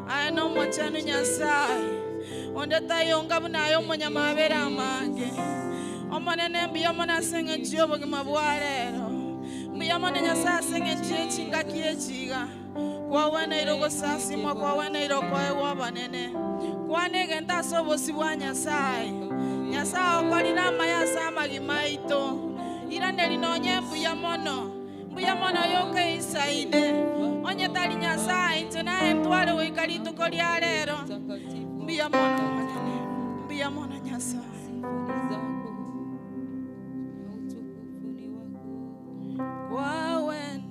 Aye nomochenu Nyasae, onde taiyo onga buna aye omonyamabera amange. Omonene mbuya mono ase eng'encho y'obogima bwa rero. Mbuya mono Nyasae ase eng'encho ye chingaki echi iga. Kwagweneire ogosasimwa, kwagweneire okoegwa obonene. Kwana egento ase obosio bwa Nyasae. Nyasae okorire amaya ase amagima aito. Iraneri nonye mbuya mono. Mbuya mono yoka eisaine. Onye tari Nyasae, inche naye ntware goika rituko ria rero. Mbuya mono Omonene, mbuya mono Nyasae.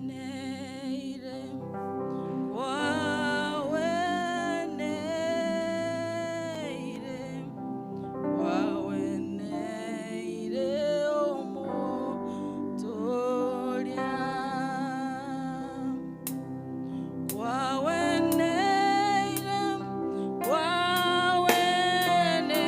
Kwaweneire, kwaweneire, kwaweneire omotoria. Kwaweneire, kwaweneire.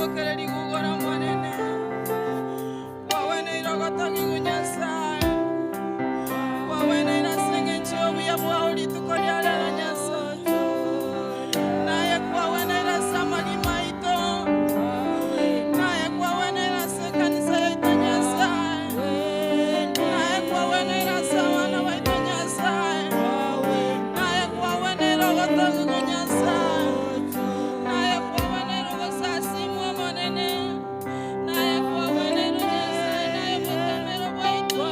Okoimokererigwa igoro Omonene, kwagweneire ogotogigwa Nyasae, kwagweneire ase engencho y'obuya bwao rituko ria rero Nyasae, naye kwagweneire ase amagima aito, naye kwagweneire ase ekanisa yaito Nyasae, naye kwagweneire ase abana baito Nyasae, naye kwagweneire ogotogigwa Nyasae. Naye kwagweneire ogosasimwa Omonene, naye kwagweneire Nyasae, naye obotamero bwaito.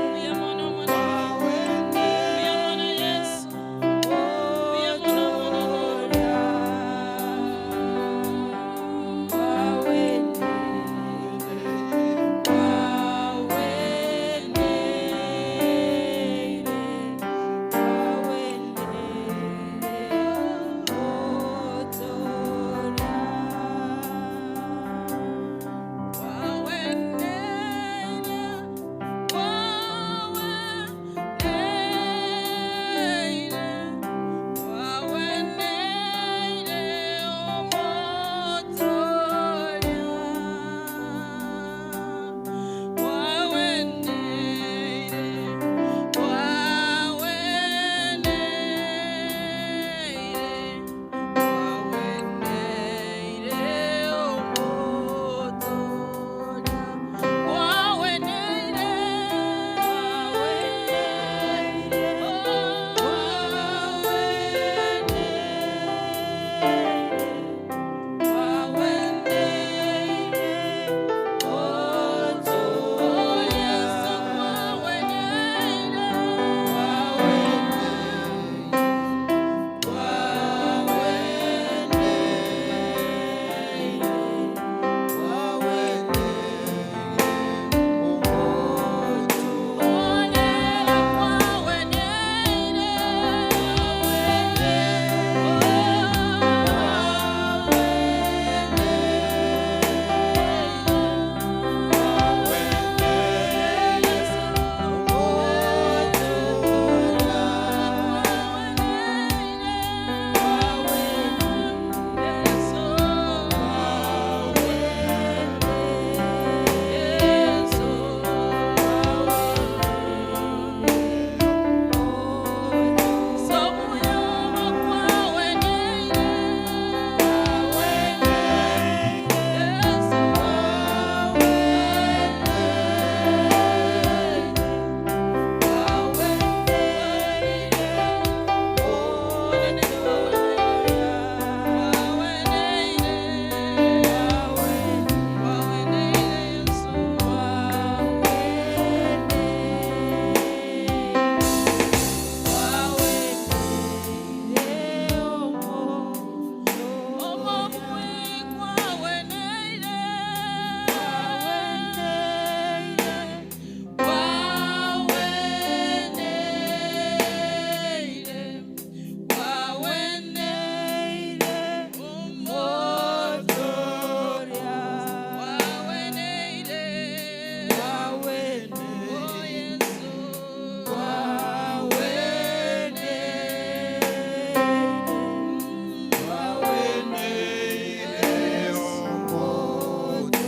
Mbuya mono Omonene, mbuya mono Yeso, mbuya mono Omonene.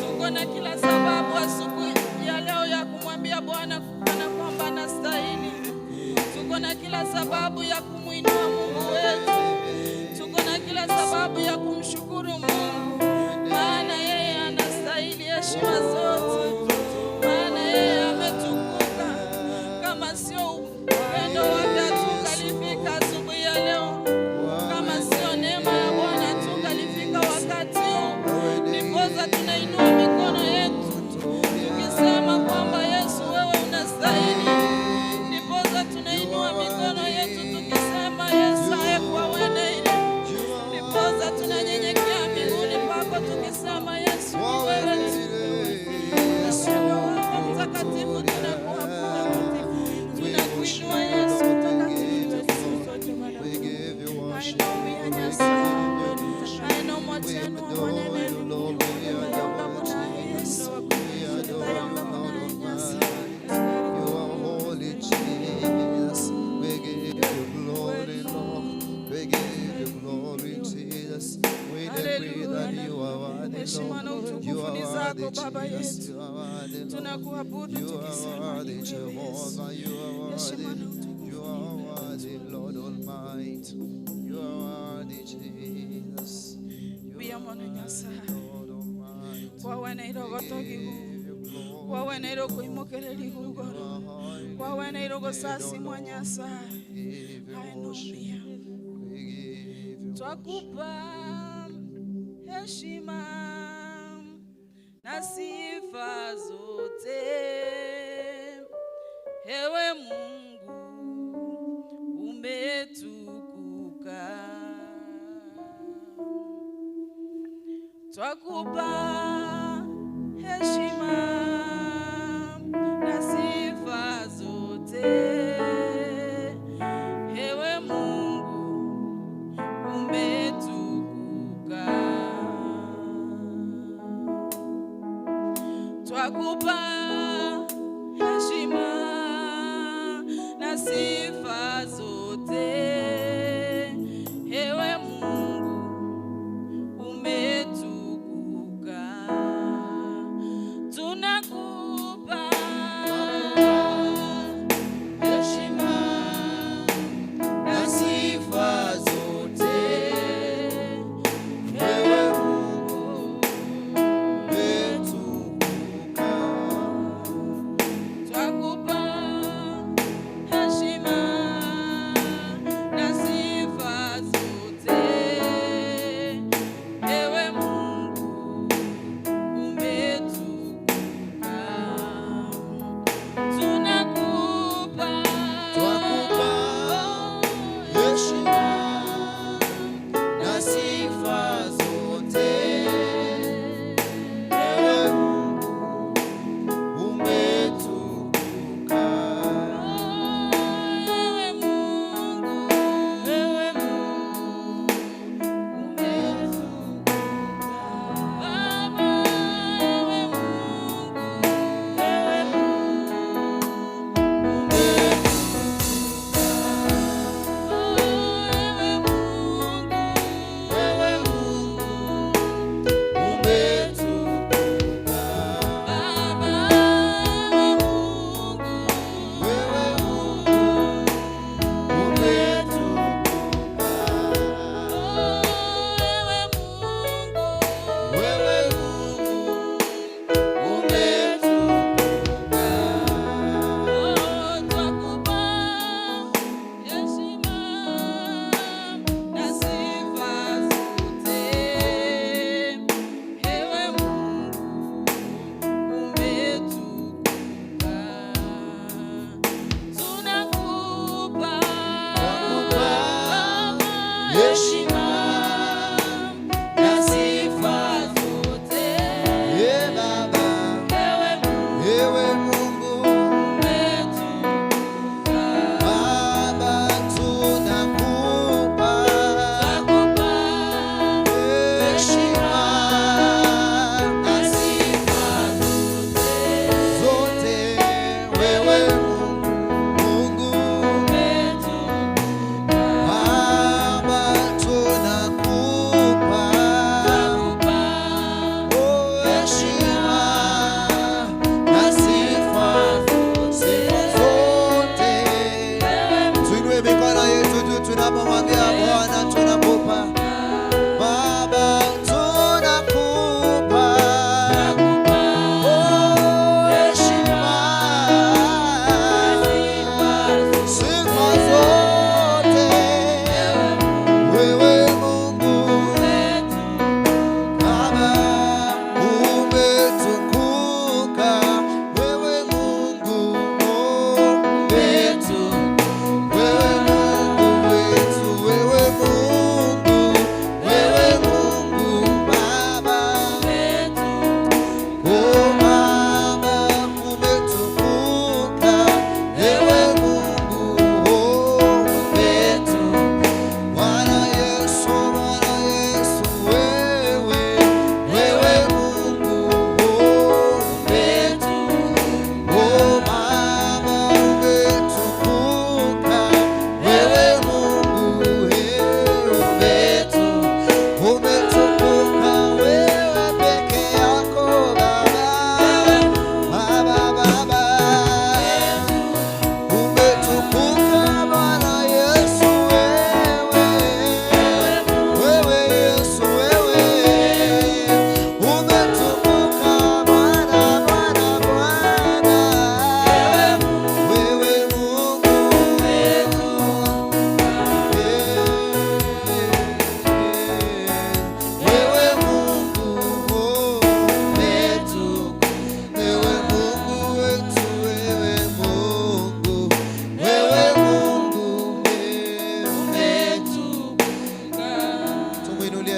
Tuko na kila sababu asubuhi ya leo ya kumwambia Bwana kana kwamba anastahili. Tuko na kila sababu ya kumwinua Mungu wetu. Tuko na kila sababu ya kumshukuru Mungu, maana yeye anastahili heshima zote, maana yeye ametukuka. Kama sio upendo wake hatungalifika asubuhi ya leo, kama sio neema ya Bwana hatungalifika wakati huu. Ndiposa tunainua mikono yetu tukisema kwamba Yesu, wewe unastahili. Ndiposa tunainua mikono yetu tukisema Yesu ayekwaweneile. Ndiposa tunanyenyekea miguuni pako tukisema Yesu, ni wewe tu. Upendo wako mtakatifu tunakuabudu, tunakuinua Yesu mtakatifu. We give you worship. Ainomuya Nyasaye, ainomochenu Omonene, Lord, we adore tayonga Yesu, We adore you, tayonga Lord of Nyasaye. mine. You are holy, Jesus. We give you glory, Lord. We give you glory. Heshima na Lord. You utukufu are ni worthy, zako Baba Jesus. yetu. You are worthy, Lord. Tunakuabudu You are tukisema worthy, ni wewe Yesu. Jehovah. You are Heshima worthy. na utukufu You ni are wewe. worthy, Lord Almighty. You are worthy, Jesus. You Mbuya are mono worthy, Nyasaye. Lord Almighty. Kwaweneire We ogotogigu. give you glory. Kwaweneire okoimokereria You igoro. are highly Kwaweneire lifted, O ogosasimwa Lord. Nyasaye. We give you Aye worship. nomia. We give you worship. Twakupa heshima na sifa zote, ewe Mungu umetukuka. Twakupa heshima na sifa zote, ewe Mungu umetukuka. Twakupa heshima na sifa zote, ewe Mungu umetukuka.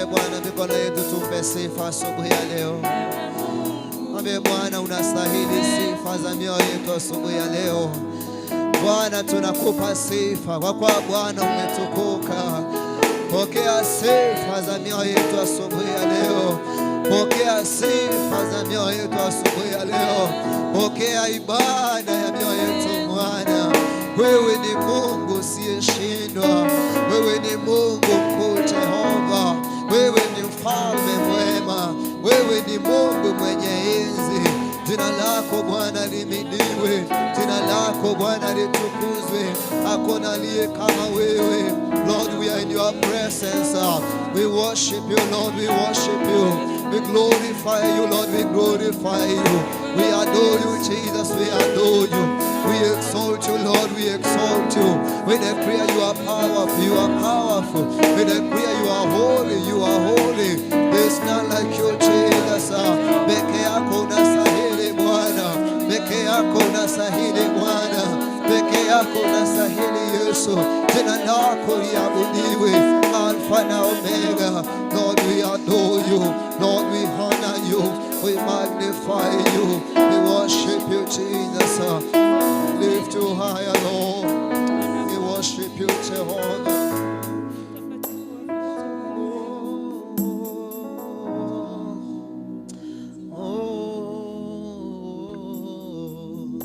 Tuinulie Bwana mikono yetu, tumpe sifa asubuhi ya leo. Mwambie Bwana, unastahili sifa za mioyo yetu asubuhi ya leo. Bwana, tunakupa sifa kwa kuwa Bwana umetukuka. Pokea sifa za mioyo yetu asubuhi ya leo. Pokea sifa za mioyo yetu asubuhi ya leo. Pokea ibada ya mioyo yetu Bwana. Wewe ni Mungu usiyeshindwa. Wewe ni Mungu mkuu Jehova. Wewe ni mfalme mwema. Wewe ni Mungu mwenye enzi. Jina lako Bwana limidiwe, jina lako Bwana litukuzwe. Hakuna aliye kama wewe. Lord, we are in your presence. We worship you, Lord, we worship you. We glorify you, Lord, we glorify you. We adore you, Jesus, we adore you. We exalt you, Lord, we exalt you. We declare you are powerful, you are powerful. We declare you are holy, you are holy. There's none like you, Jesus. Peke yako unastahili Bwana, peke yako unastahili Bwana, peke yako unastahili Yesu. Jina lako liabudiwe, Alfa na Omega. Lord, we adore you. Lord, we honor you. We magnify you. We worship you, Jesus. Lift you higher, Lord. We worship you, Jehovah. Oh,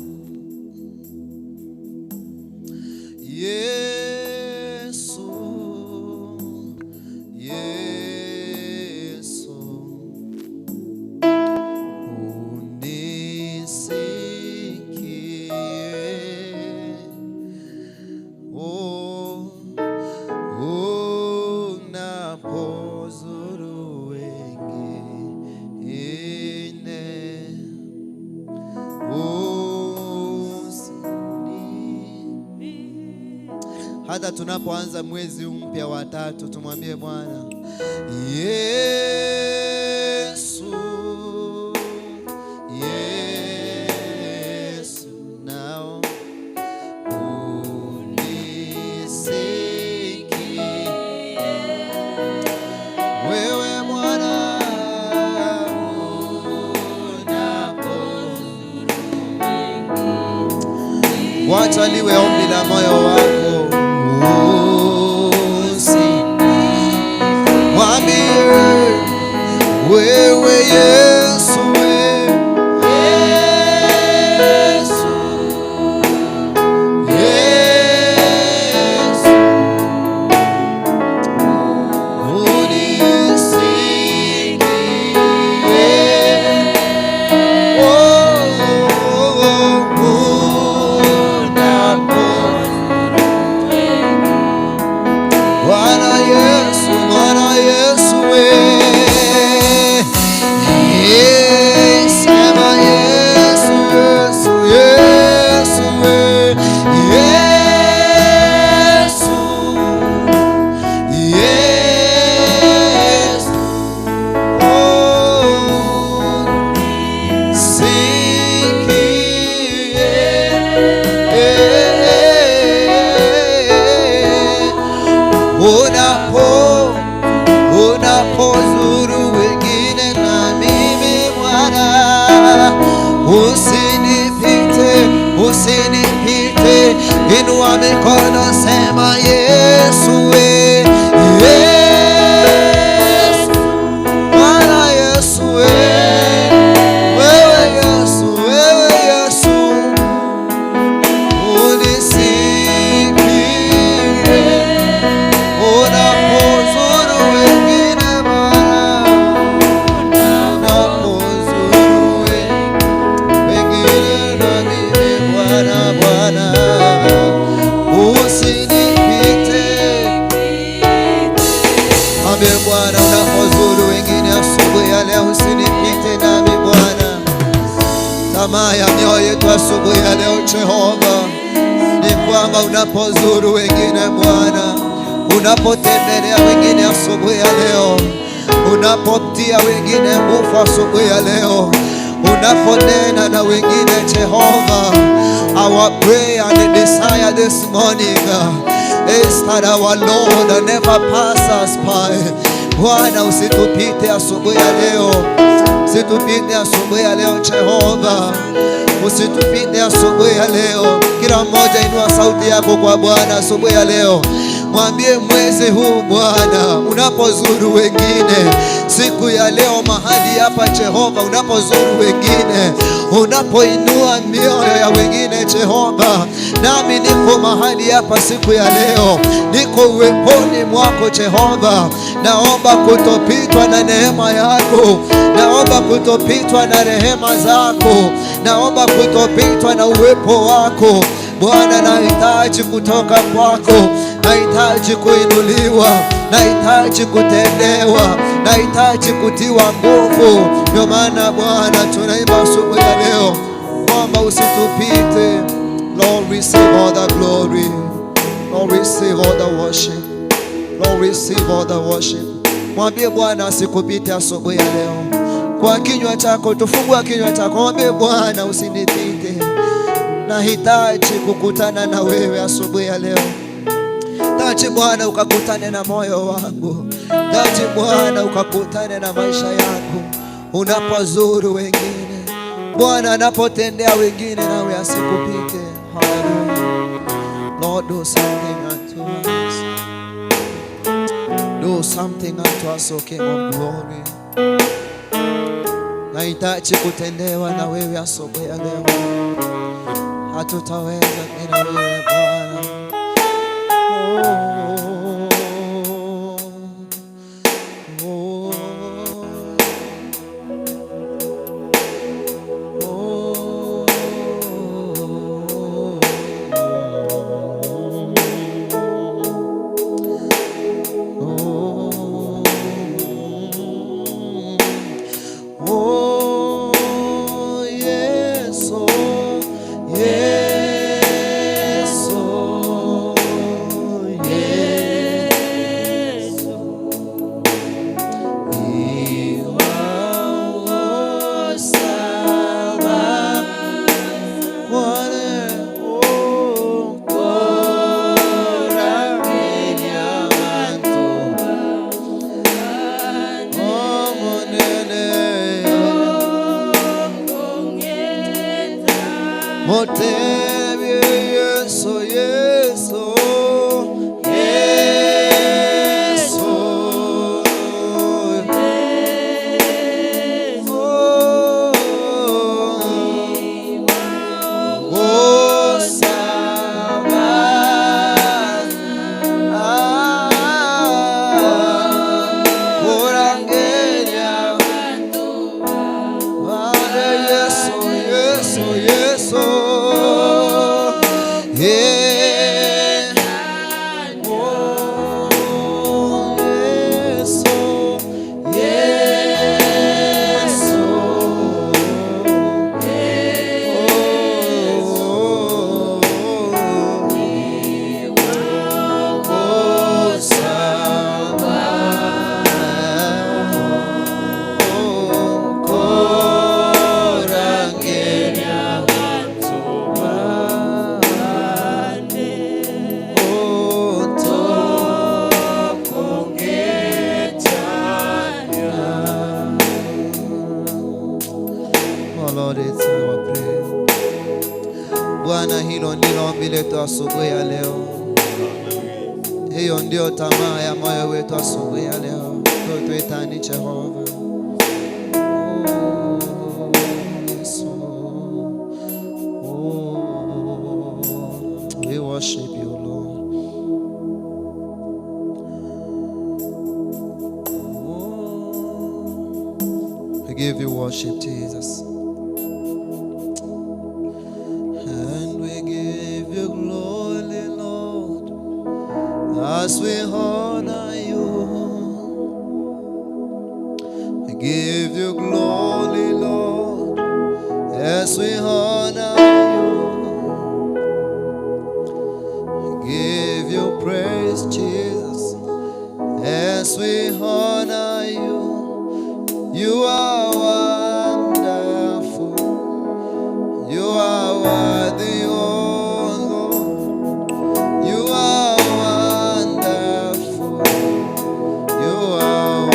Yesu, Yesu, unisikie. Oh, unapozuru wengine, usini. Hata tunapoanza mwezi mpya wa tatu, tumwambie Bwana Yesu, Yesu, nao unisikie. Wewe Bwana unapozuru. Wacha liwe ombi la moyo wako. Usi mwambie wewe Yesu, wewe Yesu, Yesu, unisikie. Oh, oh, oh, unapo Bwana Yesu, Bwana Yesu, we. Eh, sema Yesu, Yesu, Yesu, we. Yesu, Yesu, oh, sikie. Eh, unapo unapozuru wengine na mimi Bwana, usinipite, usinipite. Inua mikono, sema Yesu, we Yesu, Bwana Yesu, we wewe Yesu, wewe Yesu, unisikie unapozuru wengine Bwana, unapozuru wengine na mimi Bwana, Bwana usinipite. Mwambie Bwana, unapozuru wengine asubuhi ya leo, usinipite nami Bwana. Tamaa ya mioyo yetu asubuhi ya leo Jehova ni kwamba unapozuru wengine Bwana, unapotembelea wengine asubuhi ya leo, unapotia wengine nguvu asubuhi ya leo, unaponena na wengine Jehova, our prayer and desire this morning is that our Lord never pass us by. Bwana usitupite asubuhi ya leo, usitupite asubuhi ya leo Jehova, usitupite asubuhi ya leo. Kila mmoja inua sauti yako kwa Bwana asubuhi ya leo, mwambie mwezi huu Bwana, unapozuru wengine siku ya leo mahali hapa Jehova, unapozuru wengine, unapoinua mioyo ya wengine Jehova, nami niko mahali hapa siku ya leo, niko uweponi mwako Jehova. Naomba kutopitwa na neema yako, naomba kutopitwa na rehema zako, naomba kutopitwa na uwepo wako Bwana. Nahitaji kutoka kwako, nahitaji kuinuliwa, nahitaji kutendewa, nahitaji kutiwa nguvu. Ndio maana Bwana tunaimba asubuhi ya leo kwamba usitupite. Lord, receive all the glory. Lord, receive all the worship. Lord, receive all the worship. Mwambie Bwana asikupite asubuhi ya leo. Kwa kinywa chako, tufungua kinywa chako, mwambie Bwana usinipite. Nahitaji kukutana na wewe asubuhi ya leo. Taji Bwana ukakutane na moyo wangu. Taji Bwana ukakutane na maisha yangu. Unapozuru wengine, Bwana anapotendea wengine, nawe asikupite. Hallelujah. Lord, do something unto us. Do something unto us, O King of glory. Nahitaji kutendewa na wewe asubuhi ya leo. Hatutaweza bila wewe Bwana. Oh, oh, oh, oh, yes, oh, yes, oh, yes. Iwa Kwale, oh, Koramenya bantu, oh, monene. Motebye Yesu, Yesu, Yesu. Oh, oh, Saba. Ah, Korangeria. Vale, Yesu, Yesu, Yesu. Yeah. Oh, Yesu, Yesu. Oh, oh, Saba. Oh, Korangeria. Oh, Oh Lord, it's our prayer. Bwana, hilo ndilo ombi letu asubuhi ya leo. Hiyo ndio tamaa ya moyo wetu asubuhi ya leo. Tuitani Jehova. Oh, Yesu. Oh, we worship you, Lord. Oh, we give you worship, Jesus. And we give you glory, Lord, as we honor you. We give you glory, Lord, as we honor you. We give you praise, Jesus, as we honor you. You are wonderful. You are worthy, oh Lord. You are wonderful. You are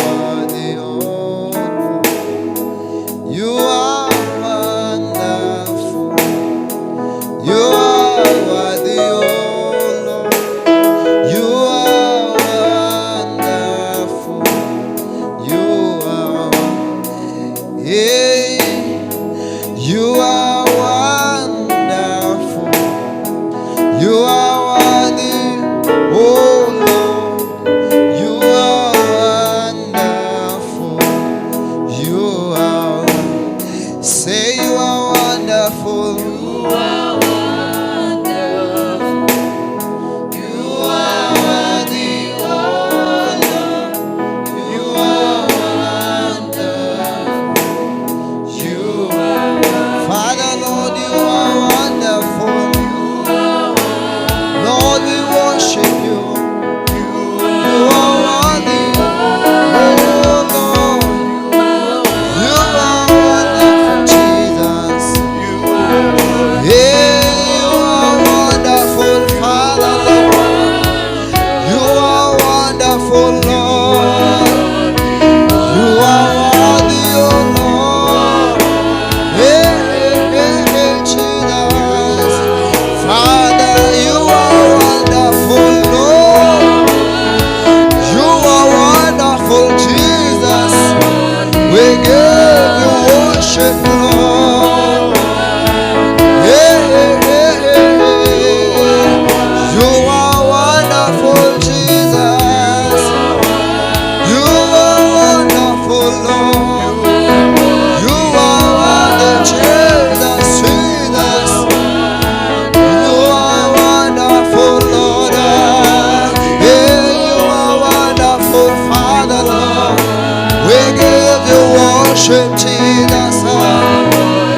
worship, Jesus.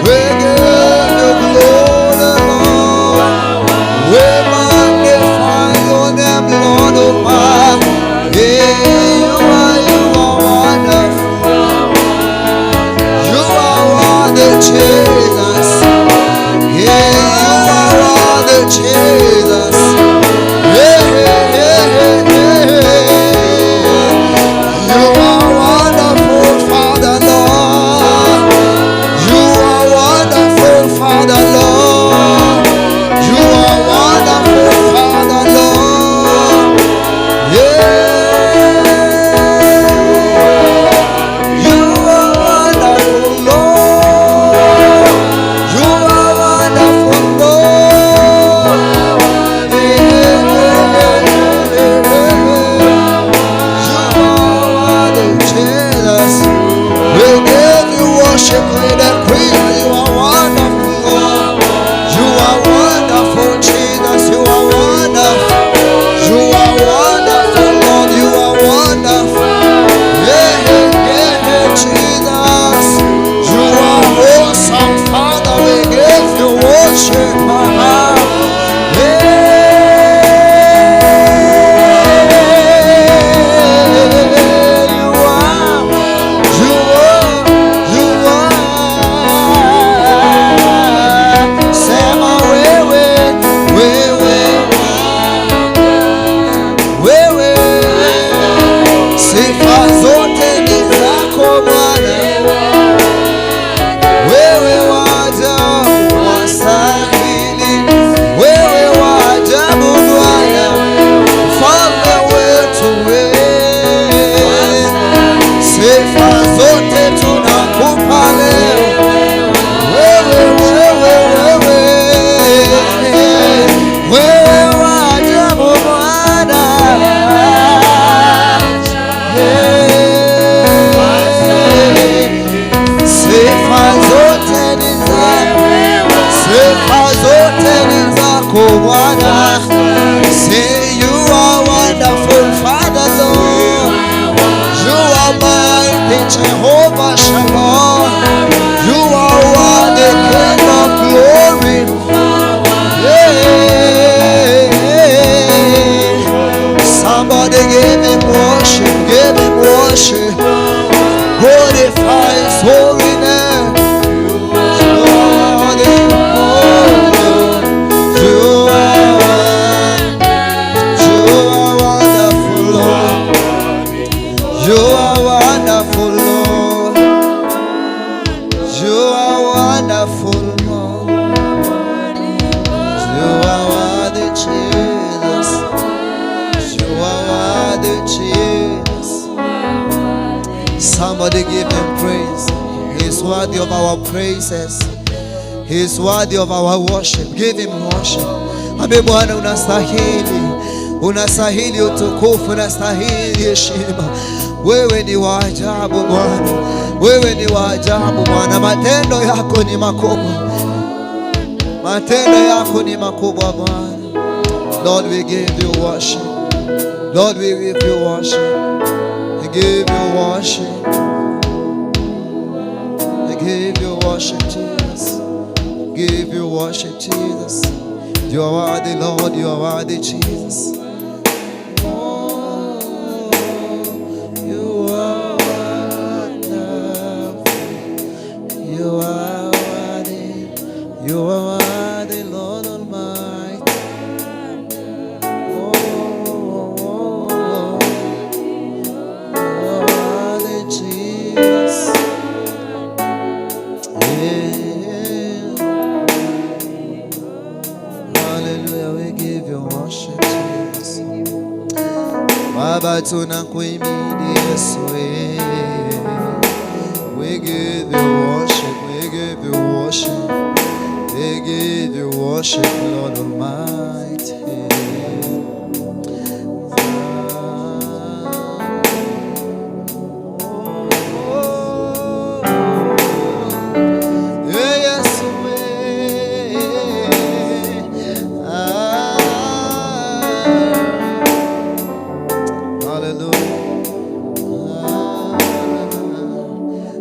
We give you glory, Lord. We magnify your name, Lord Almighty. Yeah, you are wonderful. You are worthy, Jesus. Yeah, you are worthy, Jesus. Yeah, yeah, yeah, yeah, yeah. You are wonderful, Father, Lord. You are wonderful, Father, Lord. You are wonderful, Father, Lord. Yeah. You are wonderful, Lord. You are wonderful, Lord. Yeah, yeah, yeah, yeah. You are worthy, Jesus. We give you worship, we decree you are wonderful, Lord. You are wonderful, Jesus. You are wonderful. You are wonderful, Lord. You are wonderful. Yeah, yeah, yeah, yeah, Jesus. You are awesome, Father. We give you worship, my heart. Yeah, you are, you are, you are. Sema wewe, wewe, wewe, sifa zote ni zako Bwana. Wewe wa ajabu wastahili, wewe wa ajabu Bwana, mfalme wetu wewe. Sifa zote tunakupa leo, wewe, wewe, wewe, wewe wa ajabu Bwana. Yeah. Sifa zote ni zako, sifa zote ni zako Bwana. Say you are wonderful, Father Lord. You are mighty, Jehovah Shalom. You are worthy, King of glory. Yeah. Somebody give him worship, give him worship. Glorify his holy name. Lord, you are, you are wonderful, Lord. You are wonderful, Lord. You are wonderful, Lord. You are worthy, Jesus. You are worthy, Jesus. Somebody give him praise. He's worthy of our praises. He's worthy of our worship. Give him worship. Ambe Bwana unastahili. Unastahili utukufu, unastahili heshima. Wewe ni wa ajabu Bwana. Wewe ni wa ajabu Bwana. Matendo yako ni makubwa. Matendo yako ni makubwa Bwana. Lord, we give you worship. Lord, we give you worship. We give you worship. We give you worship, Jesus. Give you worship, Jesus. You are worthy, Lord. You are worthy, Jesus. Oh, you are wonderful. You are worthy. You are worthy, Lord Almighty. Oh, oh, oh, oh. You are worthy, Jesus. Yeah. Hallelujah, we give you worship, Jesus. Baba tunakuhimidi Yesu, eh. We give you worship, we give you worship, we give you worship, Lord Almighty. Ah, oh, oh, Yesu, eh. Ah. Hallelujah.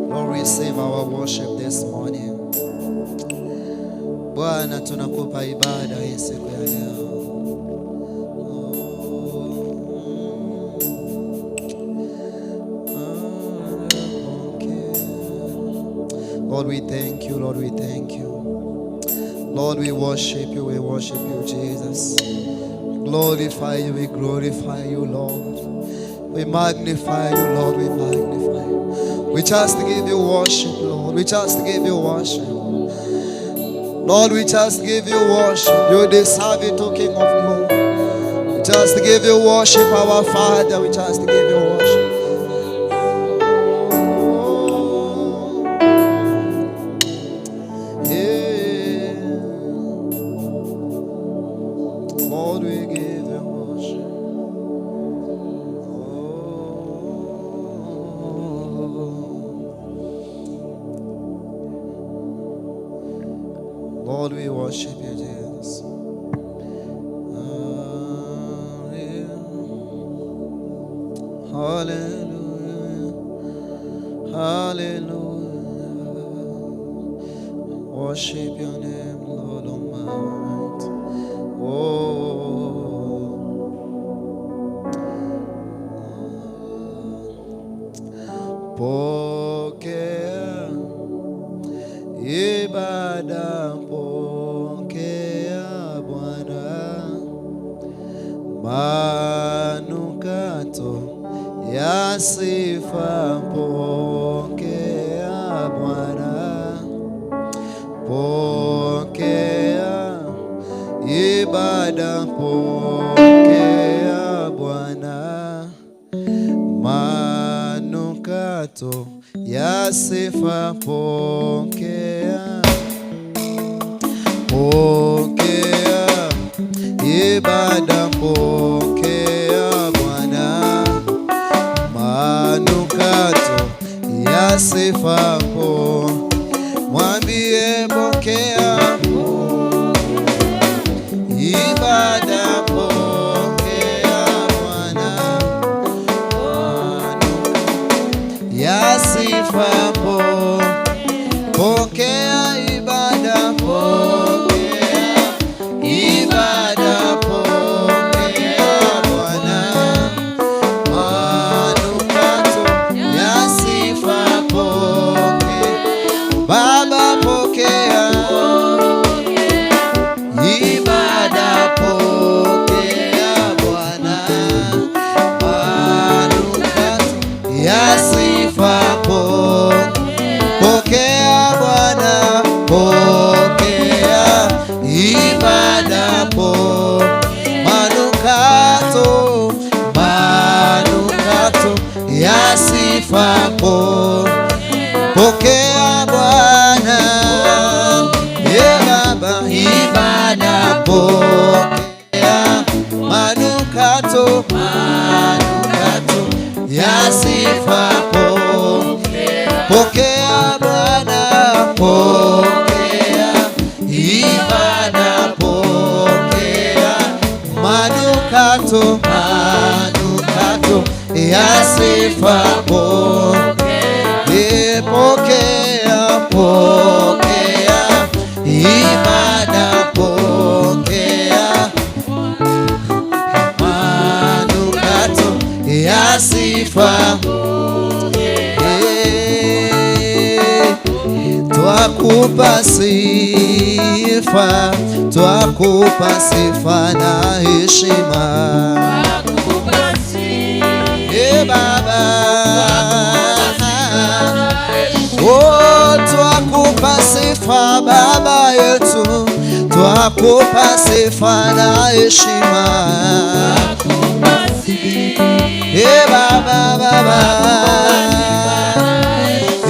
Lord, we say Bwana, tunakupa ibada hii siku ya leo. Lord, we thank you. Lord, we thank you. Lord, we worship you. We worship you, Jesus. Glorify you. We glorify you, Lord. We magnify you, Lord. We magnify you. We just give you worship, Lord. We just give you worship. Lord, we just give you worship. You deserve it, O King of glory. We just give you worship, our Father. We just give you worship. Oh, yeah. Lord, we give you worship. Oh. Lord, we worship you, Jesus. Hallelujah. Hallelujah. Worship your name, Lord Almighty. Oh. Pokea ibada, pokea Bwana manukato ya sifa, pokea Bwana, pokea ibada, pokea Bwana manukato ya sifa, pokea, pokea ibada, pokea Bwana manukato ya sifa, po mwambie pokea ibada, pokea Bwana ya sifa, pokea ibada, pokea ibada, pokea Bwana manukato ya sifa, pokea Baba, pokea ibada, pokea Bwana manukato ya sifa, pokea Bwana, pokea ibada, manukato, manukato ya sifa, pokea Bwana, ye Baba, ibada, pokea manukato, manukato ya sifa, pokea Bwana, pokea ibada, pokea manukato, manukato ya sifa, pokea, pokea ibada, pokea manukato ya sifa. Eh, twakupa sifa, twakupa sifa na heshima. Eh, Baba, oh, twakupa sifa Baba yetu, twakupa sifa na heshima. Eh, Baba, Baba,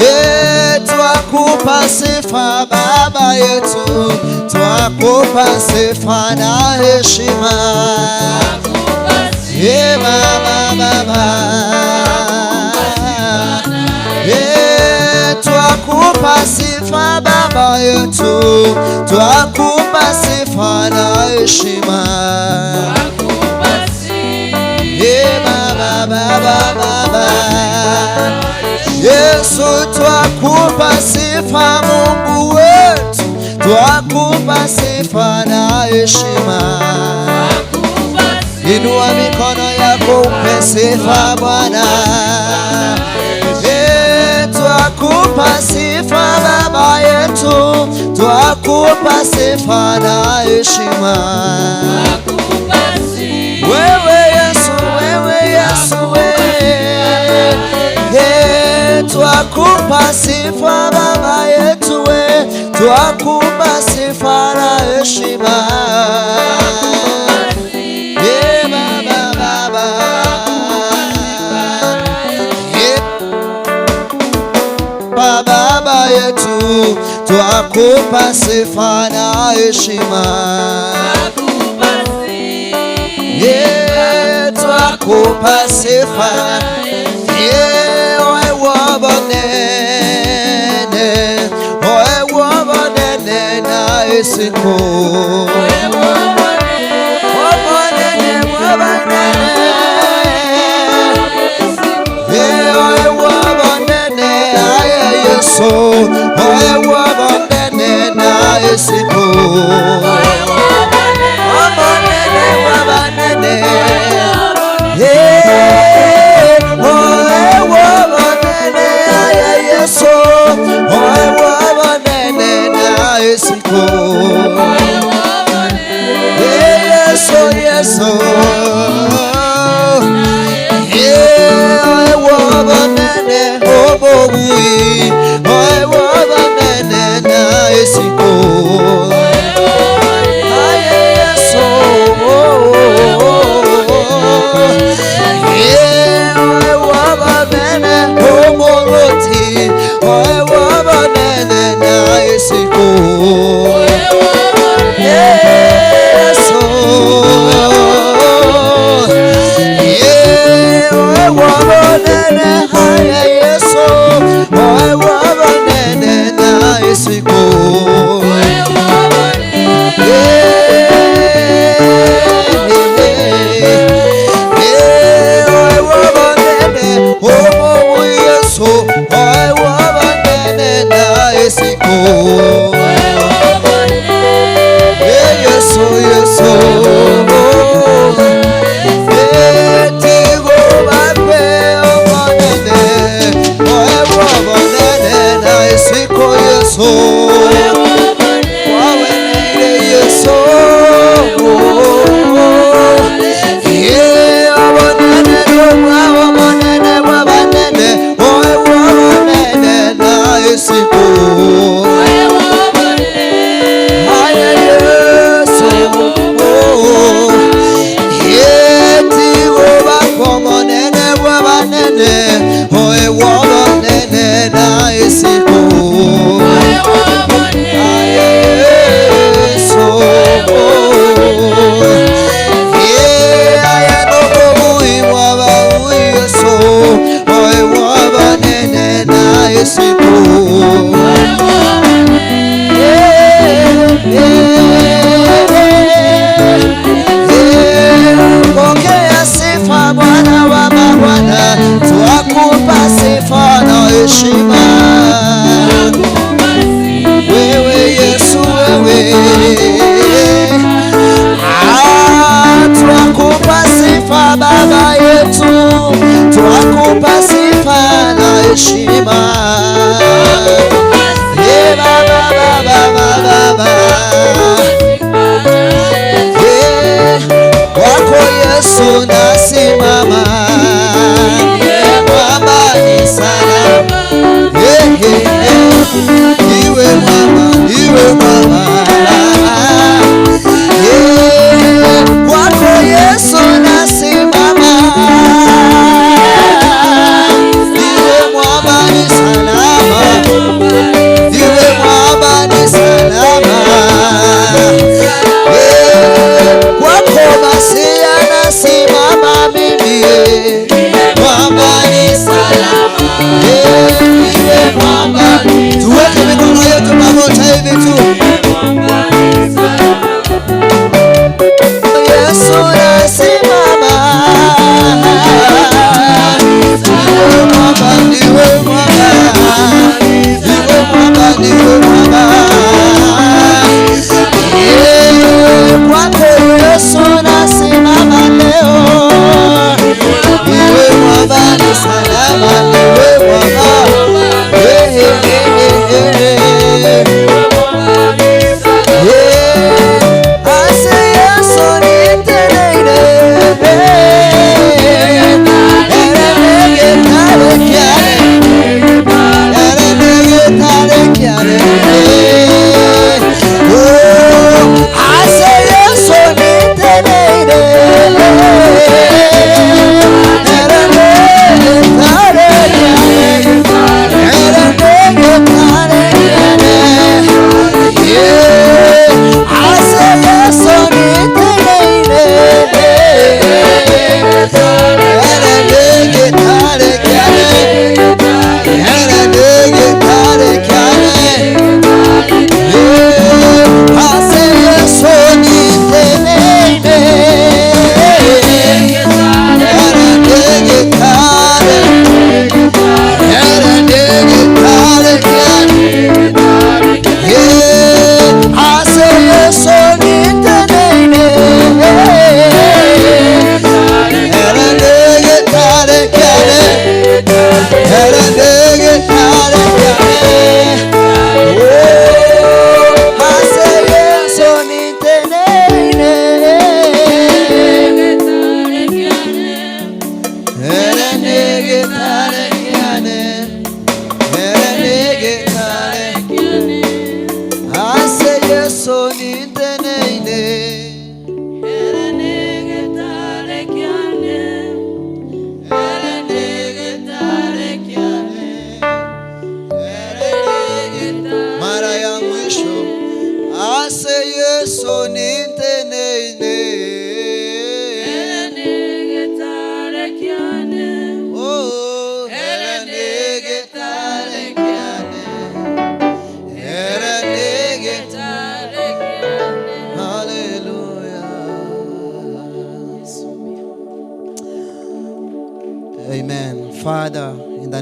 eh, twakupa sifa Baba yetu, twakupa sifa na heshima. Eh, Baba, Baba, eh, twakupa sifa Baba yetu, twakupa sifa na heshima. Eh, Baba, Baba, Baba, Yesu, twakupa sifa Mungu wetu, Twakupa sifa na heshima. Inua mikono yako umpe sifa Bwana. Twakupa sifa Baba yetu, twakupa sifa na heshima. Wewe Yesu, wewe Yesu, wewe twakupa sifa Baba yetu, we twakupa sifa na heshima. Baba, Baba. Baba yetu twakupa sifa na heshima. Twakupa sifa. Oe wabonene na isiko. Wabonene, wabonene. Oe wabonene, aye Yesu. Oe wabonene na isiko. Wabonene, wabonene. Oe wabonene, aye Yesu. Oe wabonene na isiko. Yesu, Yesu. Oe wabonene, obobui. Oe wabonene na isiko. Aye Yesu. Oe wabonene, omoroti. Oe wabonene na isiko. Yesu. Oe wabonene, aye Yesu. Oe wabonene na isiko. Oe wabonene, omo Yesu. Oe wabonene na isiko. Yesu, Yesu. Tigo bape obonene. Oe wabonene na isiko Yesu. Wawenere Yesu. Obonene wabonene wabonene. Oe wabonene na isiko. Aye Yesu. Tigo bakomonene wabanene. Oe wabonene na isiko. Aye Yesu. Aye nokobuyi wabaui Yesu. Oe wabanene na isiko. Pokea sifa Bwana wa mabwana, twakupa sifa na heshima. Wewe Yesu, wewe twakupa sifa Baba yetu, twakupa sifa na heshima. Baba, Baba, Baba, Baba. Kwako Yesu nasimama, mwamba ni salama. Iwe mwamba, iwe mwamba. Kwako Yesu nasimama, iwe mwamba ni salama, iwe mwamba ni salama. Kwako Masia nasimama mimi.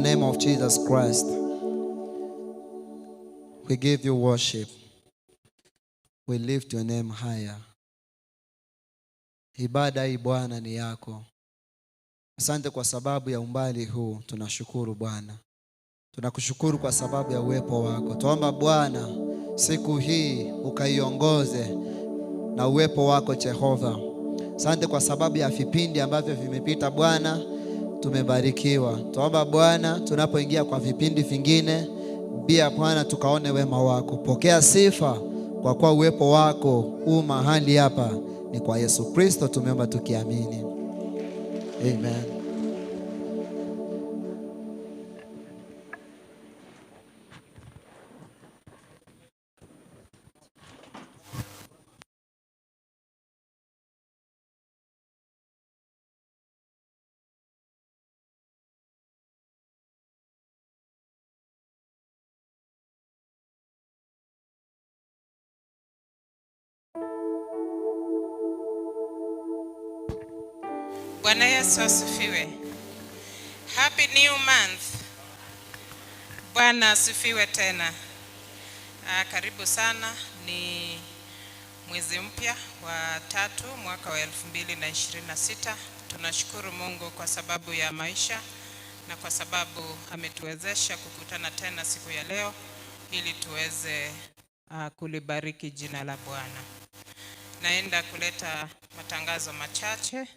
the name of Jesus Christ, we give you worship. We lift your name higher. Ibada hii Bwana ni yako. Asante kwa sababu ya umbali huu, tunashukuru Bwana. Tunakushukuru kwa sababu ya uwepo wako. Tuomba Bwana siku hii ukaiongoze na uwepo wako Jehova. Asante kwa sababu ya vipindi ambavyo vimepita Bwana, tumebarikiwa. Tuomba Bwana tunapoingia kwa vipindi vingine pia Bwana tukaone wema wako. Pokea sifa kwa kuwa uwepo wako u mahali hapa. Ni kwa Yesu Kristo tumeomba tukiamini, amen. Bwana Yesu asifiwe. Happy new month. Bwana asifiwe tena. Karibu sana, ni mwezi mpya wa tatu mwaka wa 2026. Tunashukuru Mungu kwa sababu ya maisha na kwa sababu ametuwezesha kukutana tena siku ya leo ili tuweze kulibariki jina la Bwana. Naenda kuleta matangazo machache.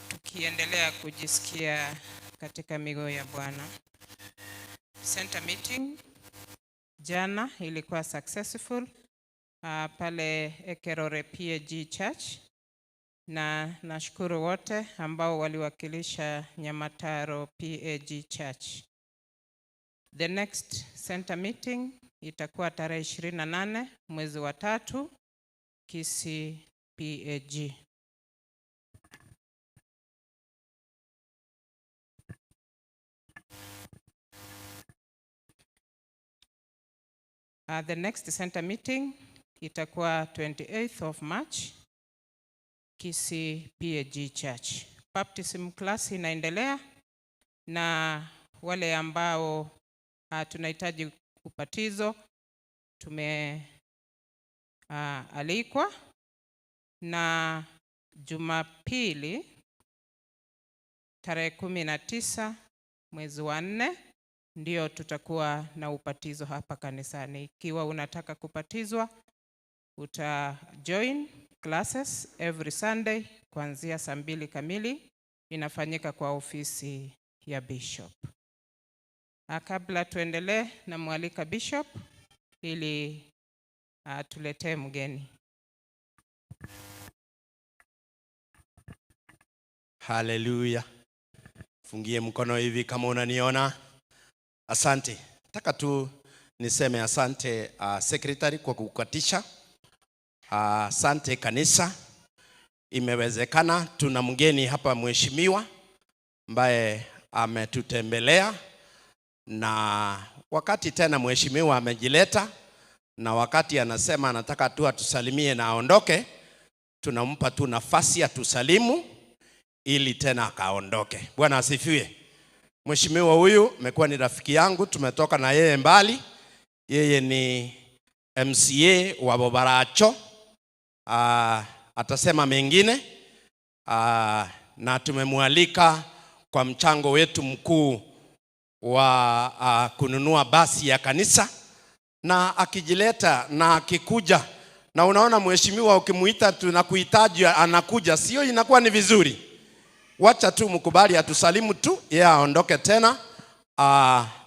Tukiendelea kujisikia katika miguu ya Bwana. Center meeting jana ilikuwa successful pale Ekerore PAG Church, na nashukuru wote ambao waliwakilisha Nyamataro PAG Church. The next center meeting itakuwa tarehe 28 mwezi wa 3 Kisii PAG. The next center meeting itakuwa 28th of March, Kisii PAG Church. Baptism class inaendelea na wale ambao tunahitaji ubatizo tumealikwa, na Jumapili tarehe 19 mwezi wa 4 ndio tutakuwa na ubatizo hapa kanisani. Ikiwa unataka kubatizwa uta join classes every Sunday kuanzia saa 2 kamili, inafanyika kwa ofisi ya Bishop. Kabla tuendelee, namwalika Bishop ili atuletee mgeni. Hallelujah. Fungie mkono hivi kama unaniona. Asante. Nataka tu niseme asante secretary kwa kukatisha. Asante kanisa. Imewezekana tuna mgeni hapa mheshimiwa ambaye ametutembelea, na wakati tena mheshimiwa amejileta, na wakati anasema anataka tu atusalimie na aondoke, tunampa tu nafasi atusalimu ili tena akaondoke. Bwana asifiwe. Mheshimiwa huyu amekuwa ni rafiki yangu, tumetoka na yeye mbali. Yeye ni MCA wa Bobaracho. Atasema mengine. Na tumemwalika kwa mchango wetu mkuu wa kununua basi ya kanisa, na akijileta na akikuja, na unaona mheshimiwa ukimuita tunakuhitaji anakuja, sio inakuwa ni vizuri? Wacha tu mkubali atusalimu tu, yeye aondoke tena,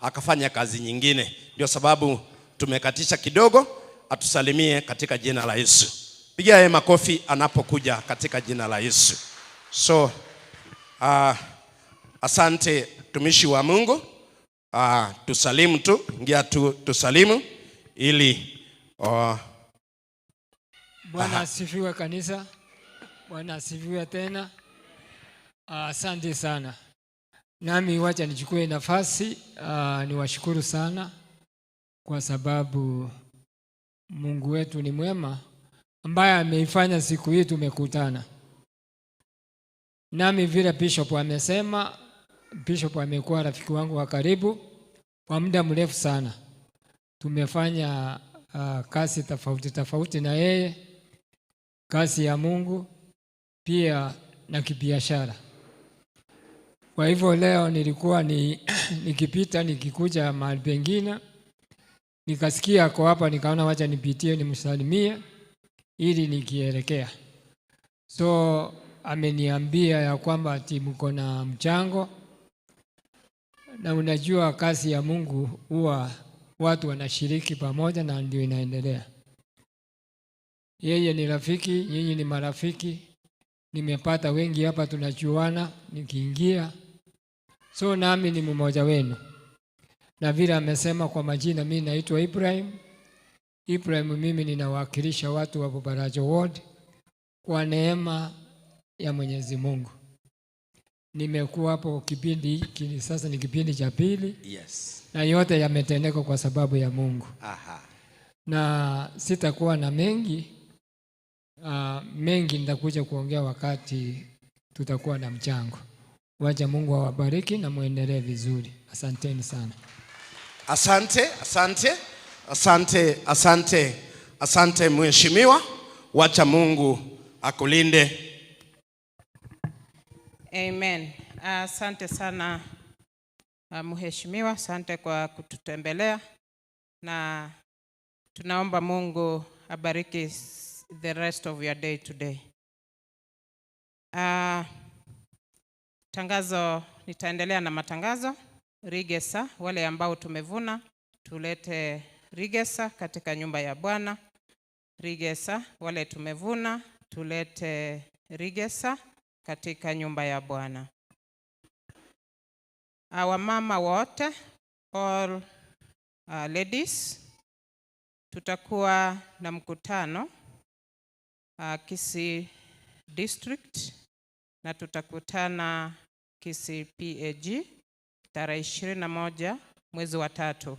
akafanya kazi nyingine. Ndio sababu tumekatisha kidogo, atusalimie katika jina la Yesu. Pigia yeye makofi anapokuja katika jina la Yesu. So, asante mtumishi wa Mungu. Tusalimu tu, ingia tu tusalimu ili Bwana asifiwe kanisa. Bwana asifiwe tena. Asante sana. Nami wacha nichukue nafasi, niwashukuru sana kwa sababu Mungu wetu ni mwema ambaye ameifanya siku hii tumekutana. Nami vile bishop amesema, bishop amekuwa rafiki wangu wa karibu kwa muda mrefu sana. Tumefanya kazi tofauti tofauti na yeye, kazi ya Mungu pia na kibiashara. Kwa hivyo leo nilikuwa nikipita nikikuja mahali pengine nikasikia ako hapa, nikaona wacha nipitie nimsalimie ili nikielekea. So ameniambia ya kwamba ati mko na mchango, na unajua kazi ya Mungu huwa watu wanashiriki pamoja na ndio inaendelea. Yeye ni rafiki, nyinyi ni marafiki. Nimepata wengi hapa tunajuana, nikiingia, so nami ni mmoja wenu, na vile amesema kwa majina, mimi naitwa Ibrahim. Ibrahim, mimi ninawakilisha watu wa Bobarajo Ward kwa neema ya Mwenyezi Mungu. Nimekuwa hapo kipindi hiki sasa ni kipindi cha pili. Na yote yametendeka kwa sababu ya Mungu. Na sitakuwa na mengi mengi nitakuja kuongea wakati tutakuwa na mchango. Wacha Mungu awabariki na muendelee vizuri. Asanteni sana. Asante, asante, asante, asante, asante mheshimiwa. Wacha Mungu akulinde. Amen. Asante sana mheshimiwa, asante kwa kututembelea na tunaomba Mungu abariki the rest of your day today. Tangazo, nitaendelea na matangazo. Rigesa, wale ambao tumevuna tulete rigesa katika nyumba ya Bwana. Rigesa, wale tumevuna tulete rigesa katika nyumba ya Bwana. Wamama wote, all ladies, tutakuwa na mkutano Kisii District na tutakutana Kisii PAG tarehe 21 mwezi wa tatu.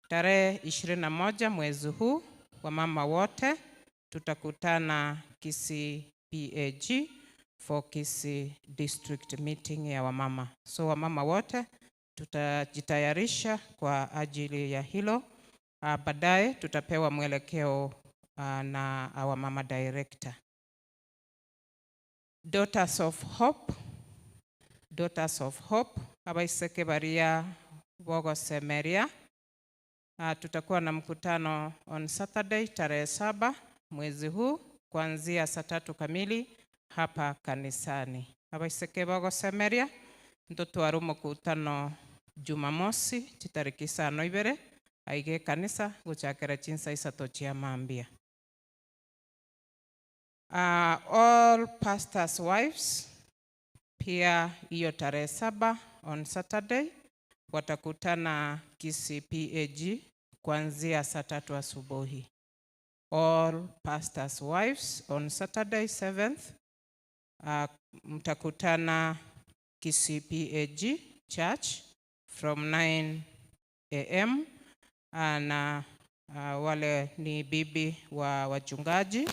Tarehe 21 mwezi huu, wamama wote tutakutana Kisii PAG for Kisii District meeting ya wamama. So wamama wote tutajitayarisha kwa ajili ya hilo. Baadaye tutapewa mwelekeo na our mama director. Daughters of Hope, Daughters of Hope, abaiseke baria bogosemeria. Tutakuwa na mkutano on Saturday tarehe 7 mwezi huu kuanzia saa 3 kamili hapa kanisani. Abaiseke bogosemeria ntotware mkutano Jumamosi chitariki isano ibere aige kanisa guchakera chinsa isato chia mambia. All pastors' wives pia hiyo tarehe 7 on Saturday watakutana Kisii PAG kuanzia saa 3 asubuhi. All pastors' wives on Saturday 7th, mtakutana Kisii PAG Church from 9 AM, na wale ni bibi wa wachungaji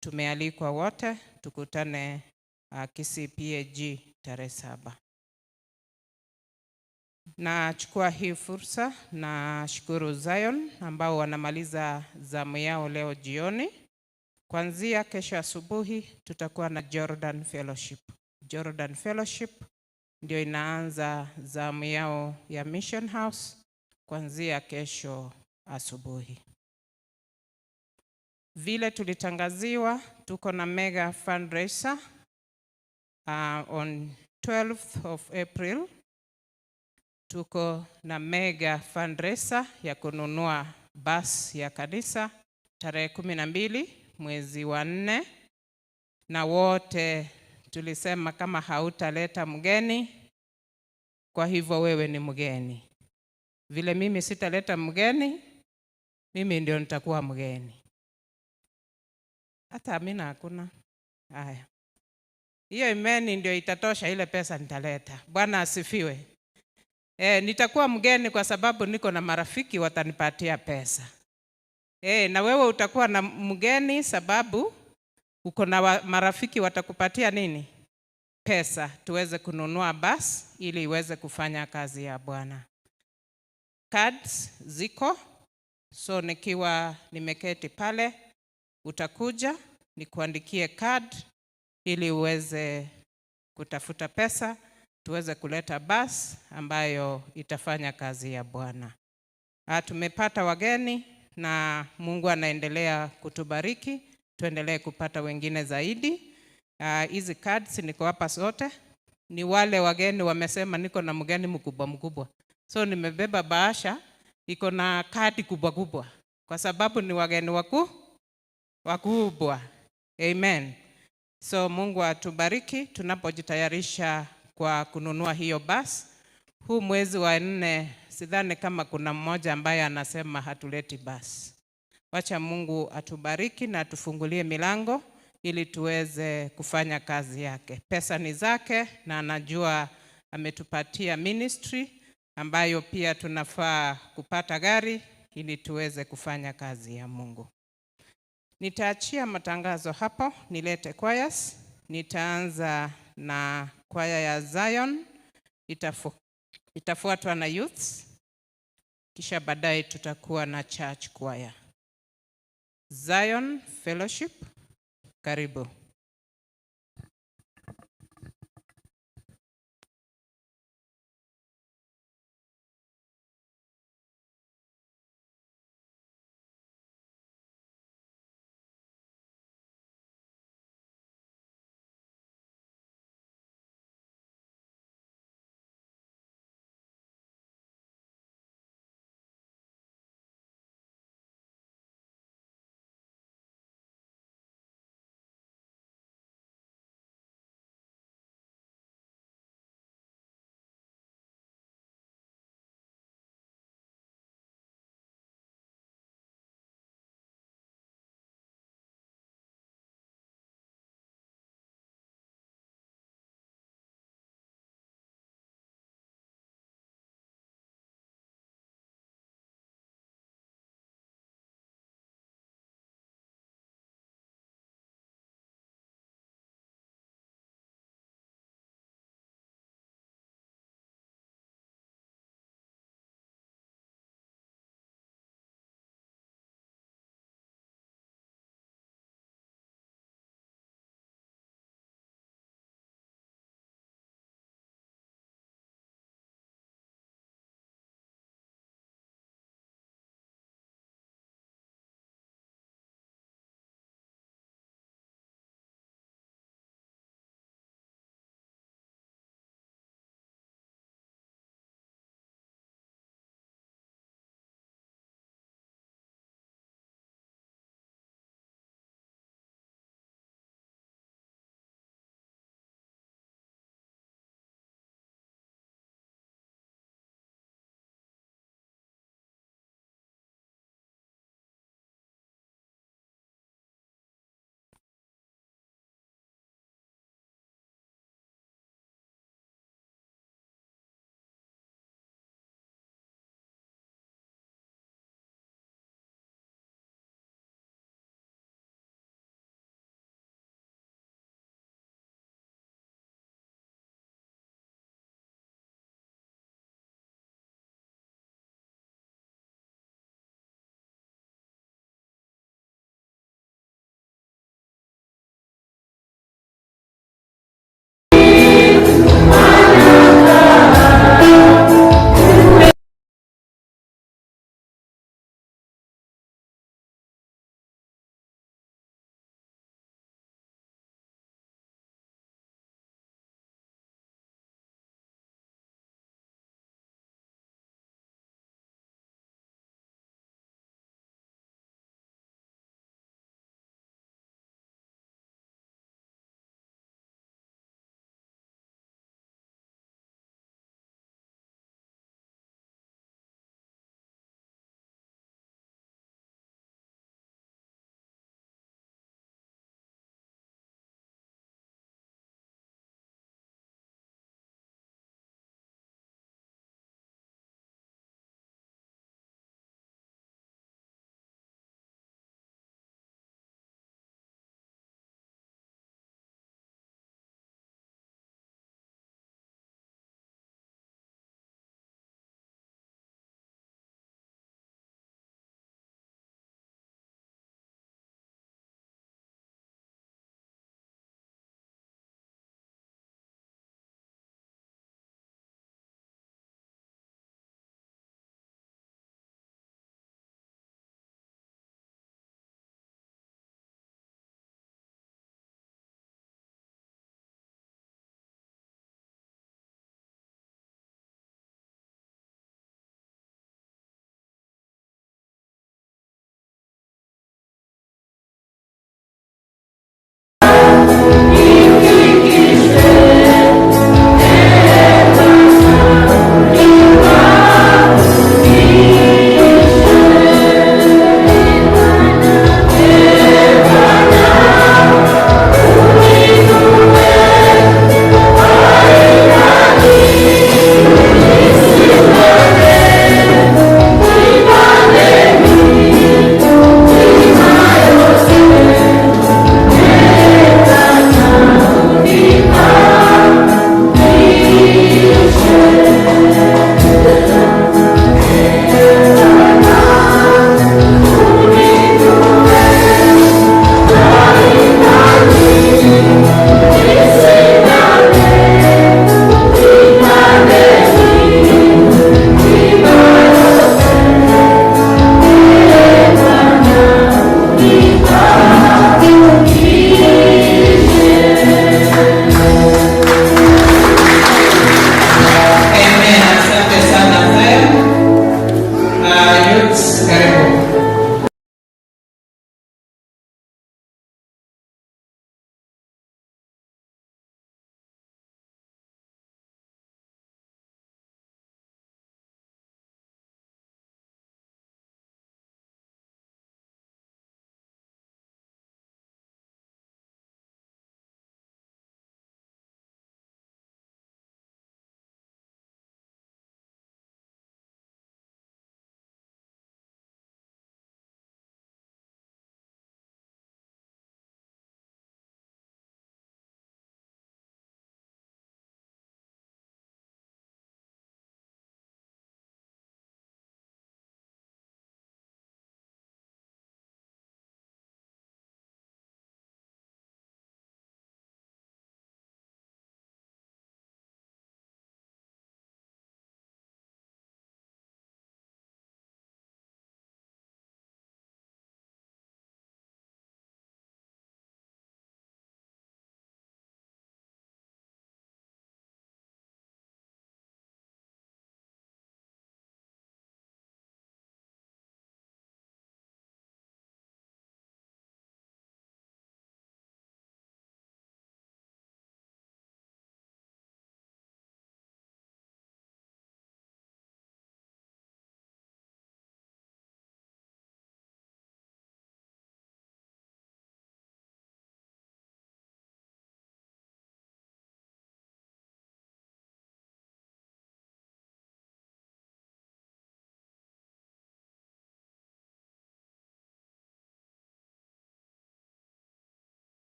tumealikwa wote tukutane Kisii PAG tarehe 7. Nachukua hii fursa na shukuru Zion ambao wanamaliza zamu yao leo jioni. Kuanzia kesho asubuhi tutakuwa na Jordan Fellowship. Jordan Fellowship ndio inaanza zamu yao ya Mission House kuanzia kesho asubuhi. Vile tulitangaziwa, tuko na mega fundraiser on 12th of April. Tuko na mega fundraiser ya kununua bus ya kanisa tarehe 12 mwezi wa 4, na wote tulisema kama hautaleta mgeni, kwa hivyo wewe ni mgeni. Vile mimi sitaleta mgeni, mimi ndio nitakuwa mgeni. Hata amina hakuna. Haya. Hiyo imeni ndio itatosha ile pesa nitaleta. Bwana asifiwe. Nitakuwa mgeni kwa sababu niko na marafiki watanipatia pesa. Na wewe utakuwa na mgeni sababu uko na marafiki watakupatia nini? pesa tuweze kununua bus ili iweze kufanya kazi ya Bwana. Cards ziko, so nikiwa nimeketi pale utakuja nikuandikie card ili uweze kutafuta pesa tuweze kuleta bus ambayo itafanya kazi ya Bwana. Tumepata wageni na Mungu anaendelea kutubariki, tuendelee kupata wengine zaidi. Hizi cards niko hapa zote, ni wale wageni wamesema niko na mgeni mkubwa mkubwa, so nimebeba bahasha iko na kadi kubwa kubwa, kwa sababu ni wageni wakuu wakubwa. Amen. So Mungu atubariki tunapojitayarisha kwa kununua hiyo bus. Huu mwezi wa nne sidhani kama kuna mmoja ambaye anasema hatuleti bus. Wacha Mungu atubariki na atufungulie milango ili tuweze kufanya kazi yake. Pesa ni zake na anajua ametupatia ministry ambayo pia tunafaa kupata gari ili tuweze kufanya kazi ya Mungu. Nitaachia matangazo hapo, nilete choirs. Nitaanza na kwaya ya Zion, itafuatwa na youths, kisha baadaye tutakuwa na church choir. Zion Fellowship, karibu.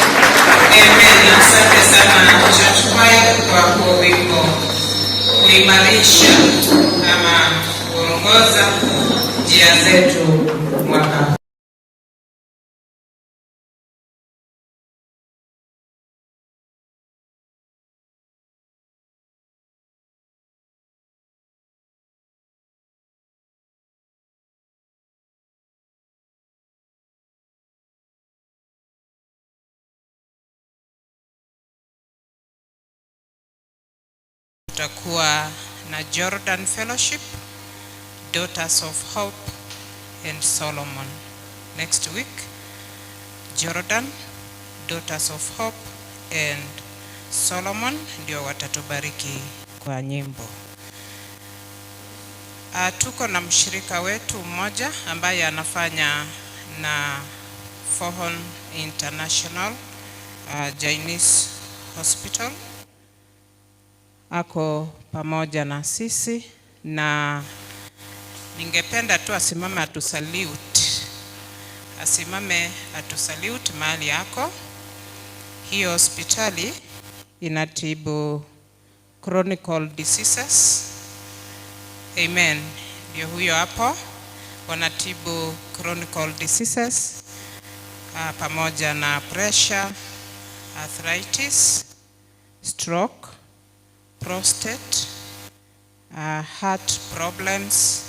Amen. Asante sana Church Choir kwa huo wimbo kuimarisha ama kuongoza njia zetu mwaka huu. Tutakuwa na Jordan Fellowship, Daughters of Hope and Solomon. Next week, Jordan, Daughters of Hope and Solomon ndio watatubariki kwa nyimbo. Tuko na mshirika wetu mmoja ambaye anafanya na Fohon International Chinese Hospital. Ako pamoja na sisi na ningependa tu asimame atusalute. Asimame atusalute mahali yako. Hiyo hospitali inatibu chronic diseases. Amen. Ndio huyo hapo. Wanatibu chronic diseases pamoja na pressure, arthritis, stroke, prostate, heart problems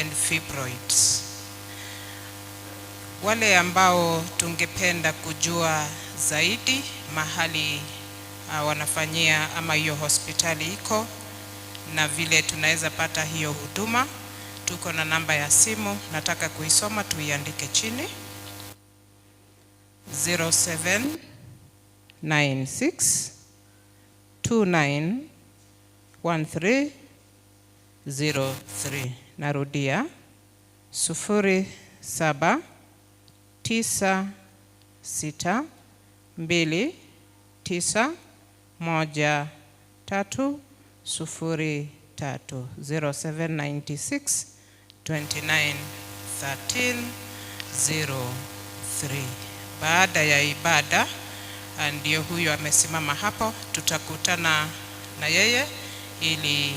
and fibroids. Wale ambao tungependa kujua zaidi mahali wanafanyia ama hiyo hospitali iko na vile tunaweza pata hiyo huduma, tuko na namba ya simu, nataka kuisoma tuiandike chini. 0796 291303. Narudia, sufuri saba tisa sita mbili tisa moja tatu sufuri tatu. 0796 29 13 03. Baada ya ibada, ndio huyo amesimama hapo, tutakutana na yeye ili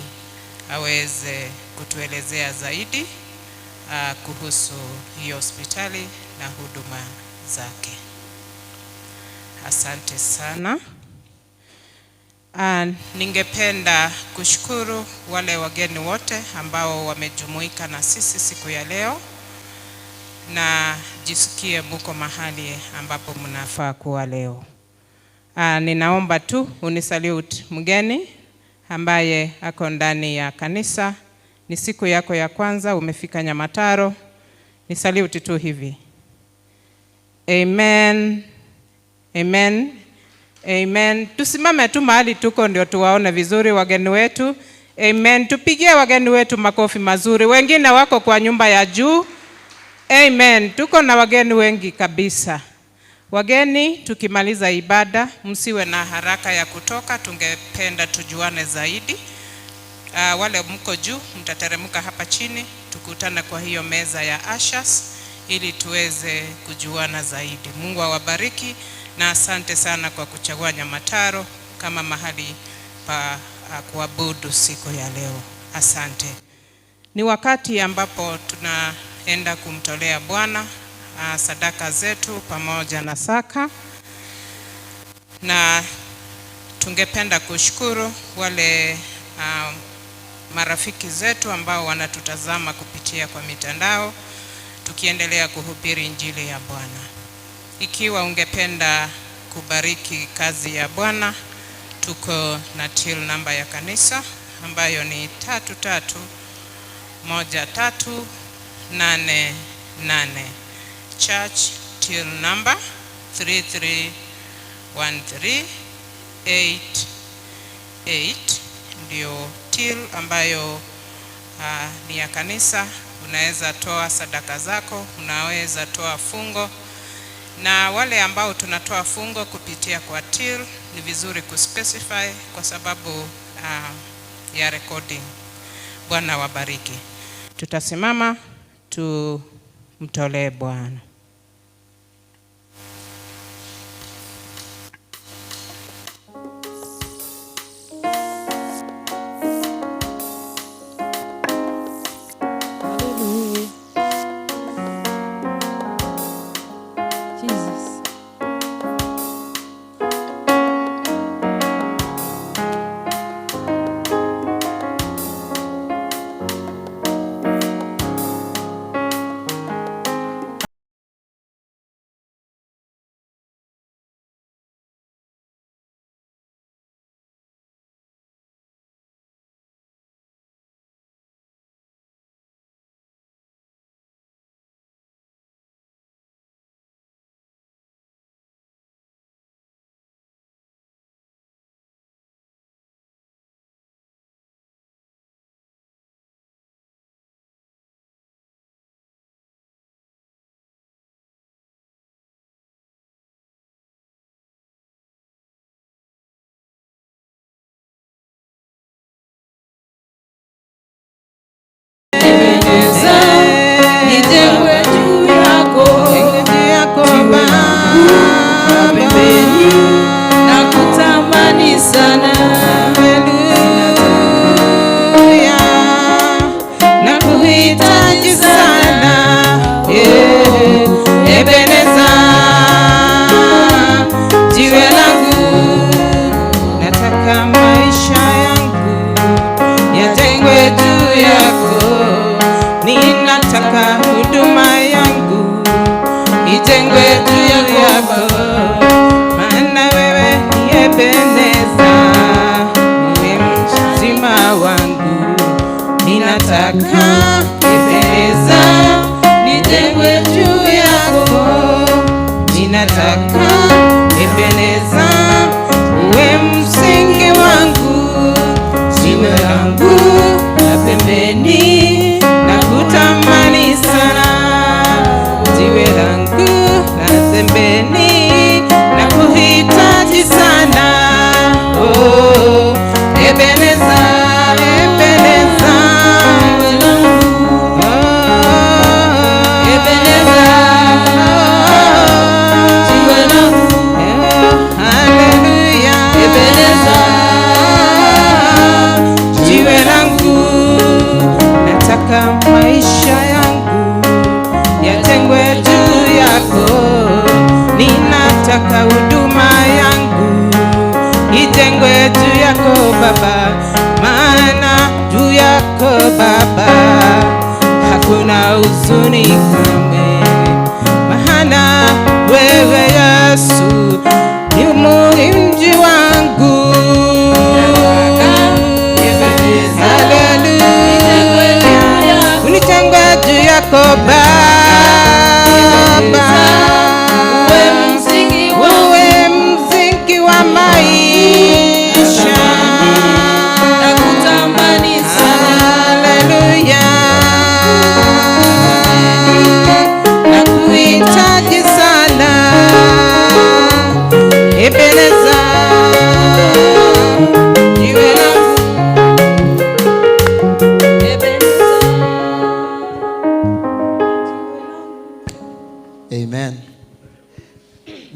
aweze kutuelezea zaidi kuhusu hiyo hospitali na huduma zake. Asante sana. Ningependa kushukuru wale wageni wote ambao wamejumuika na sisi siku ya leo, na jisikie muko mahali ambapo mnafaa kuwa leo. Ninaomba tu unisalute mgeni ambaye ako ndani ya kanisa. Ni siku yako ya kwanza umefika Nyamataro, ni salute tu hivi. Amen. Amen. Amen. Tusimame tu mahali tuko ndio tuwaone vizuri wageni wetu. Amen. Tupigie wageni wetu makofi mazuri. Wengine wako kwa nyumba ya juu. Amen. Tuko na wageni wengi kabisa. Wageni, tukimaliza ibada, msiwe na haraka ya kutoka, tungependa tujuane zaidi. Wale mko juu mtateremka hapa chini, tukutane kwa hiyo meza ya ushers ili tuweze kujuana zaidi. Mungu awabariki na asante sana kwa kuchagua Nyamataro kama mahali pa kuabudu siku ya leo. Asante. Ni wakati ambapo tunaenda kumtolea Bwana sadaka zetu pamoja na saka, na tungependa kushukuru wale marafiki zetu ambao wanatutazama kupitia kwa mitandao tukiendelea kuhubiri injili ya Bwana. Ikiwa ungependa kubariki kazi ya Bwana, tuko na till namba ya kanisa ambayo ni 331388. Church till number 331388 ndio till ambayo ni ya kanisa. Unaweza toa sadaka zako, unaweza toa fungo, na wale ambao tunatoa fungo kupitia kwa till ni vizuri kuspecify kwa sababu ya recording. Bwana wabariki. Tutasimama tumtolee Bwana.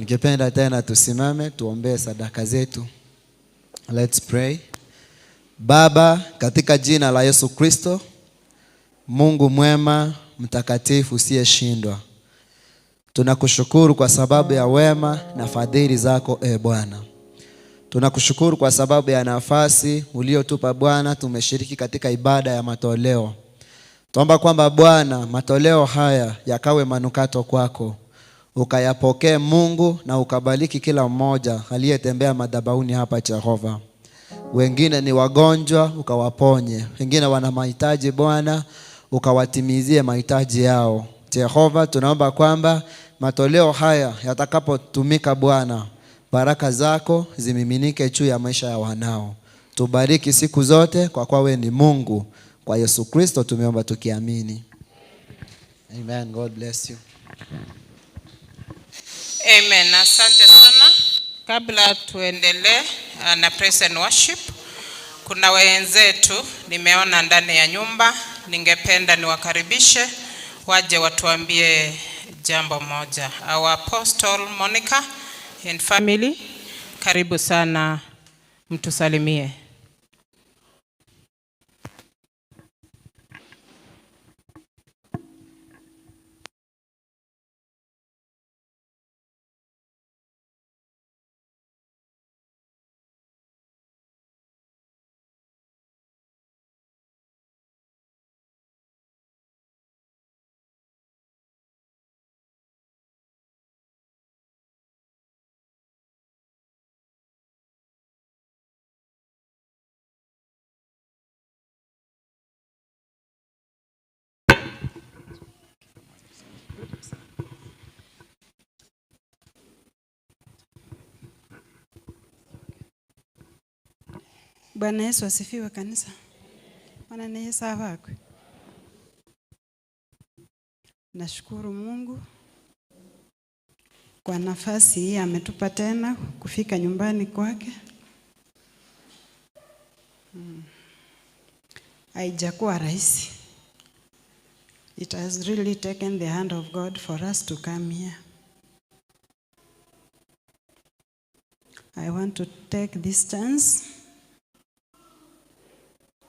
Ningependa tena tusimame tuombee sadaka zetu. Let's pray. Baba, katika jina la Yesu Kristo, Mungu mwema, mtakatifu usiyeshindwa, tunakushukuru kwa sababu ya wema na fadhili zako, e Bwana. Tunakushukuru kwa sababu ya nafasi uliotupa Bwana, tumeshiriki katika ibada ya matoleo. Tuomba kwamba Bwana, matoleo haya yakawe manukato kwako, ukayapokee Mungu na ukabariki kila mmoja aliyetembea madhabahuni hapa Jehova. Wengine ni wagonjwa, ukawaponye. Wengine wana mahitaji Bwana, ukawatimizie mahitaji yao. Jehova, tunaomba kwamba matoleo haya yatakapotumika Bwana, baraka zako zimiminike juu ya maisha ya wanao. Tubariki siku zote, kwa kuwa wewe ni Mungu. Kwa Yesu Kristo tumeomba tukiamini. Amen. God bless you. Amen. Asante sana. Kabla tuendelee na praise and worship, kuna wenzetu nimeona ndani ya nyumba, ningependa niwakaribishe waje watuambie jambo moja. Our Apostle Monica and family, karibu sana, mtusalimie. Bwana Yesu asifiwe kanisa. Bwana ni Yesu abakwe. Nashukuru Mungu kwa nafasi hii ametupa tena kufika nyumbani kwake. Haijakuwa rahisi. It has really taken the hand of God for us to come here. I want to take this chance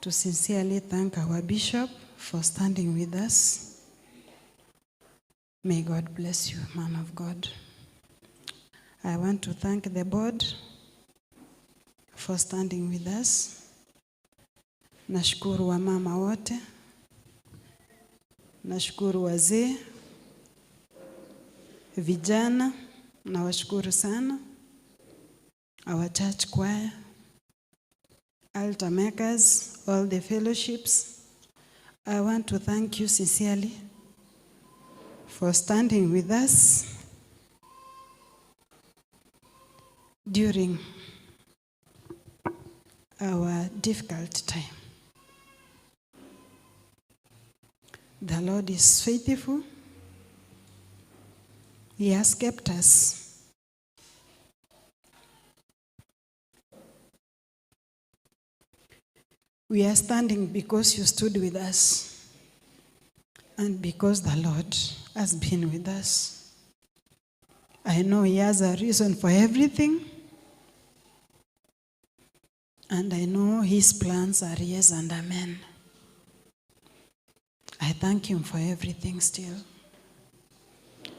to sincerely thank our bishop for standing with us. May God bless you, man of God. I want to thank the board for standing with us. Nashukuru wamama wote. Nashukuru wazee, vijana, nawashukuru sana. Our church choir, altar makers, all the fellowships. I want to thank you sincerely for standing with us during our difficult time. The Lord is faithful. He has kept us. We are standing because you stood with us and because the Lord has been with us. I know He has a reason for everything, and I know His plans are yes and amen. I thank Him for everything still.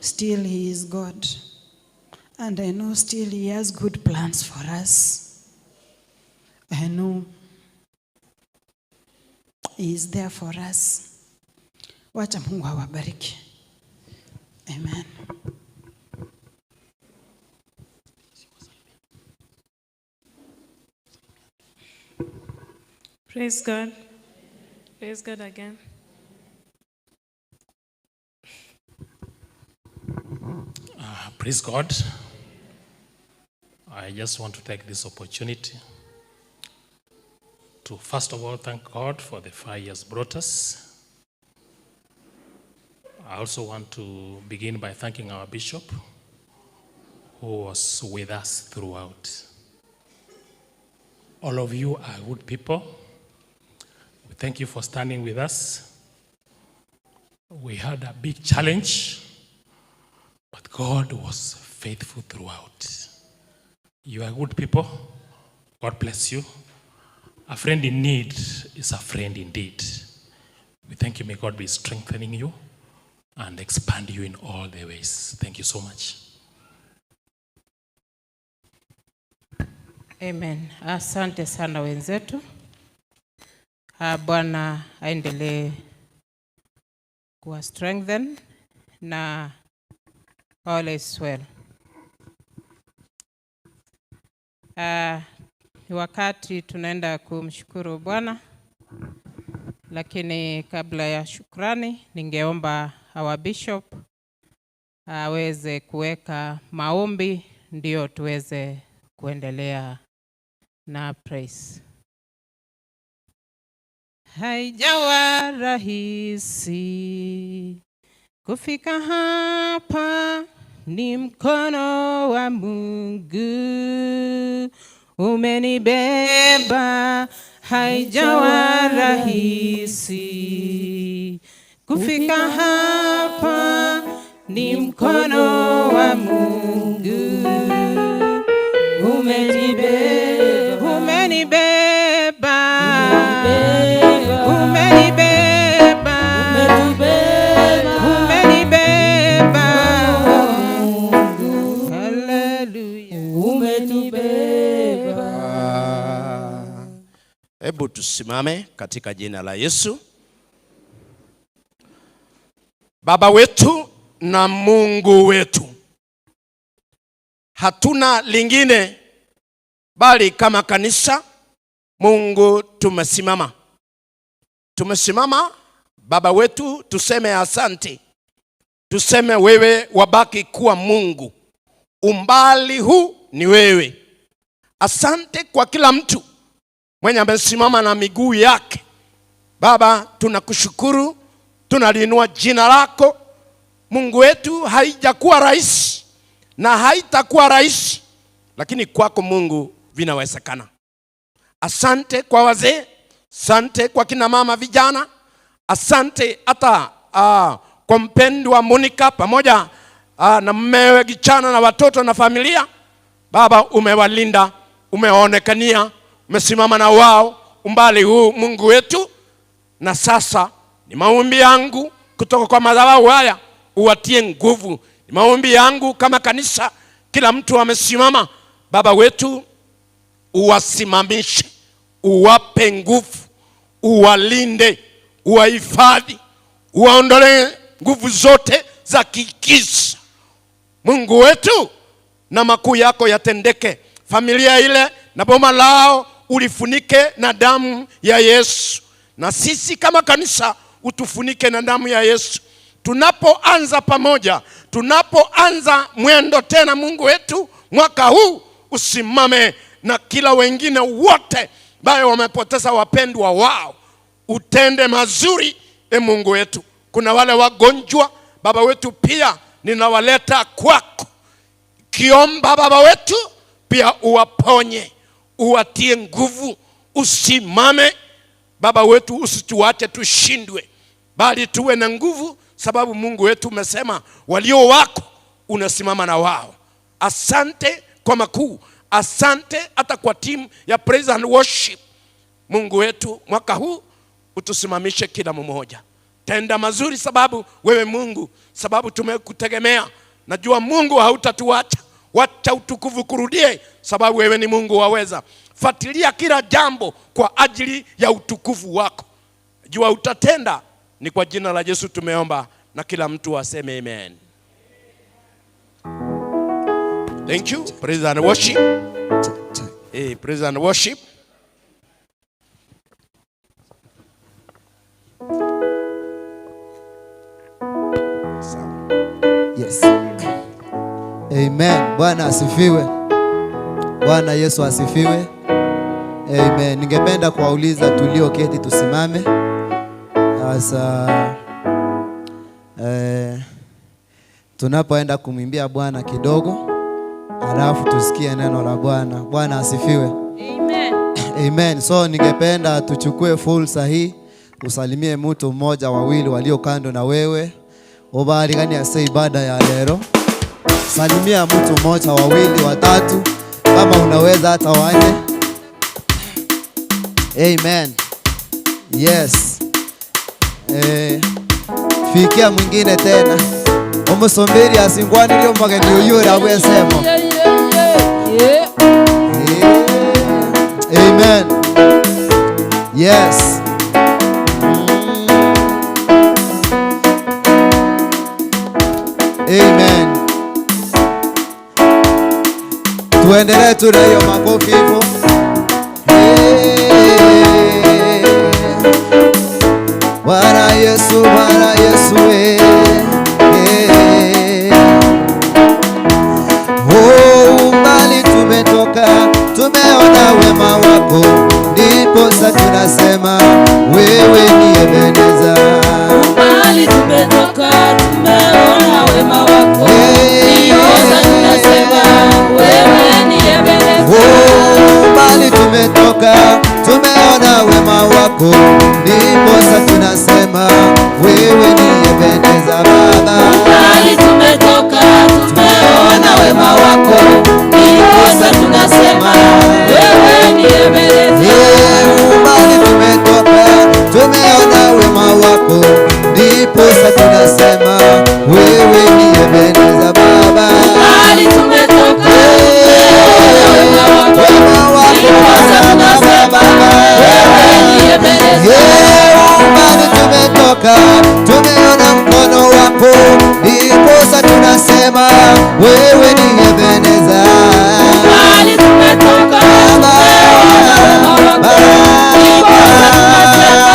Still He is God, and I know still He has good plans for us. I know He is there for us. Wacha Mungu awabariki. Amen. Praise God. Praise God again. Praise God. I just want to take this opportunity to first of all thank God for the far He has brought us. I also want to begin by thanking our bishop, who was with us throughout. All of you are good people. We thank you for standing with us. We had a big challenge. But God was faithful throughout. You are good people. God bless you. A friend in need is a friend indeed. We thank you. May God be strengthening you and expand you in all the ways. Thank you so much. Amen. Asante sana wenzetu. Ah, Bwana aendelee kuwa strengthen na all is well. Ah, ni wakati tunaenda kumshukuru Bwana, lakini kabla ya shukrani, ningeomba our bishop aweze kuweka maombi ndio tuweze kuendelea na praise. Haijawa rahisi kufika hapa, ni mkono wa Mungu umenibeba. Haijawa rahisi kufika hapa, ni mkono wa Mungu umenibeba, umenibeba, umenibeba, umenibeba. Hallelujah. Ah, Hebu tusimame katika jina la Yesu. Baba wetu na Mungu wetu, hatuna lingine bali kama kanisa, Mungu tumesimama, tumesimama Baba wetu, tuseme asante, tuseme wewe wabaki kuwa Mungu, umbali huu ni wewe. Asante kwa kila mtu mwenye amesimama na miguu yake. Baba, tunakushukuru, tunaliinua jina lako Mungu wetu. Haijakuwa rahisi na haitakuwa rahisi, lakini kwako Mungu vinawezekana. Asante kwa wazee, asante kwa kina mama vijana, asante hata kwa mpendwa Monica pamoja na mmewe Gichana na watoto na familia. Baba, umewalinda, umewaonekania, umesimama na wao umbali huu, Mungu wetu. Na sasa ni maombi yangu kutoka kwa madhabahu haya, uwatie nguvu. Ni maombi yangu kama kanisa, kila mtu amesimama. Baba wetu, uwasimamishe, uwape nguvu, uwalinde, uwahifadhi, uwaondolee nguvu zote za kigiza. Mungu wetu, na makuu yako yatendeke. Familia ile na boma lao ulifunike na damu ya Yesu, na sisi kama kanisa utufunike na damu ya Yesu. Tunapoanza pamoja, tunapoanza mwendo tena, Mungu wetu, mwaka huu usimame na kila wengine wote ambayo wamepoteza wapendwa wao, utende mazuri e Mungu wetu. Kuna wale wagonjwa Baba wetu, pia ninawaleta kwako kiomba Baba wetu pia uwaponye, uwatie nguvu, usimame Baba wetu, usituache tushindwe, bali tuwe na nguvu, sababu Mungu wetu umesema walio wako unasimama na wao. Asante kwa makuu, asante hata kwa timu ya praise and worship. Mungu wetu, mwaka huu utusimamishe kila mmoja, tenda mazuri, sababu wewe Mungu, sababu tumekutegemea. Najua Mungu hautatuacha, wacha utukufu kurudie, sababu wewe ni Mungu waweza. Fuatilia kila jambo kwa ajili ya utukufu wako, jua utatenda. Ni kwa jina la Yesu tumeomba, na kila mtu aseme amen. Thank you. Praise and worship. Hey, praise and worship. Yes. Amen. Bwana asifiwe. Bwana Yesu asifiwe. Amen. Ningependa kuwauliza tulioketi tusimame. Sasa tunapoenda kumwimbia Bwana kidogo, alafu tusikie neno la Bwana. Bwana asifiwe. Amen. Amen. So ningependa tuchukue fursa hii usalimie mtu mmoja wawili walio kando na wewe, obalikani ase ibada ya lero. Salimia mtu mmoja, wawili, watatu, kama unaweza hata wanne. Amen. Yes. Eh, fikia mwingine tena omusomberi asingwanirie omogeni oyure abwesemo. Amen. Yes. Amen. Tuendelee tu na hiyo makofi hivyo. Hey. Bwana Yesu, Bwana Yesu, eh. Eh. Oh, umbali tumetoka, tumeona wema wako, ndiposa tunasema wewe ni Ebeneza. Umbali tumetoka, tumeona wema wako, ndiposa tunasema wewe ni Ebeneza. Oh, umbali tumetoka, tumeona wema wako, ndiposa tunasema wewe ni Ebeneza Baba. Umbali tumetoka, tumeona wema wako, ndiposa tunasema wewe ni Ebeneza. Yeah, umbali tumetoka, tumeona wema wako, ndiposa tunasema wewe ni Ebeneza Baba. Umbali tumetoka, tumeona wema wako, Wema wako ndiposa tunasema wewe ni Ebeneza. Yeah, umbali tumetoka, tumeona mkono wako, ndiposa tunasema wewe ni Ebeneza. Umbali tumetoka, tumeona wema wako, ndiposa tunasema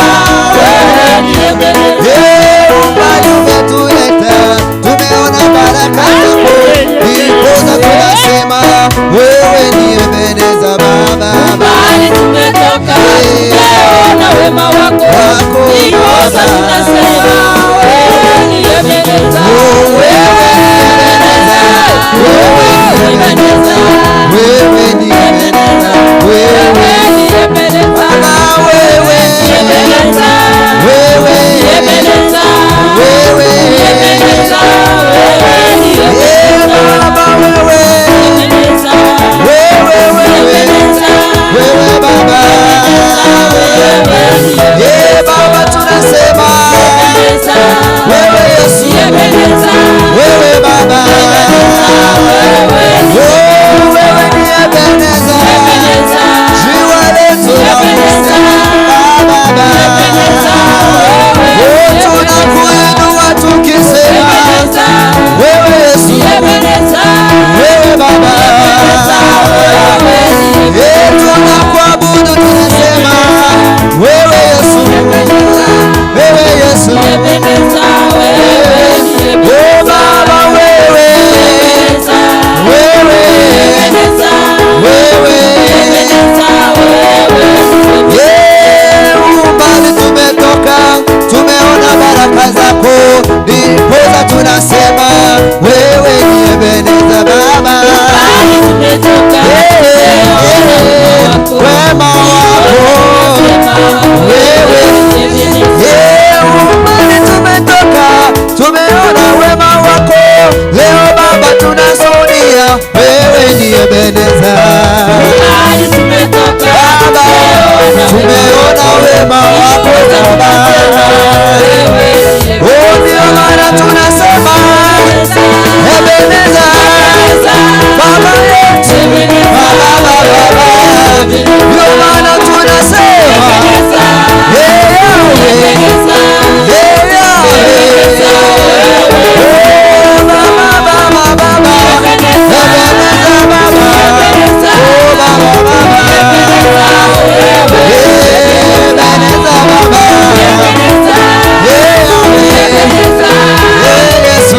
wewe ni Ebeneza. Yeah, umbali umetuleta, tumeona baraka zako, ndiposa tunasema wewe ni Ebeneza Baba. Umbali tumetoka, tumeona wema wako, ndiposa tunasema wewe ni Ebeneza. Wewe ni Ebeneza, Wewe ni Ebeneza, wewe ni Ebeneza, wewe wewe ni Ebeneza, Baba, wewe Ebeneza, wewe Ebeneza, wewe Ebeneza, wewe ni Eh, Ebeneza, Baba wewe Ebeneza, wewe wewe Ebeneza, wewe Baba wewe ni Eh, Baba tunasema Ebeneza, wewe Yesu Ebeneza, wewe Baba wewe ni Oh, wewe ni Ebeneza Ebeneza, jiwe letu la Ebeneza, Baba Ebeneza, Oh, tunakuinua tukisema Ebeneza, wewe Yesu Ebeneza, wewe Baba Eh, tunakuabudu tunasema wewe Yesu wewe Yesu Ebeneza, wewe ni Oh Baba wewe Ebeneza, wewe Ebeneza, wewe Ebeneza, wewe Yeah, umbali tumetoka, tumeona baraka zako, ndiposa tunasema wewe ni Ebeneza Baba. Mbali tumetoka, Yeah, wema wako wewe Yeah, umbali tumetoka, tumeona wema wako, leo Baba tunashuhudia wewe ni Ebeneza. Mbali tumetoka, Baba, tumeona wema wako Baba. Oh, ndio maana tunasema Ebeneza, Baba yetu, Baba, Baba, Baba. Ndio maana tunasema Hey, Yahweh, Hey, Yahweh. Oh, Baba, Baba, Baba. Ebeneza, Baba. Oh, Baba, Baba. Ebeneza, Baba. Hey, Yahweh. Hey, Yesu.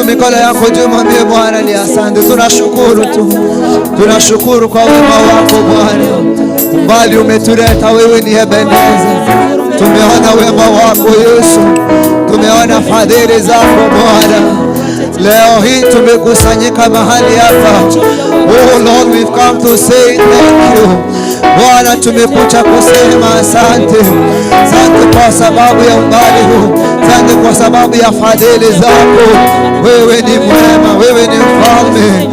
Mikono yako juu, mwambie Bwana ni asante. Tunashukuru tu, tunashukuru kwa wema wako Bwana. Umbali umetuleta wewe ni Ebeneza. Tumeona wema wako Yesu, tumeona fadhili zako Bwana. Leo hii tumekusanyika mahali hapa. Oh Lord, we've come to say thank you. Bwana, tumekuja kusema asante. Asante kwa sababu ya umbali huu, asante kwa sababu ya fadhili zako. Wewe ni mwema, wewe ni mfalme,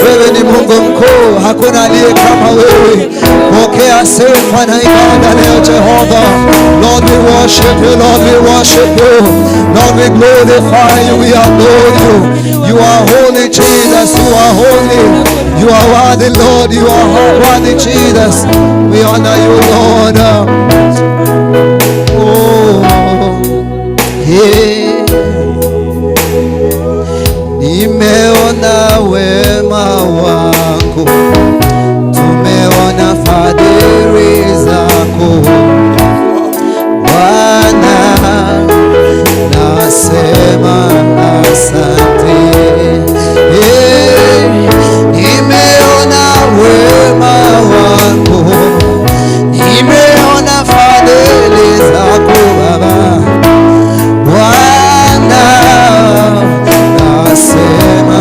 wewe ni Mungu mkuu, hakuna aliye kama wewe. Pokea sifa na ibada leo Jehova. Lord, we worship you, Lord, we worship you. Lord, we glorify you, we adore you. You are holy, Jesus, you are holy. You are worthy, Lord, you are worthy, Jesus. We honor you, Lord. Oh, yeah. Nimeona wema wako, tumeona fadhili zako Bwana, nasema asante. Nimeona wema wako, nimeona fadhili zako Baba. Bwana, nasema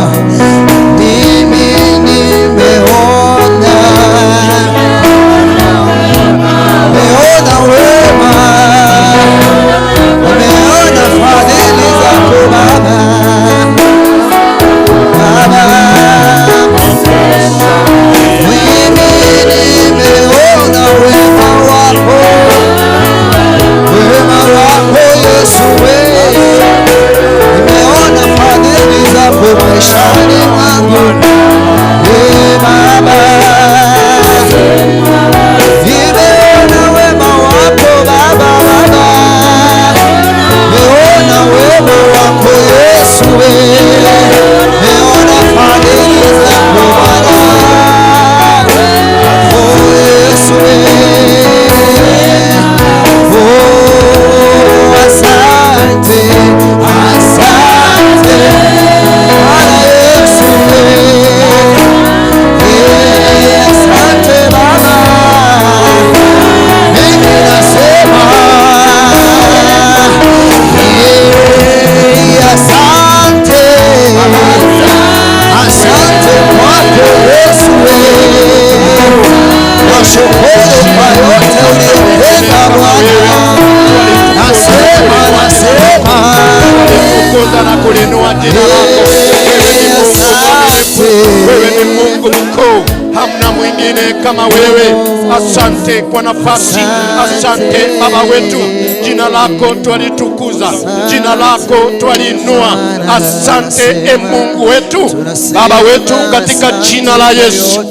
kulinua jina lako. Wewe ni Mungu mwaminifu, wewe ni Mungu mkuu, hamna mwingine kama wewe. Asante kwa nafasi, asante Baba wetu, jina lako twalitukuza, jina lako twaliinua. Asante e Mungu wetu, Baba wetu, katika jina la Yesu.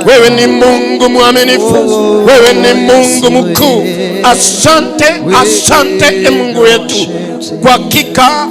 Wewe ni Mungu mwaminifu, wewe ni Mungu mkuu. Asante, asante e Mungu wetu, kwa hakika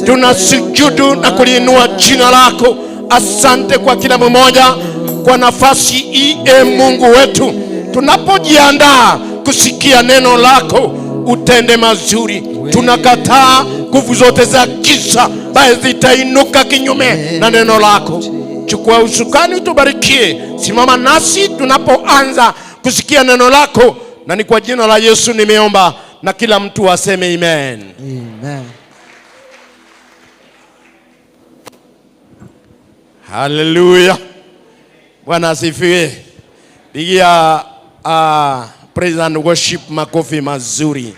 tunasujudu na kuliinua jina lako. Asante kwa kila mmoja kwa nafasi hii, e Mungu wetu, tunapojiandaa kusikia neno lako, utende mazuri. Tunakataa nguvu zote za giza ambaye zitainuka kinyume na neno lako. Chukua usukani, utubarikie. Simama nasi tunapoanza kusikia neno lako, na ni kwa jina la Yesu nimeomba, na kila mtu aseme amen. Amen. Haleluya, Bwana asifiwe. Pigia praise and worship makofi mazuri.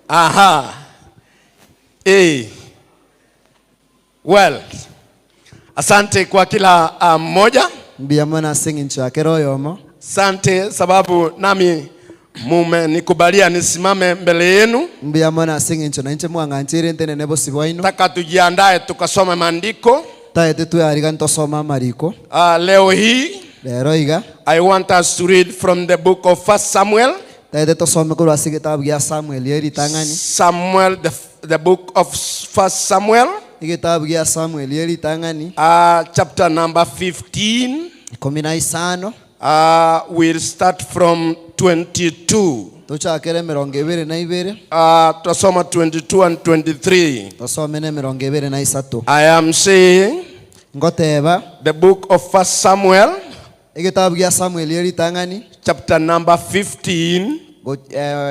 Aha. Hey. Well, asante kwa kila mmoja. Mbuya mono ase eng'encho ya kera oyomo. Asante sababu nami mumenikubalia nisimame mbele yenu. Mbuya mono ase eng'encho nainche mwang'ancheire ntenene bosio bwaino. Nataka tujiandae tukasome maandiko. Taete twearigani tosome amariko. Leo hii Rero iga. I want us to read from the book of 1 Samuel. Taete tosome korwa ase egetabu gia Samuel ye ritang'ani. Samuel, the book of 1 Samuel. Egetabu gia Samuel ye ritang'ani. Chapter number 15. Ikomi na isano. We'll start from 22. Tochakere emerongo ebere na ibere. Tutasoma 22 and 23. Tosome na emerongo ebere na isato. I am saying Ngoteba. The book of 1 Samuel. Egetabu gia Samuel ye ritang'ani. Chapter number 15. Go,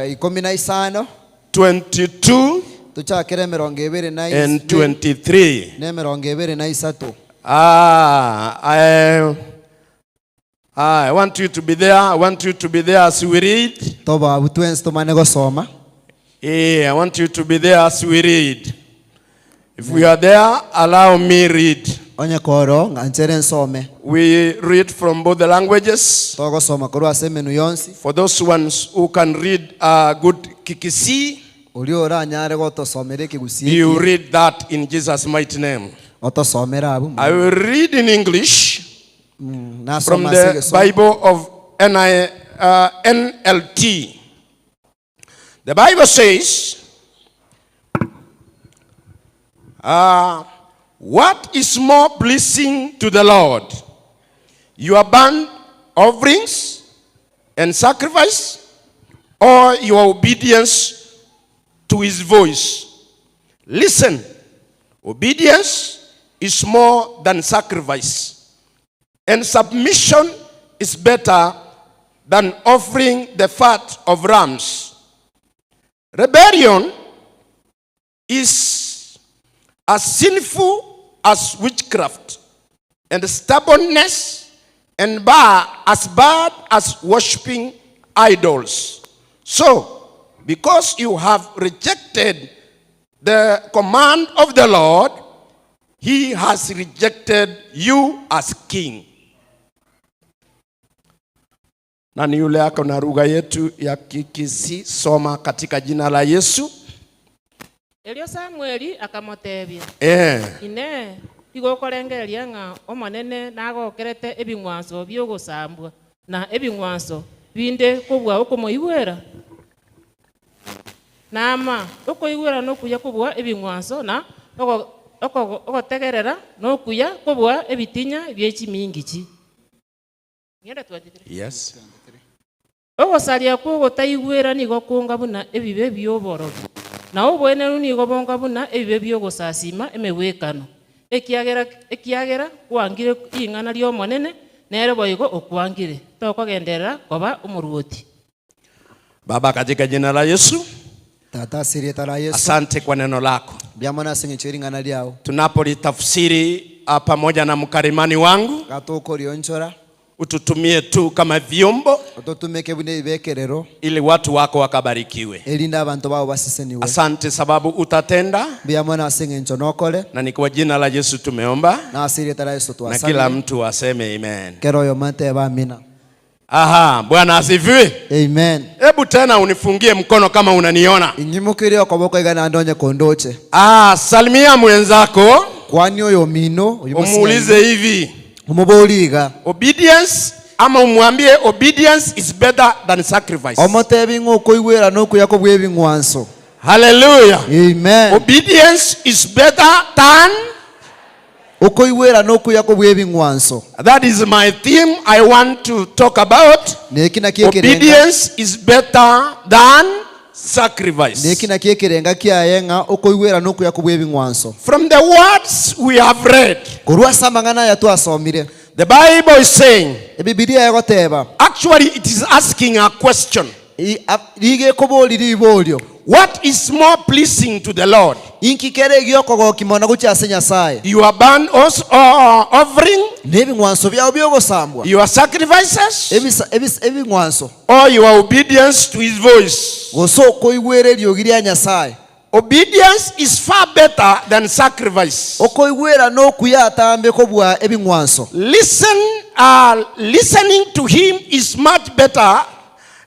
ikomi na isano. 22. Tochakere emerongo ebere na And is- 23. Na emerongo ebere na isato. I want you to be there. I want you to be there as we read. Toba abu twensi tomane gosoma. I want you to be there as we read. If we are there, allow me read. Onye koro, nganchere nsome. We read from both the languages. Togosoma korwa ase emenu yonsi. For those ones who can read good Kikisi, Ori oranyare gotosomera ekegusii you ekiya. read that in Jesus' mighty name. Otosomera abu. I will read in English Nasoma from ase the egesomo. Bible of NLT. The Bible says, what is more pleasing to the Lord? Your burnt offerings and sacrifice, or your obedience to his voice? Listen, obedience is more than sacrifice, and submission is better than offering the fat of rams. Rebellion is as sinful as witchcraft, and stubbornness and as bad as worshiping idols. So, because you have rejected the command of the Lord, he has rejected you as king. Na ni yule ako na lugha yetu ya Kikisii, soma katika jina la Yesu. Elio Samueli akamotebia. Ine igokorengereria ng'a omonene nagokerete ebing'wanso bi'ogosambwa na ebing'wanso binde kobua okomoigwera. Nama okoigwera nokuya kobua ebing'wanso na ogotegerera nokuya kobua ebitinya bie chimingichi. Ng'enda 23. Yes. Ogosaria kwogotaigwera nigo konga buna ebibe bi'oborogi. Na obweneru nigo bonga buna ebibe bi'ogosasima emegwekano. Ekiagera, ekiagera kwangire ring'ana ri'omonene, nere boigo okwangire. Tokogenderera koba omoruoti. Baba, katika jina la Yesu, Tata, asirieta la Yesu. Asante kwa neno lako. Mbuya mono ase eng'encho ring'ana riao. Tunapolitafsiri pamoja na mkalimani wangu, Gatokorionchora. ututumie tu kama vyombo. Ototumeke buna ebibekerero. Ili watu wako wakabarikiwe. Erinde abanto bao basesenigwe. Asante sababu utatenda. Mbuya mono ase eng'encho nokore. Na ni kwa jina la Yesu tumeomba. Na ase erieta ria Yeso Na kila twasabire. mtu aseme amen. Kera oyomo atebe amina. Aha, Bwana asifiwe. Amen. Hebu tena unifungie mkono kama unaniona. Inyimokerie okoboko iga naende onye kondoche. Ah, salimia mwenzako. Kwania oyomino, oyio Umuulize mosinyaine. hivi. Omoborie iga. Obedience ama umwambie obedience is better than sacrifice. Omotebi ng'a okoigwera nokuya kobua ebing'wanso. Hallelujah. Amen. Obedience is better than Okoigwera nokuya kobua ebing'wanso. That is my theme I want to talk about. Neki nakio ekerenga. Obedience is better than sacrifice. Neki nakio ekerenga kiaye ng'a okoigwera nokuya kobua ebing'wanso. From the words we have read. Korwa ase amang'ana aya twasomire. The Bible is saying. Ebibilia egoteba. Actually it is asking a question. Rigo ekoboria riborio. What is more pleasing to the Lord? Inki kere egiokogokia mono gochia ase Nyasae? Your burnt offering? Nebing'wanso biao bi'ogosambwa? Your sacrifices? Ebing'wanso. Or your obedience to his voice? Gose okoigwera eriogi ria Nyasae? Obedience is far better than sacrifice. Okoigwera nokuya atambe kobua ebing'wanso. Listen, listening to him is much better,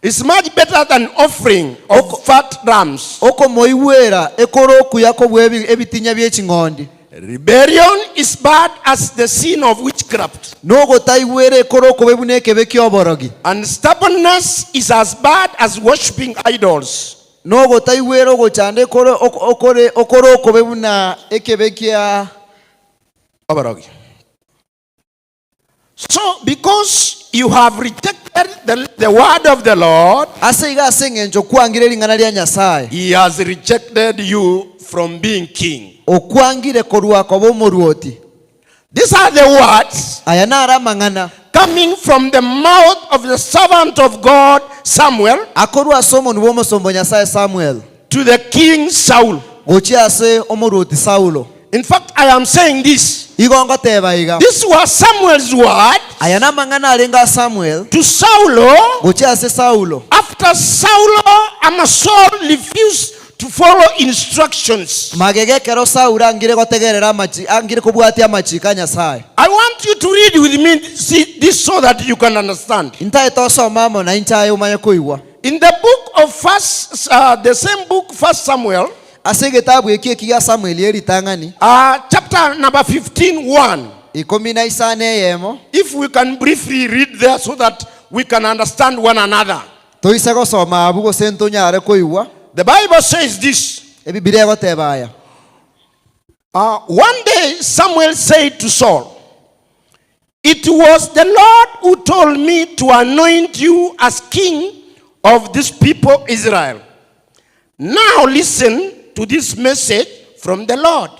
is much better than offering of fat rams. Okomoigwera ekore okuya kobua ebitinya bie ching'ondi. Rebellion is bad as the sin of witchcraft. Nogotaigwera ekore okobe buna ekebe ki'oborogi. And stubbornness is as bad as worshipping idols. Nogotaigwera ogochanda ekore okore okore okobe buna ekebe kia. Oborogi. So because you have rejected the, the word of the Lord, Ase igo ase engencho kwangire ring'ana ria Nyasae. He has rejected you from being king. Okwangire korwa koba omoruoti. These are the words Aya naro amang'ana. coming from the mouth of the servant of God Samuel Akorwa ase omonwa bw'omosomba o Nyasae Samuel. to the king Saul. Gochia ase omoruoti Saulo. In fact, I am saying this. Igo ngoteba iga. This was Samuel's word. Aya namang'ana arenge a Samuel. To Saulo. Gochia ase Saulo. After Saulo ama Saul refused to follow instructions. Magega ekero Saulo angire gotegerera amachi angire kobwatia amachiiko a Nyasae. I want you to read with me see this so that you can understand. Intaete osome amo nainche aye omanye koigwa. In the book of first, uh, the same book, First Samuel. Ase egetabu ekio eki gia Samueli eritang'ani. Uh, chapter number 15, 1. Ikomi na isano eyemo. If we can briefly read there so that we can understand one another. Toise gosoma abwo gose ntonyare koigwa. The Bible says this. Ebibilia egoteba aya. Uh, one day Samuel said to Saul, It was the Lord who told me to anoint you as king of this people Israel. Now listen to this message from the Lord.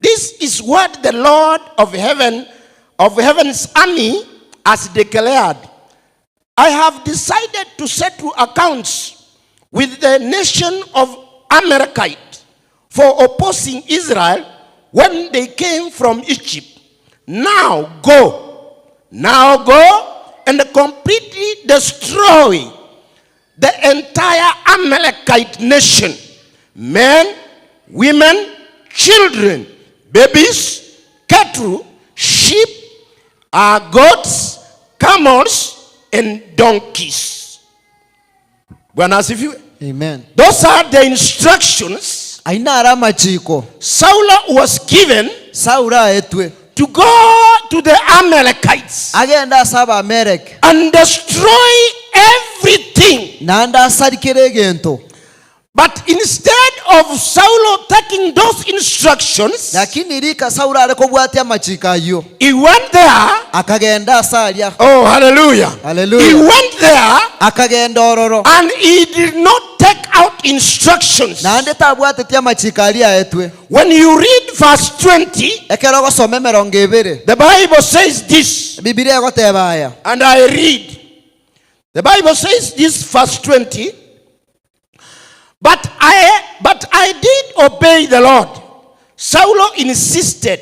This is what the Lord of heaven of heaven's army has declared. I have decided to settle accounts with the nation of Amalekite for opposing Israel when they came from Egypt. Now go, now go and completely destroy the entire Amalekite nation men, women, children, babies, cattle, sheep, uh, goats, camels, and donkeys. Bwana asifiwe. Amen. Those are the instructions Ayio naro amachiko. Saulo was given Saulo aetwe. to go to the Amalekites Agende ase Abaameleki. and destroy everything. Naende asarie kera egento. But instead of Saulo taking those instructions, Lakini rika Saulo are kobwatia amachiko ayio. he went there. Akagenda ase aria. Oh, hallelujah. Hallelujah. He went there. Akagenda ororo. And he did not take out instructions. Naende tabwatetie amachiko aria aetwe. When you read verse 20, Ekero ogosoma emerongo ebere. The Bible says this. Bibilia egoteba aya. And I read. The Bible says this verse 20. But I, but I did obey the Lord. Saulo insisted.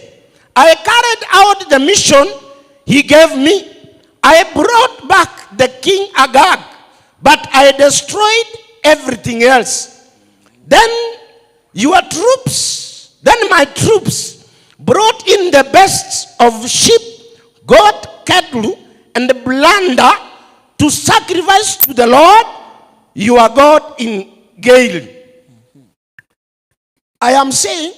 I carried out the mission he gave me. I brought back the king Agag, but I destroyed everything else. Then your troops, then my troops brought in the best of sheep, goat, cattle, and plunder to sacrifice to the Lord your God in Gilgal. I am saying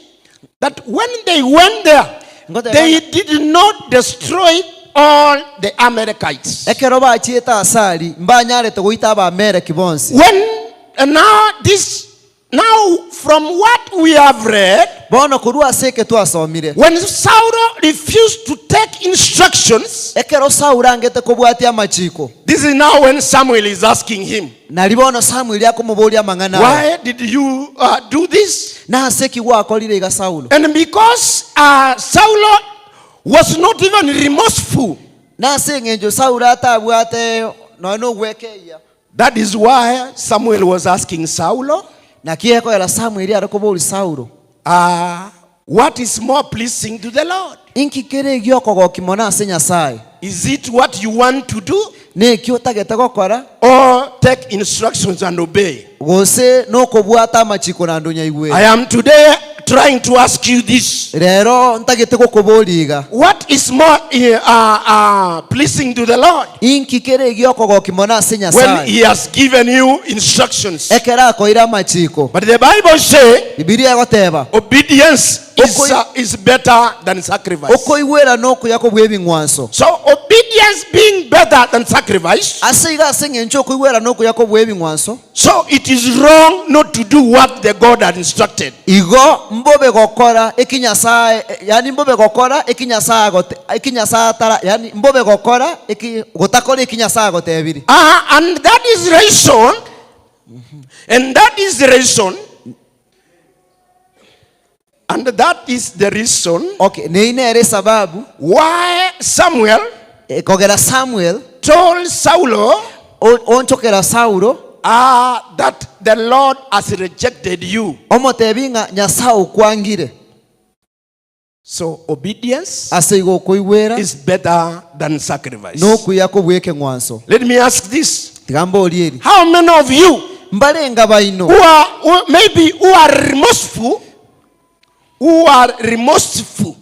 that when they went there, Ngote they did not destroy all the Amalekites. Ekero bachiete ase aria, mbanyarete goita Abaameleki bonsi. When and now this now from what we have read, Bono korwa ase eke twasomire. when Saulo refused to take instructions, Ekero Saulo angete kobwatia amachiko. this is now when Samuel is asking him, Nari bono Samueli akomoboria amang'ana aya. Why did you do this? Nase ki gwakorire iga Saulo? And because Saulo was not even remorseful. Nase eng'encho Saulo atabwate nonya nogwekeyia. That is why Samuel was asking Saulo. Naki ekoera Samueli are koboria Saulo. What is more pleasing to the Lord? Inki kere egiokogokia mono ase Nyasae? Is it what you want to do? Neki otagete gokora? Or take instructions and obey? Gose nokobwata amachiko naende onyaigwere? I am today trying to ask you this. Rero ntagete gokoboria iga. What is more pleasing to the Lord? Inki kere egiokogokia mono ase When Nyasae? he has given you instructions. Ekero akoire amachiko. But the Bible say, Bibilia egoteba. Obedience is better than sacrifice. Okoigwera nokuya kobua ebing'wanso. So obedience being better than sacrifice. Ase igo ase eng'encho okoigwera nokuya kobua ebing'wanso. So it is wrong not to do what the God had instructed. Igo mbobe gokora eki Nyasae, yaani mbobe gokora eki Nyasae agote, eki Nyasae atara, yaani mbobe gokora eki, gotakora eki Nyasae agotebiri. And that is reason, and that is the reason, and that is the reason Okay, neyio nere esababu why Samuel ekogera Samuel told Saulo onchokera Saulo that the Lord has rejected you. Omotebi ng'a Nyasae okwangire. So obedience Ase igo okoigwera is better than sacrifice. nokuya kobua ekeng'wanso. Let me ask this. Tiga mborie eri. How many of you Mbarenga baino who are, who, maybe who are remorseful, who are remorseful?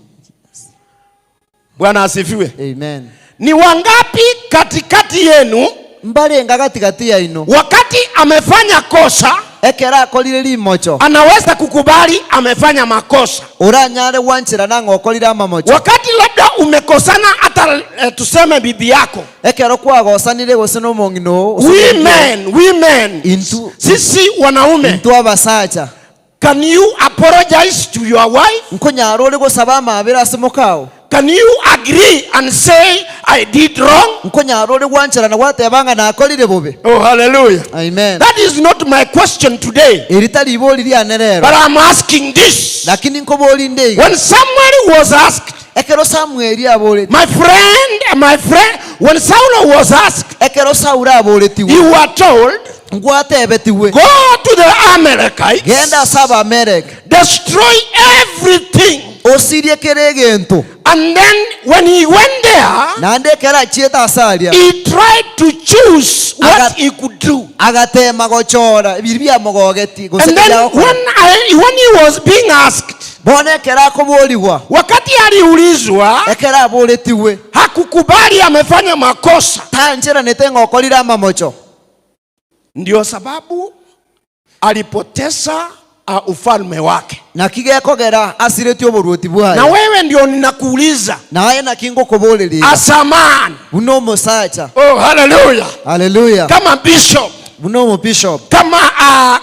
Bwana asifiwe. Amen. Ni wangapi katikati yenu Mbarenga gatigati yaino wakati amefanya kosa ekero akorire rimocho anaweza kukubali amefanya makosa? Oranyare gwancherana ng'a okorire amamocho. Wakati labda umekosana hata tuseme bibi yako. Ekero kwagosanire gose nomong'ina oo, gose We nomong'ina oo. men, we men. Intwe, Sisi wanaume. Intwe abasacha. Can you apologize to your wife? Nkonyara ore gosaba amabera ase mokao? Can you agree and say I did wrong? Nkonyara ore gwancherana gwateba ng'a nakorire bobe? Oh, hallelujah. Amen. That is not my question today. Eri tari ibori riane rero. But I'm asking this. Lakini nkobori nde iga. When Samuel was asked, Ekero Samueli aboreti. My friend, my friend, when Saul was asked, Ekero Saulo aboretiwe. You were told, Ngwatebetigwe. Go to the Amalekites. Genda ase Abaameleki. Destroy everything. Osirie kera egento. And then when he went there, Naende ekero achiete ase aria, he tried to choose what he could do. Agatema gochora ebiria biamogogetie gose And then keria agokora. when he was being asked, Bono ekero akoborigwa, wakati aliulizwa, ekero aboretigwe, hakukubali amefanya makosa. Tancheranete ng'a okorire amamocho. Ndio sababu alipoteza ufalme wake. Naki gekogera asiretie oboruoti bwaye. Na wewe ndio ninakuuliza. Naye naki ngokoboreria iga. As a man. Buna omosacha. Oh, hallelujah. Hallelujah. Kama bishop. Buna omobishop.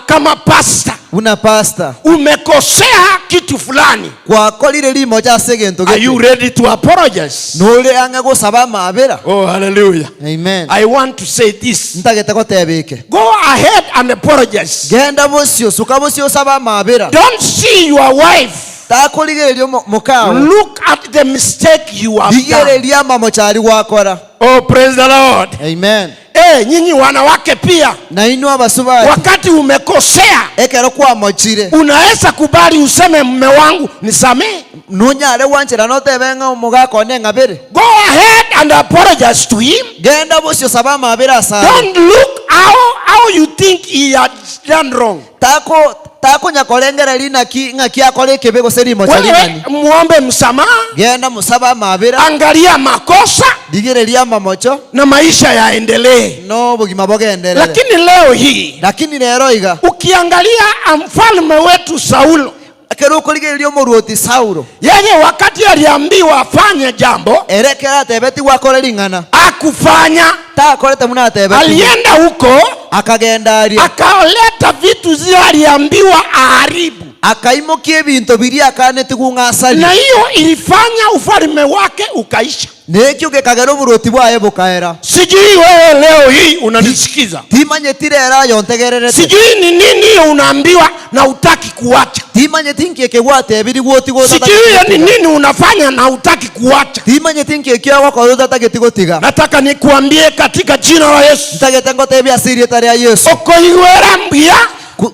Kama pastor. Buna pastor. Umekosea kitu fulani. Gwakorire rimocha ase egento Are you gete. ready to apologize? Nore ang'e gosaba amabera. Oh, hallelujah. Amen. I want to say this. Ntagete goteba eke. Go ahead and apologize. Genda bosio, suka bosio osabe amabera. Don't see your wife. Takorigereria mokao. Look at the mistake you have done. Rigereria amamocho aria gwakora. Oh, praise the Lord. Amen. Hey, nyinyi wanawake pia, Na inwe abasubati, wakati umekosea ekero kwamochire, unaweza kubali useme mume wangu nisamehe. nonyare gwancherana otebe ng'a omogaka one ng'abere. Go ahead and apologize to him. Genda bosio saba amabera asare. Don't look how you think he had done wrong. Tako takonya korengereria naki ng'aki akora ekebe gose rimocha Wewe ring'ani. muombe msamaha, Genda mosabe amabera, angalia makosa rigereria amamocho, na maisha yaendelee. na obogima bogenderere. Lakini leo hii Lakini rero iga, ukiangalia mfalme wetu Saulo, ekero okorigereria omoruoti Saulo, yeye wakati aliambiwa afanye jambo ere ekero atebetigwe akore ring'ana, akufanya. takorete buna atebetigwe. Alienda huko Akagenda aria, akaleta vitu zile aliambiwa aharibu, akaimokia ebinto biria akanetigwe ng'a asarie. na hiyo ilifanya ufalme wake ukaisha. Nekio gekagera oboruoti bwaye bokaera. Sijui wewe leo hii unanisikiza, Timanyeti rero aye ontegererete. sijui ni nini hiyo unaambiwa na utaki kuacha, Timanyeti nki eke gwatebirigwe otige sijui otatageti hiyo ni gotiga. nini unafanya na utaki kuacha. Timanyeti nki ekio ogokora otatageti gotiga. Nataka nikuambie katika jina la Yesu, Ntagete ngotebie ase erieta ria Yesu. okoigwera mbuya.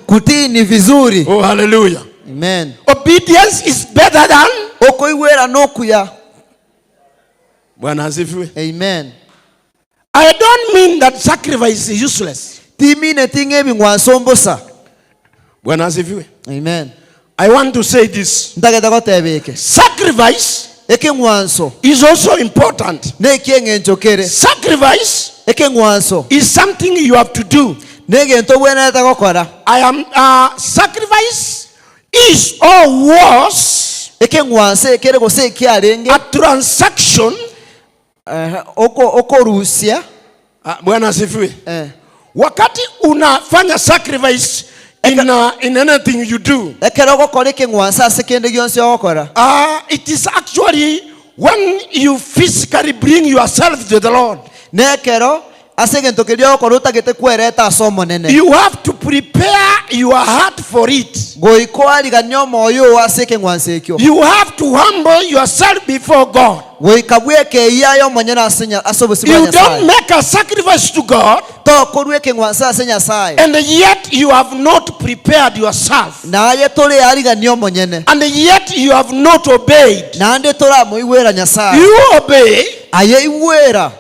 Kutii ni vizuri. Oh, haleluya! Amen. Obedience is better than. Okoigwera nokuya. Bwana asifiwe. Amen. I don't mean that sacrifice is useless. Timineti ng'a ebing'wanso mbosa. Bwana asifiwe. Amen. I want to say this. Ntagete goteba eke. Sacrifice Ekeng'wanso is also important. neki eng'encho kere. Sacrifice Ekeng'wanso is something you have to do. negento obwenerete gokora. I am sacrifice is or was Ekeng'wanso ekere gose ekiarenge a transaction. eh, oko okorusia Bwana asifiwe. eh. Wakati unafanya sacrifice in anything you do, Ekero ogokora ekeng'wanso ase kende gionsi ogokora, it is actually when you physically bring yourself to the Lord. nekero ase egento keria ogokora otagete kwereta ase Omonene. You have to prepare your heart for it. Goika oariganie omoyo oo ase ekeng'wanso ekio. You have to humble yourself before God. Goika bwekeyie aye omonyene ase nya- ase obosio bwa You don't Nyasaye. make a sacrifice to God Tokorua ekeng'wanso ase Nyasaye and yet you have not prepared yourself. naye toreariganie omonyene And yet you have not obeyed. naende toramoigwera Nyasaye. You obey, Aye igwera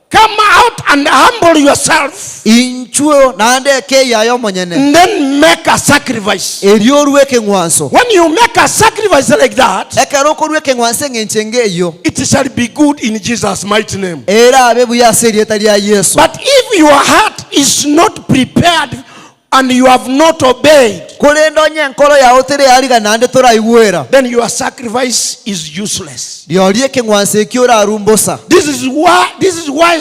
come out and humble yourself, inchuo naende ekeyie aye omonyene and then make a sacrifice. erio orue ekeng'wanso. When you make a sacrifice like that, Ekero okorua ekeng'wanso eng'encho enge eyio, it shall be good in Jesus' mighty name. erabe buya ase erieta ria Yeso. But if your heart is not prepared and you have not obeyed, Korende onye enkoro yao tereariga naende toraigwera, then your sacrifice is useless. rioria ekeng'wanso ekio orarue mbosa. This is why, this is why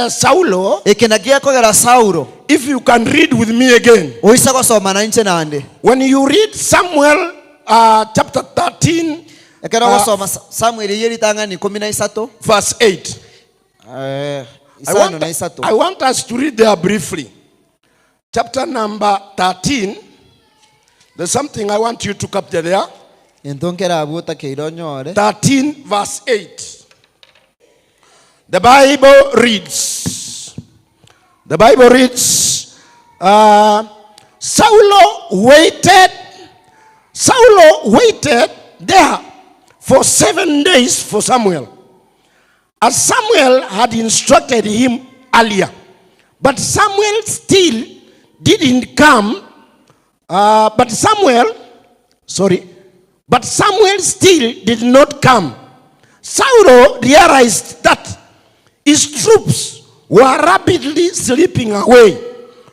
Saulo, Eke nakio gekogera Saulo, if you can read with me again, oisa gosoma nainche naende. when you read Samuel chapter 13, Ekero ogosoma Samuel eyio eritang'ani ikomi na isato, verse 8. Isano na isato. I want us to read there briefly. Chapter number 13. There's something I want you to capture there. Gento nkerabwo otakeire onyore. 13 verse 8. The Bible reads, the Bible reads, Saulo waited, Saulo waited there for 7 days for Samuel, as Samuel had instructed him earlier. But Samuel still didn't come. But Samuel, sorry, but Samuel still did not come. Saulo realized that his troops were rapidly slipping away.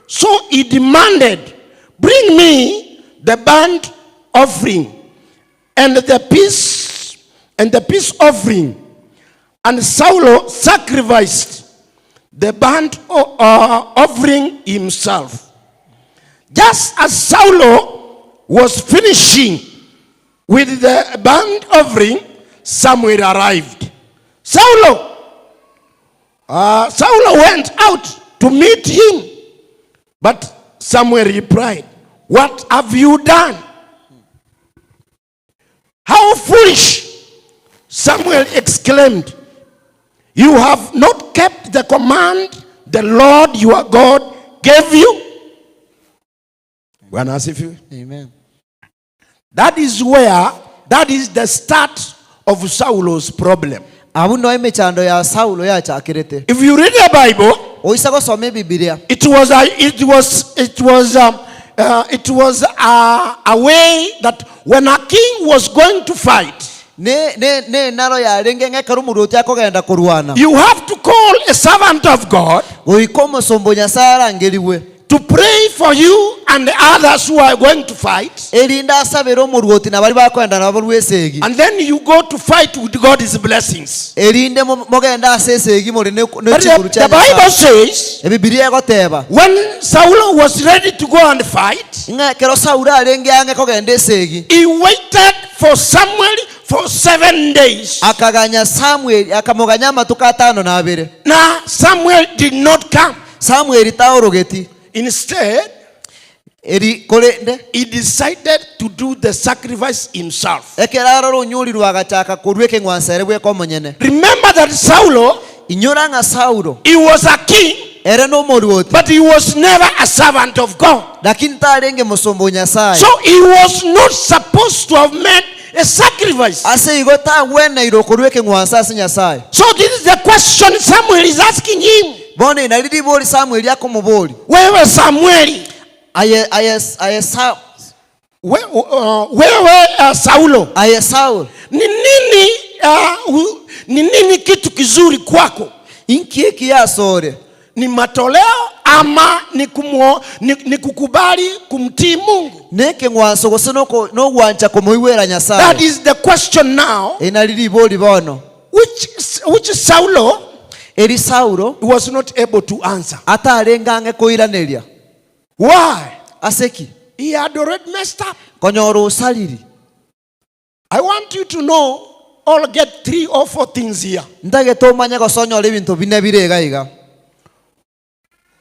So he demanded, bring me the burnt offering and the peace and the peace offering. And Saulo sacrificed the burnt offering himself. Just as Saulo was finishing with the burnt offering, Samuel arrived. Saulo went out to meet him, but Samuel replied, what have you done? How foolish! Samuel exclaimed, you have not kept the command the Lord your God gave you? Bwana asifiwe. Amen. That is where, that is the start of Saulo's problem. Abwo noo emechando ya Saulo yachakerete. If you read the Bible, Oisa gosoma Ebibilia. It was a, it was, it was, um, uh, it was a, a way that when a king was going to fight, Ne, ne, ne enaro yarenge ng'a ekero omoruoti akogenda korwana, you have to call a servant of God goika omosomba o Nyasae arangerigwe. to pray for you and the others who are going to fight. Erinde asabere omoruoti na baria bakoenda nabo barue esegi. And then you go to fight with God's blessings. Erinde mogende ase esegi more ne But the, chinguru chia the Bible Nyasae. says Ebibilia egoteba. when Saul was ready to go and fight, Ng'a ekero Saulo arenge ang'e kogenda esegi. he waited for Samuel for 7 days. Akaganya Samueli, akamoganya amatuko atano na abere. Now Samuel did not come. Samueli taorogeti. Instead, Eri, korende. he decided to do the sacrifice himself. Ekero arora onyorirwe agachaka korua ekeng'wanso ere bweka omonyene. Remember that Saulo, Inyora ng'a Saulo. he was a king, Ere nomoruoti. but he was never a servant of God. Lakini tarenge mosomba o Nyasae. So he was not supposed to have made a sacrifice. Ase igo tagweneire okorua ekeng'wanso ase Nyasae. So this is the question Samuel is asking him. Bono eri nario ribori Samueli akomoboria. Wewe Samueli, Aye, aye, aye, Sa, we, wewe Saulo, aye Saul, ni nini ni nini kitu kizuri kwako? Inki ekiya asore? Ni matoleo ama ni kukubali kumtii Mungu? Nekeng'wanso gose noko- nogwancha komoigwera Nyasaye? That is the question now, Eri nari ribori bono. which Saulo Eri Saulo was not able to answer. atarenge ang'e koiraneria. Why? Ase ki? He had already messed up. Konyora osariri. I want you to know or get three or four things here. Ntagete omanye gose onyore ebinto bine bire iga iga.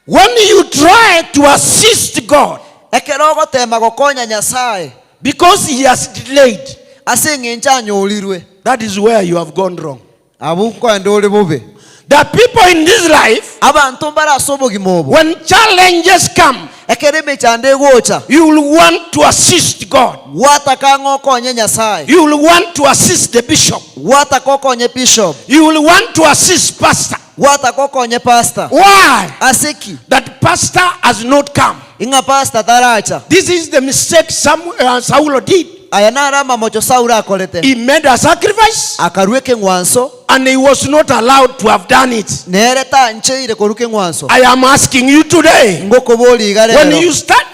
When you try to assist God Ekero ogotema gokonya Nyasaye because he has delayed, ase eng'encho anyorirwe, that is where you have gone wrong. Abwo nkoenda ore bobe. The people in this life, Abanto mbare ase obogima obo, when challenges come, ekero emechando egocha, you will want to assist God. Gwataka ng'a okonye Nyasaye. You will want to assist the bishop. Gwataka okonye bishop. You will want to assist pastor. Gwataka okonye pastor. Why? Ase ki? That pastor has not come. Ing'a pastor taracha. This is the mistake Saulo did. Aya naro amamocho Saulo akorete. He made a sacrifice Akarua ekeng'wanso. and he was not allowed to have done it. Nere tancheire korua keng'wanso. I am asking you today, Ngokobori iga when rero. you start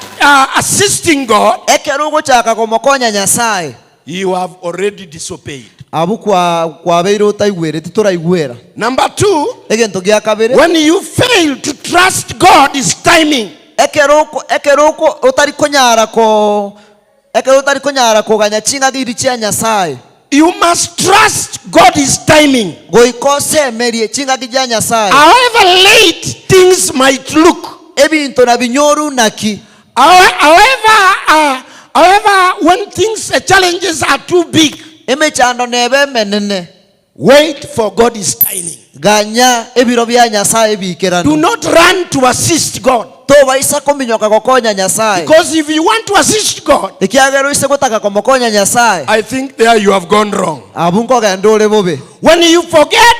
assisting God, Ekero ogochaka komokonya Nyasaye, you have already disobeyed. Abwo kwa kwabeire otaigwereti toraigwera. Number two, Egento gia kabere, when you fail to trust God's timing, ekero oko- ekero oko otari konyara ko ekero otari konyara koganya ching'aki chia Nyasaye. You must trust God's timing. Goika osemerie ching'aki chia Nyasaye. However late things might look, Ebinto na binyoru naki. However, when challenges are too big, Emechando nebe emenene. wait for God's timing. Ganya ebiro bia Nyasaye bikeranu. Do not run to assist God. Tobaisa kominyoka gokonya Nyasaye. Because if you want to assist God, Ekiagera oise gotaka komokonya Nyasaye, I think there you have gone wrong. Abwo nkogenda ore bobe. When you forget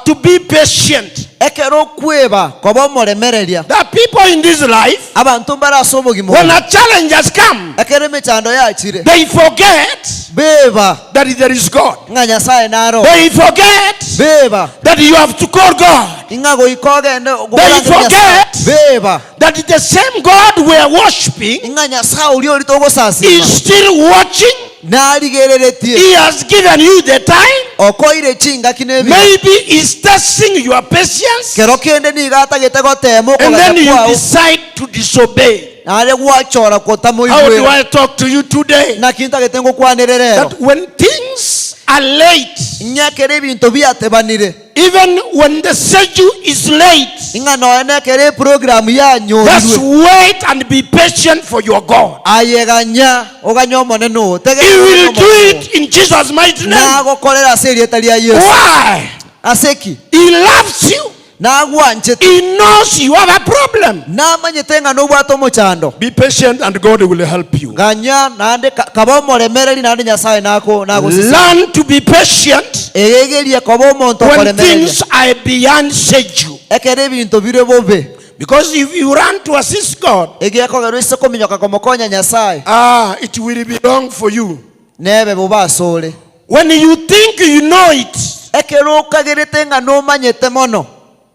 to be patient, Ekero okweba koba omoremereria, the people in this life, Abanto mbare ase obogima when obo, a challenge has come, ekero emechando yachire, they forget beba that there is God. ng'a Nyasaye naro. They forget Beba that you have to call God. ng'a goika ogende They forget beba that the same God we are worshiping ng'a Nyasaye oria ori togosasima is still watching. narigereretie. He has given you the time. Okoire chingaki n'ebiro. Maybe he's testing your patience. Kero kende nigo atagete gotema And then okoganya you kwao. decide to disobey. Nare gwachora How do kotamoigwera. I talk to you today? Naki ntagete ngokwanere rero. That when things are late, Ng'ekero ebinto biatebanire, even when the schedule is late, ng'a noe nekero eprogram just yanyorirwe, wait and be patient for your God. ayeganya oganya omonene oo. He will do it in Jesus' mighty name. Nagokorera ase erieta ria Yesu. Why? Ase ki? He loves you. Nagwanchete. He knows you have a problem. Namanyete ng'a nobwate omochando. Be patient and God will help you. Ganya naende kaba omoremereri naende Nyasae nagosesenie. Learn to be patient Egegerie koba omonto when okoremereria things are beyond schedule. ekero ebinto bire bobe. Because if you run to assist God, Egekogerwa ase kominyoka komokonya Nyasae. ah, it will be wrong for you. Nebe bobe asore. When you think you know it. Ekero okagerete ng'a nomanyete mono.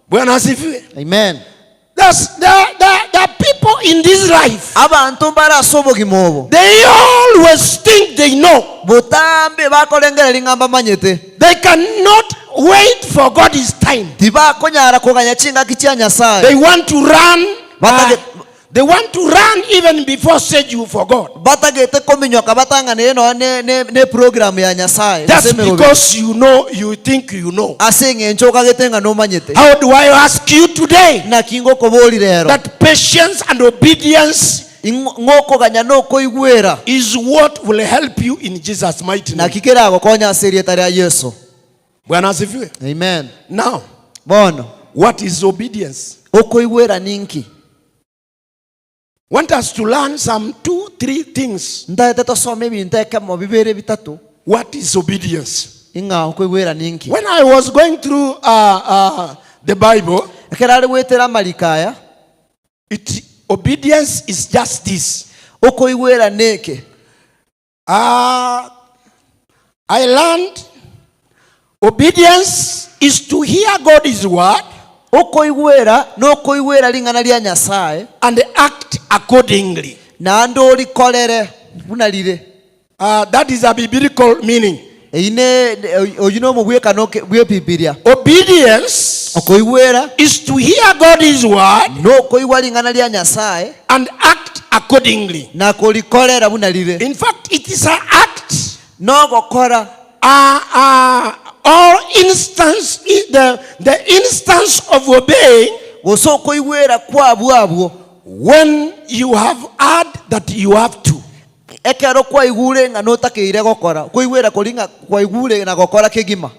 Bwana asifiwe. Amen. There's, there, there, there are people in this life. Abanto mbare ase obogima obo. They always think they know. Botambe bakorengereria ng'a mbamanyete. They cannot wait for God's time. Tibakonyara koganya chingaki chia Nyasae. They want to run. Batage- They want to run even before schedule for God. Batagete kominyoka batang'anere nonya ne, ne, ne program ya Nyasae gose Just emeroberi. because you know, you think you know. Ase eng'encho okagete ng'a nomanyete. How do I ask you today Naki ngokoboria rero that patience and obedience ing'o- ng'okoganya nokoigwera is what will help you in Jesus' mighty name? naki keragokonya ase erieta ria Yeso. Bwana asifiwe. Amen. Now, Bono what is obedience? okoigwera ninki? Want us to learn some two, three things. Ntaete tosome ebinto ekemo bibere bitato. What is obedience? Ing'a okoigwera ninki? When I was going through uh, uh, the Bible, Ekero are goetera amariko aya, it, obedience is just this. okoigwera neke. Uh, I learned obedience is to hear God's word Okoigwera nokoigwera ring'ana ria Nyasae and act accordingly. naende orikorere buna rire. Uh, that is a biblical meaning. Eyio ne oyio nomogwekano bw'Ebibilia. Obedience Okoigwera is to hear God's word nokoigwa ring'ana ria Nyasae and act accordingly. na korikorera buna rire. In fact, it is an act. Nogokora. Uh, uh, all instance, the, the instance of obeying Gose okoigwera kwabwo abwo. when you have heard that you have to. Ekero kwaigure ng'a notakeire gokora, okoigwera koria ng'a kwaigure na gokora kegima.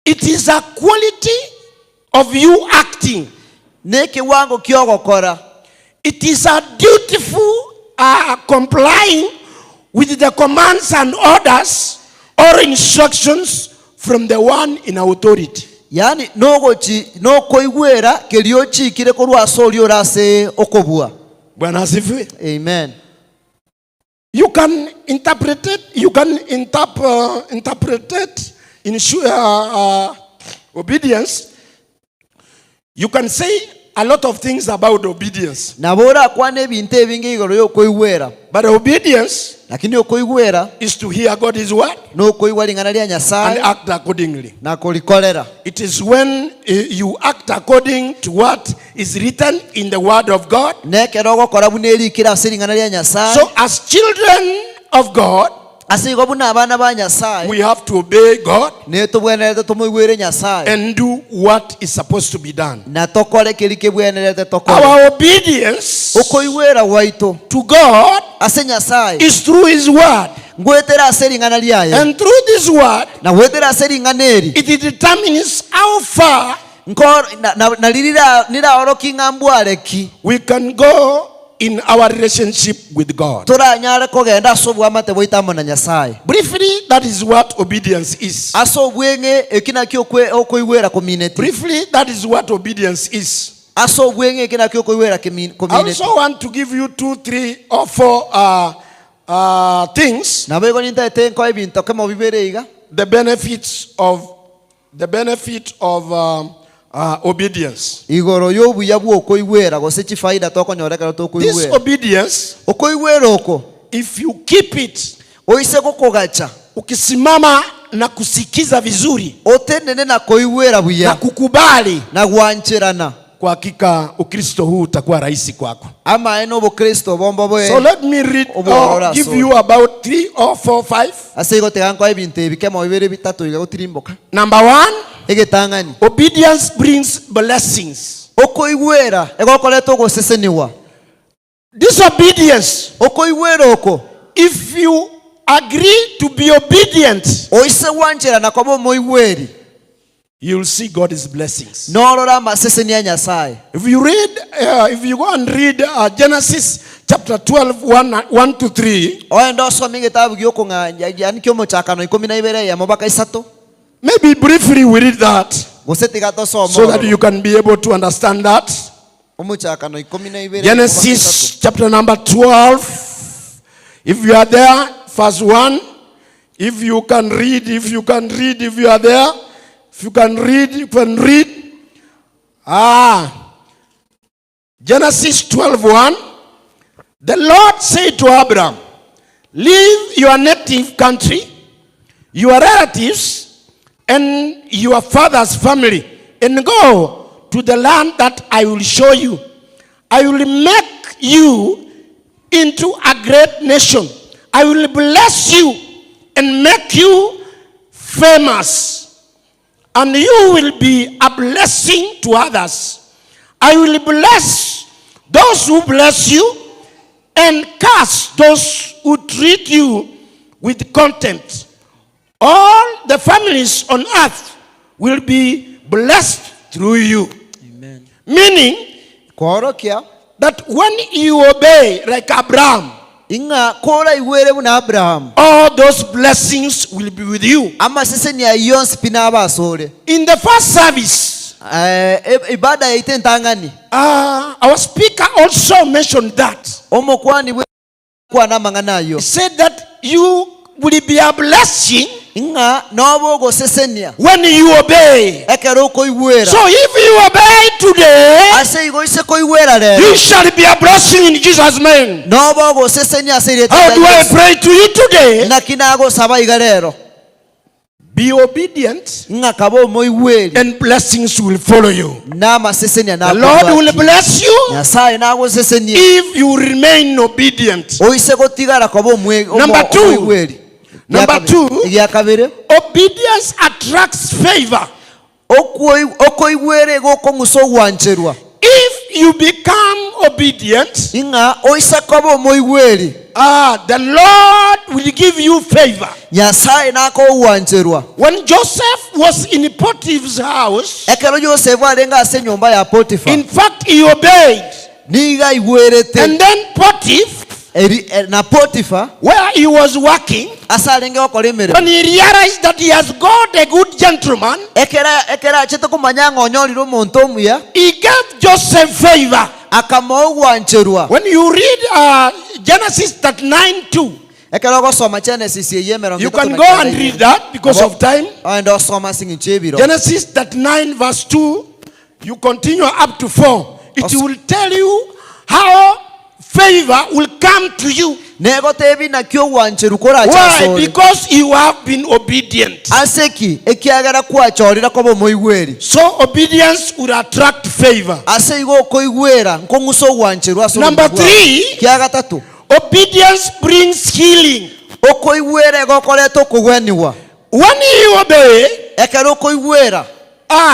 It is a quality of you acting. Nekewango ki'ogokora. It is a dutiful uh, complying with the commands and orders or instructions from the one in authority. Yaani nogochi nokoigwera keria ochikire korwa ase oria ore ase okobua. Bwana asifiwe. Amen. You can interpret it, you can interp, uh, interpret it in uh, uh, obedience. You can say a lot of things about obedience. Nabo orakwane ebinto ebinge igoro y'okoigwera. But obedience Lakini okoigwera is to hear God's word nokoigwa ring'ana ria and Nyasae act accordingly. na korikorera. It is when eh, you act according to what is written in the word of God. Nekero ogokora buna erikire ase ring'ana ria Nyasae. So as children of God, Ase igo buna abana ba Nyasae, we have to obey God netobwenerete tomoigwere Nyasae and do what is supposed to be done. na tokore keria kebwenerete tokore. Our obedience Okoigwera gwaito to God ase Nyasae is through his word. ngoetera ase ring'ana riaye, And through this word, na goetera ase ring'ana eri it determines how far nko- na- na- nari rira- riraorokie ng'a mbware ki we can go in our relationship with God. toranyare kogenda ase oboamate bwaito amo na Nyasae. Briefly, that is what obedience is. Ase obweng'e, eki nakio okwe- okoigwera komineti. Briefly, that is what obedience is. Ase obweng'e, eki nakio okoigwera kimi- I komineti. also want to give you two, three, or four uh, uh, things Naboigo nintaete nkoe ebinto kemo bibere iga. the benefits of the benefit of um, uh, obedience. Igoro y'obuya bw'okoigwera gose chifaida tokonyora ekero This tokoigwera. obedience, Okoigwera oko if you keep it, oise gokogacha ukisimama na kusikiza vizuri otenene na koigwera na buya kukubali, na gwancherana kwa hakika Ukristo huu utakuwa rahisi kwako. amaene obokristo bombo So bwe let me read Oborora or give sore. you about three or four, five. ase igo tiga nkoe ebinto ebi kemo bibere bitato iga gotirimboka Number one, egetang'ani obedience brings blessings. okoigwera egokoreta ogoseseniwa Disobedience, okoigwera oko if you agree to be obedient, oise gwancherana koba omoigweri. You'll see God's blessings. Norore amaseseni a Nyasae. If you read, uh, if you go and read uh, Genesis chapter 12, 1, 1 to 3, Oende osome egetabu gi'okong'anya, yaani ki'omochakano ikomi na ibere eyemo mpaka isato. maybe briefly we read that Gose tiga tosome so that ororo. you can be able to understand that. Omochakano ikomi na ibere eyemo mpaka isato. Genesis chapter number 12. If you are there, verse 1. If you can read, if you can read, if you are there, if you can read, you can read. Ah, Genesis 12 1. The Lord said to Abraham, Leave your native country, your relatives, and your father's family, and go to the land that I will show you. I will make you into a great nation. I will bless you and make you famous, and you will be a blessing to others. I will bless those who bless you and curse those who treat you with contempt. All the families on earth will be blessed through you. Amen. Meaning Kworokia that when you obey, like Abraham, ing'a koraigwere buna Abrahamu, all those blessings will be with you. amaseseni ayio onsi pi nabe asore. In the first service, Eh, e- ibada yaito entang'ani, our speaker also mentioned that. omokwani bwe kwana amang'ana ayio He said that you will be a blessing ng'a nobe ogosesenia when you obey. ekero okoigwera. So if you obey today, Ase igo ise koigwera rero you shall be a blessing in Jesus' name. nobe ogosesenia ase erieta How ria do I Yesu. pray to you today? Naki nagosaba iga rero Be obedient ng'a kabe omoigweri and blessings will follow you. n'amasesenia The Lord will nakobwatie. bless you Nyasaye nagosesenie if you remain obedient. oise gotigara koba Number two. omoigweri. Number two. Egia kabere Obedience attracts favor. okoigwera igo okong'usa ogwancherwa. If you become obedient, Ing'a oise koba omoigweri the Lord will give you favor. Nyasaye nakogwancherwa. When Joseph was in Potiphar's house, Ekero Joseph arenge ase enyomba ya Potiphar, in fact, he obeyed. nigo aigwerete. And then Potiphar, Eri, eh, na Potiphar where he was working, ase arenge gokora emeremo, when he realized that he has got a good gentleman, ekera ekera achete komanya ng'a onyorire omonto omuya, he gave Joseph favor. akamoa ogwancherwa. When you read Genesis 39 2, Ekero ogosoma Genesis eye emerongo you etato can na go kianda and ime. read that because of time. Oende osoma ase eng'encho y'ebiro. Genesis 39 verse 2, you continue up to 4. It will tell you how favor will come to you. Negotebi naki ogwancherwa korache Why? asore. Because you have been obedient. Ase ki? Ekiagera kwachorire koba omoigweri. So obedience will attract favor. Ase igo okoigwera nkong'usa ogwancherwa ase Number obogima bwao. three. Kia gatato. Obedience brings healing. Okoigwera igo okoreta okogweniwa. When you obey, Ekero okoigwera,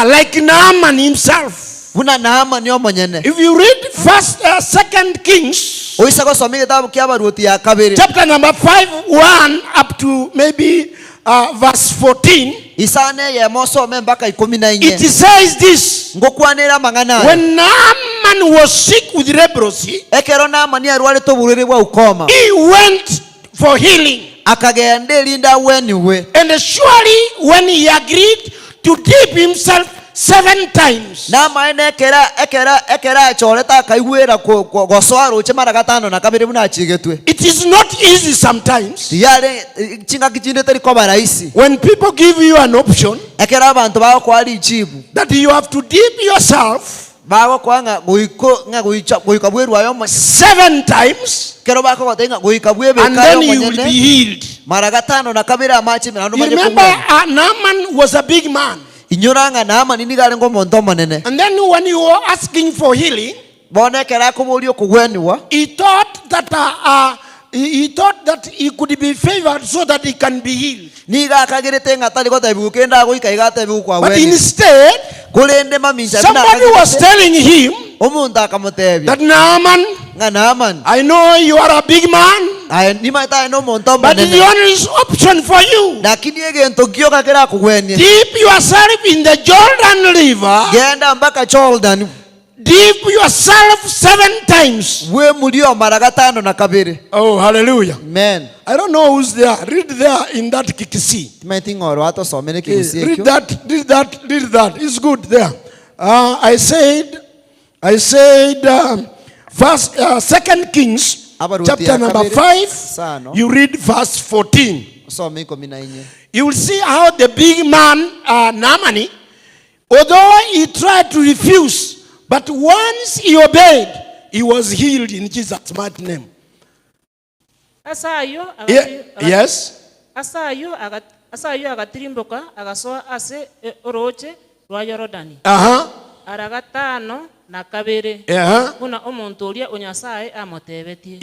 like Naaman himself. buna Naamani omonyene. If you read first, Second Kings, Oise gosoma egetabu kia abaruoti ya kabere, chapter number 5, 1 up to maybe verse 14, isano eyemo osome mpaka ikomi na inye. it says this. Ngokwanera amang'ana aya. When Naaman was sick with leprosy, Ekero Naamani arwarete oborwaire bwa ukoma, he went for healing. akagenda erinde agweniwe. And surely when he agreed to dip himself 7 times, Namaene ekera ekera ekera achorete akaigwera gosoa roche mara gatano na kabere buna achigetwe. It is not easy sometimes. Tiyare chingaki chinde teri koba rahisi. When people give you an option Ekero abanto bagokoa richibu that you have to dip yourself bagokoa ng'a goiko ng'a goicha goika bwerwa ayo 7 times, kero bakogotebia ng'a goika bwebeka and then ayo you will omonyene, be healed. mara gatano na kabere amache ime, naende You omanye remember, kobwena. Naaman was a big man. Inyora ng'a Naamani nigo arenge omonto omonene. And then when you were asking for healing, Bono ekero akoboria okogweniwa, he thought that he thought that he could be favored so that he can be healed. Nigo akagerete ng'a tari gotebiwa kende agoika iga atebiwa But kwagweniwa. instead, Korende mamincha buna somebody was akagerete, telling him omonto akamotebia that Naaman, ng'a Naaman, I know you are a big man. Aye nimaete aye nomonto But the omonene. only option for you, Lakini egento gioka kerakogwenie. dip yourself in the Jordan River, Genda mpaka Jordan. dip yourself seven times. Bwemurio mara gatano na kabere. Oh, hallelujah. Amen. I don't know who's there. Read there in that Kikisi. Timaeti ng'oro atosomere Eh, ekegusii Read ekio. that, read that, read that. It's good there. I said, I said, verse, Second Kings, Abaruti chapter ya number kabere, 5, sano. you read verse 14. Osome ikomi na inye. You will see how the big man, Naaman, although he tried to refuse, but once he obeyed, he was healed in Jesus' mighty name. Ase ayio Yeah, agati- yes. Ase ayio aga- ase ayio agatirimboka agasoa ase e- orooche rwa Yorodani ara gatano na kabere, buna omonto oria o Nyasae amotebetie.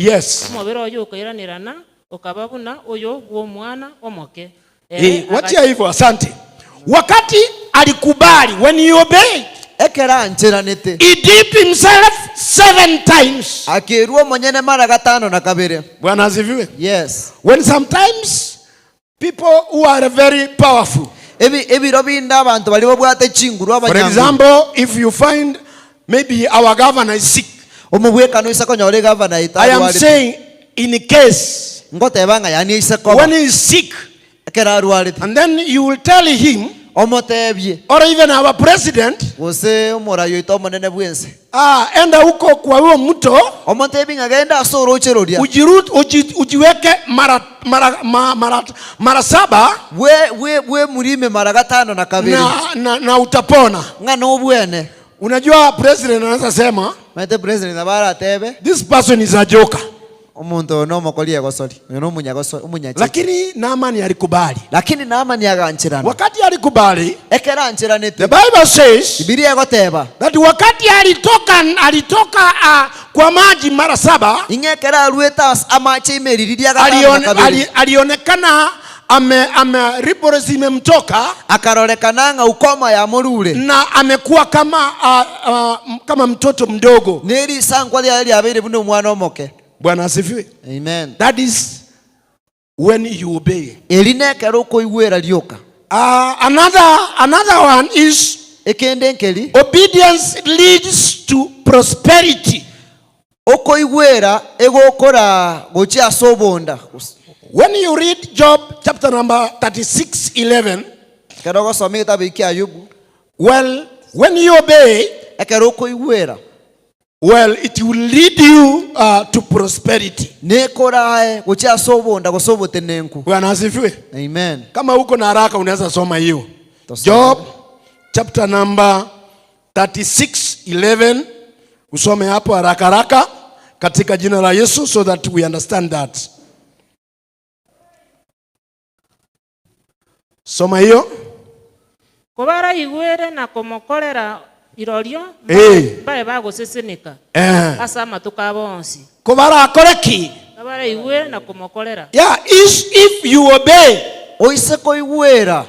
Omobere oye okairanerana, okaba buna oyo bw'omwana omoke. Ere Eh, wachia aga- hivyo asante. Wakati alikubali, when he obeyed, Ekero ancheranete. he dipped himself seven times. Akerua omonyene mara gatano na kabere. Bwana asifiwe. Yes. When sometimes people who are very powerful, Ebi, ebiro binde abanto baria babwate chinguru for abanyanguru. example, if you find maybe our governor is sick, Omobwekano oise konyora egavana yaito I am arwarete. saying in case Ngoteba ng'a yaani aise koba. when he is sick, Ekero arwarete. and then you will tell him, Omotebie. or even our president, Gose omorai oito omonene bwense. ah, enda huko kwa huo mto Omotebie ng'a genda ase oroche roria. ujiru, uji, ujiweke mara, mara, ma, mara, mara saba Bwe, bwe, bwe murime mara gatano na kabere. na, na, na utapona. Ng'a nobwene. Unajua president anaweza sema Maete president nabo aratebe. this person is a joker. Omonto oyo nomokori egosori, oyo nomonyagoso- omonyacheche. Lakini Naamani alikubali. Lakini Naamani agancherana. Wakati alikubali, Ekero ancheranete, the Bible says Bibilia egoteba that wakati alitoka, alitoka kwa maji mara saba, ing'a ekero aruete ase amache ime riria gatano na kabere, alionekana ame, ame leprosy imemtoka akarorekana ng'a ukoma yamorure na amekuwa kama, kama mtoto mdogo. ne risankwa riaye riabeire buna omwana omoke. Bwana asifiwe. Amen. That is when you obey. Eri nekero okoigwera rioka. Another one is Ekende nkeri obedience leads to prosperity. Okoigwera egokora gochia ase obonda. When you read Job chapter number 36:11, Ekero ogosoma egetabu eki kia Ayubu, well, when you obey, ekero okoigwera, well, it will lead you to prosperity. Nekorae gochia ase obonda gose obotenenku. Bwana asifiwe. Amen. Kama uko na haraka unaweza soma hiyo. Tosome. Job chapter number 36:11, usome hapo haraka haraka katika jina la Yesu so that we understand that. Soma hiyo. Kobaraigwere na komokorera irorio, Eh. mbae bagoseseneka Eh. ase amatuko abo onsi. Kobarakore ki? Kabaraigwere na komokorera. Yeah, is if you obey, Oise koigwera,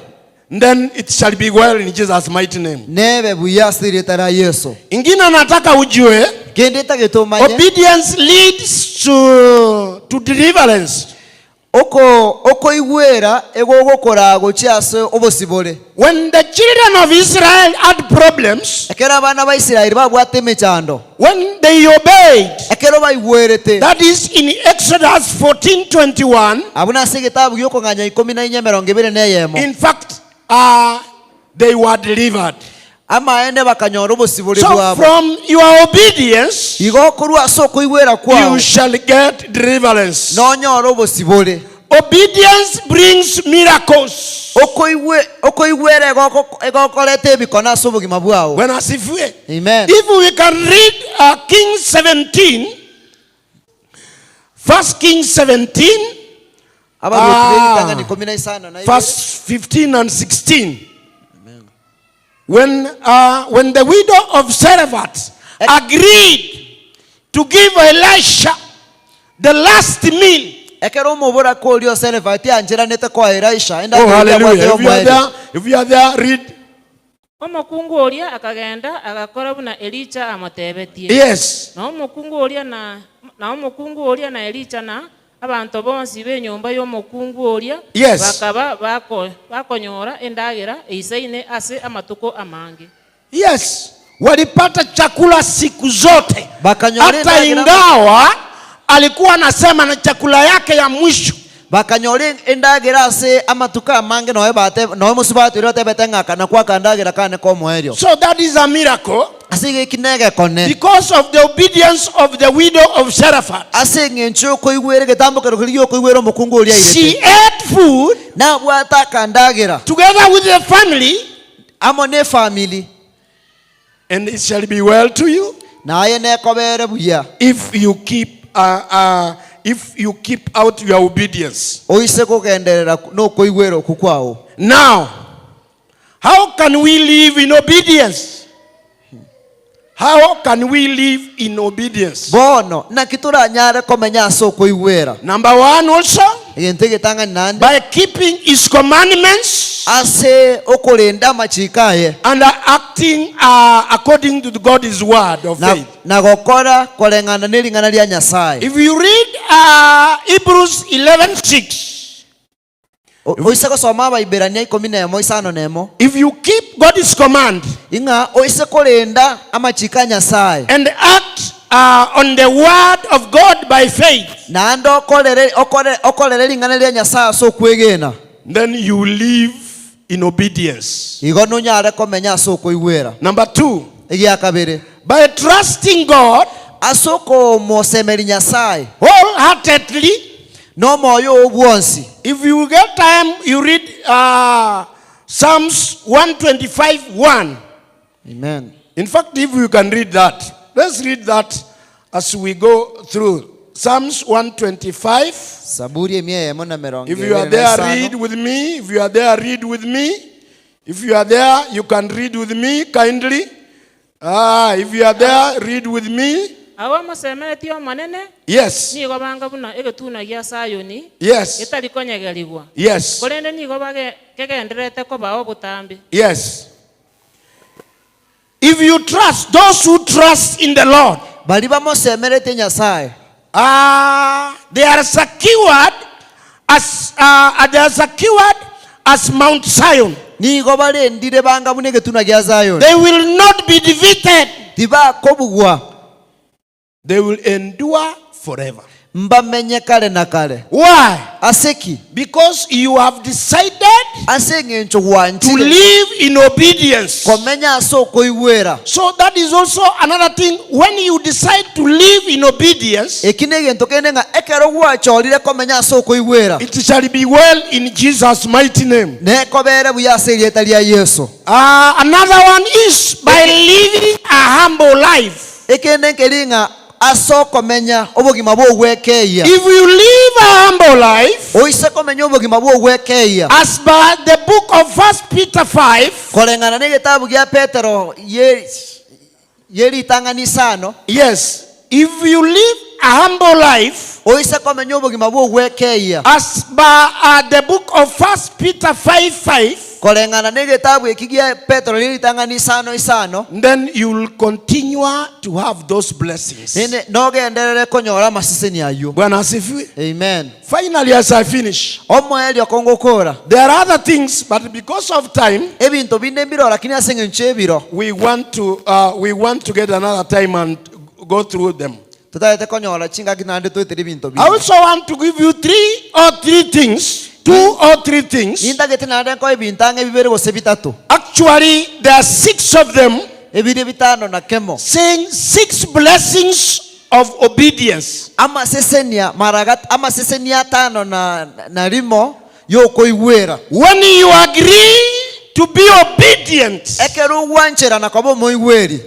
then it shall be well in Jesus' mighty name. Nebe buya ase erieta ria Yeso. Ingine nataka ujue, Kende tagete omanye, obedience leads to deliverance. Oko, okoigwera egogokora gochia ase obosibore. When the children of Israel had problems, Ekero abana ba Israel babwate emechando, when they obeyed, ekero baigwerete, that is in Exodus 14:21, abuna ase egetabu giokong'anya ikomi na inye emerongo ebere na eyemo. In fact, they were delivered. Amaene bakanyora obosibore So bwabo. from your obedience, Igo okorwa ase okoigwera kwao, you shall get deliverance. nonyore obosibore. Obedience brings miracles. Okoigwe, okoigwera egokoreta ebikona ase obogima bwao. Bwana asifiwe. Amen. If we can read Kings 17, 1 Kings 17, Abaruoti b'ebitang'ani ikomi na isano na ibere. verse 15 and 16. When the widow of Zarephath agreed to give Elisha the last meal. Ekero omobora koria o Zarephath ancheranete koa Elisha, enda Oh, akeria hallelujah. bwate If you are omoerio. there, if you are there, read. Omokungu oria akagenda agakora buna Elija amotebetie. Yes. Na omokungu oria na, na omokungu oria na Elija na Abanto bonsi b'enyomba y'omokungu oria Yes. bakaba bakonyora endagera eisaine ase amatuko amange. Yes, walipata chakula siku zote, Bakanyora hata endagera ingawa alikuwa anasema na chakula yake ya mwisho. Bakanyora endagera ase amatuko amange noe bate noe mosubati oria otebete ng'a aka nakwo akandagera kane k'omoerio. So that is a miracle. Ase igo eki negekone. Because of the obedience of the widow of Zarephath. Ase eng'encho y'okoigwera egetambokero keria gi'okoigwera omokungu oria airete. She ate food. Nabwate akandagera. Together with the family. Amo nefamiri. And it shall be well to you. Na aye nekobere buya. If you keep, uh, uh, if you keep out your obedience. Oise kogenderera nokoigwera okwo kwao. Now, how can we live in obedience? How can we live in obedience? Bono, naki toranyare komenya ase okoigwera? Number one also, Egento egetang'ani naende. by keeping his commandments. Ase okorenda amachiiko aye. And acting uh, according to God's word of Na, faith. na gokora koreng'ana nering'ana ria Nyasae. If you read uh, Hebrews 11:6, Oise gosoma Abaiberania ikomi nemo isano nemo. If you keep God's command. Ing'a oise korenda amachiko a Nyasae. And act uh, on the word of God by faith. Naende okorere, okore, okorere ring'ana ria Nyasae ase okwegena. Then you live in obedience. Igo nonyare komenya ase okoigwera. Number two. Egia kabere. By trusting God. Ase okomosemeria Nyasae. Wholeheartedly. Nomoyo oo bwonsi. If you get time, you read uh, Psalms 125 1. Amen. In fact, if you can read that, let's read that as we go through. Psalms 125. Saburi emia eyemo na emerongo If you are ebere na there, isano. read with me. If you are there, read with me. If you are there, you can read with me kindly. Ah, if you are there, read with me. Abwo bamosemeretie Omonene Yes. nigo banga buna egetunwa gia Sayoni Yes. getari konyegerigwa, Yes. korende nigo bage kegendererete kobao botambe. Yes. If you trust, those who trust in the Lord, Baria bamosemeretie Nyasae. Ah, they are secured as, uh, they are secured as Mount Zion. Nigo barendire banga buna egetunwa gia Zayoni. They will not be defeated. Tibakobugwa. They will endure forever. Mbamenye kare na kare. Why? Ase ki? Because you have decided Ase eng'encho to gwanchire live in obedience. komenya ase okoigwera. So that is also another thing. When you decide to live in obedience, Eki negento kende ng'a ekero gwachorire komenya ase okoigwera, it shall be well in Jesus' mighty name. nekobere buya ase erieta ria Yeso. Uh, another one is by living a humble life. Ekende nkeri ng'a ase okomenya obogima bw'ogwekeyia. If you live a humble life, Oise komenya obogima bw'ogwekeyia. as per the book of First Peter 5, Koreng'ana n'egetabu gia Petero ye ye ritang'ani isano. Yes, if you live a humble life, Oise komenya obogima bw'ogwekeyia. as per uh, the book of First Peter 5 5, Koreng'ana n'egetabu eki gia Petero rie ritang'ani isano isano, then you will continue to have those blessings. rende nogenderere konyora amaseseni ayio. Bwana asifiwe. Amen. Finally, as I finish, Omoerio kongokora, there are other things, but because of time, ebinto binde mbiro lakini ase eng'encho y'ebiro we want to, uh, we want to get another time and go through them. Totagete konyora chingaki naende toetere ebinto I binde. also want to give you three or three things, two or three things. Nintagete naende nkoe ebinto ang'e bibere gose bitato. Actually, there are six of them. Ebire bitano na kemo. Saying six blessings of obedience. Amasesenia mara amasesenia atano na, na rimo y'okoigwera. When you agree to be obedient. Ekero ogwanchera na koba omoigweri.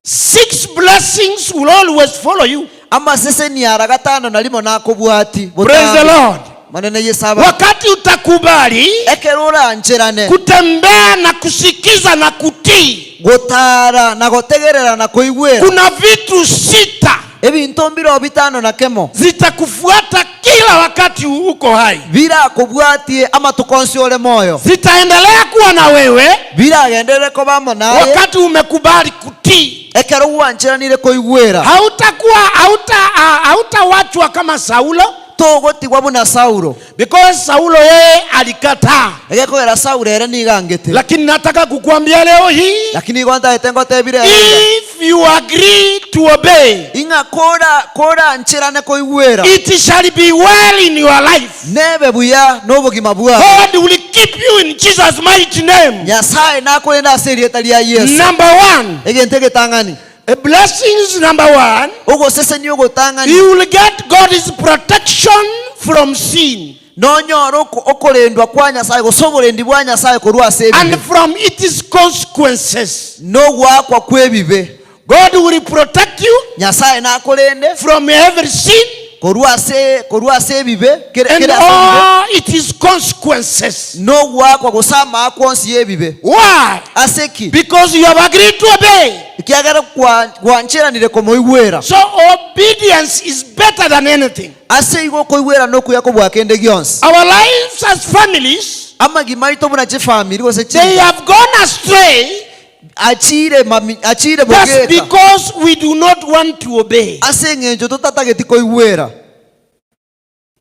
Six blessings will always follow you. Amaseseni ara gatano na rimo nakobwati Praise the botambe. Lord. Manene Yesu aba. Wakati utakubali Ekero orancherane kutembea na kusikiza na kutii, gotara na gotegerera na koigwera, kuna vitu sita. Ebinto mbireo bitano na kemo. Zitakufuata kila wakati uko hai. Birakobwatie amatuko onsi ore moyo. Zitaendelea kuwa na wewe. Biragenderere koba amo naye. Wakati umekubali kutii. Ekero gwancheranire koigwera. Hautakuwa hauta hautawachwa kama Saulo. Togotigwa buna Saulo. Because Saulo yeye alikataa. Egekogera Saulo ere nigo angete. Lakini nataka kukuambia leo hii. Lakini igo ntagete ngotebire ere iga. If you agree to obey. Ing'a kora korancherane koigwera. It shall be well in your life. Nebe buya nobogima bwao. God will keep you in Jesus mighty name. Nyasae nakorende ase erieta ria Yeso. Number one. Egento egetang'ani. A blessings number one. Ogosesenia ogotang'ani. You will get God's protection from sin. Nonyore okorendwa kwa Nyasae gose oborendi bwa Nyasae korwa ase ebibe. And from its consequences. Nogoakwa kw'ebibe. God will protect you. Nyasae nakorende. From every sin. Korwa ase korwa ase ebibe, kere And kere ase ebibe. all its consequences. Nogoakwa gose amaakwa onsi y'ebibe. Why? Ase ki? Because you have agreed to obey. Ekiagera kwa gwancheranire komoigwera. So obedience is better than anything. Ase igo okoigwera nokuya kobua kende gionsi. Our lives as families. Amagima aito buna chifamiri gose They chinka. have gone astray. Achiire mami, achiire Just bogeka. because we do not want to obey. Ase eng'encho totatageti koigwera.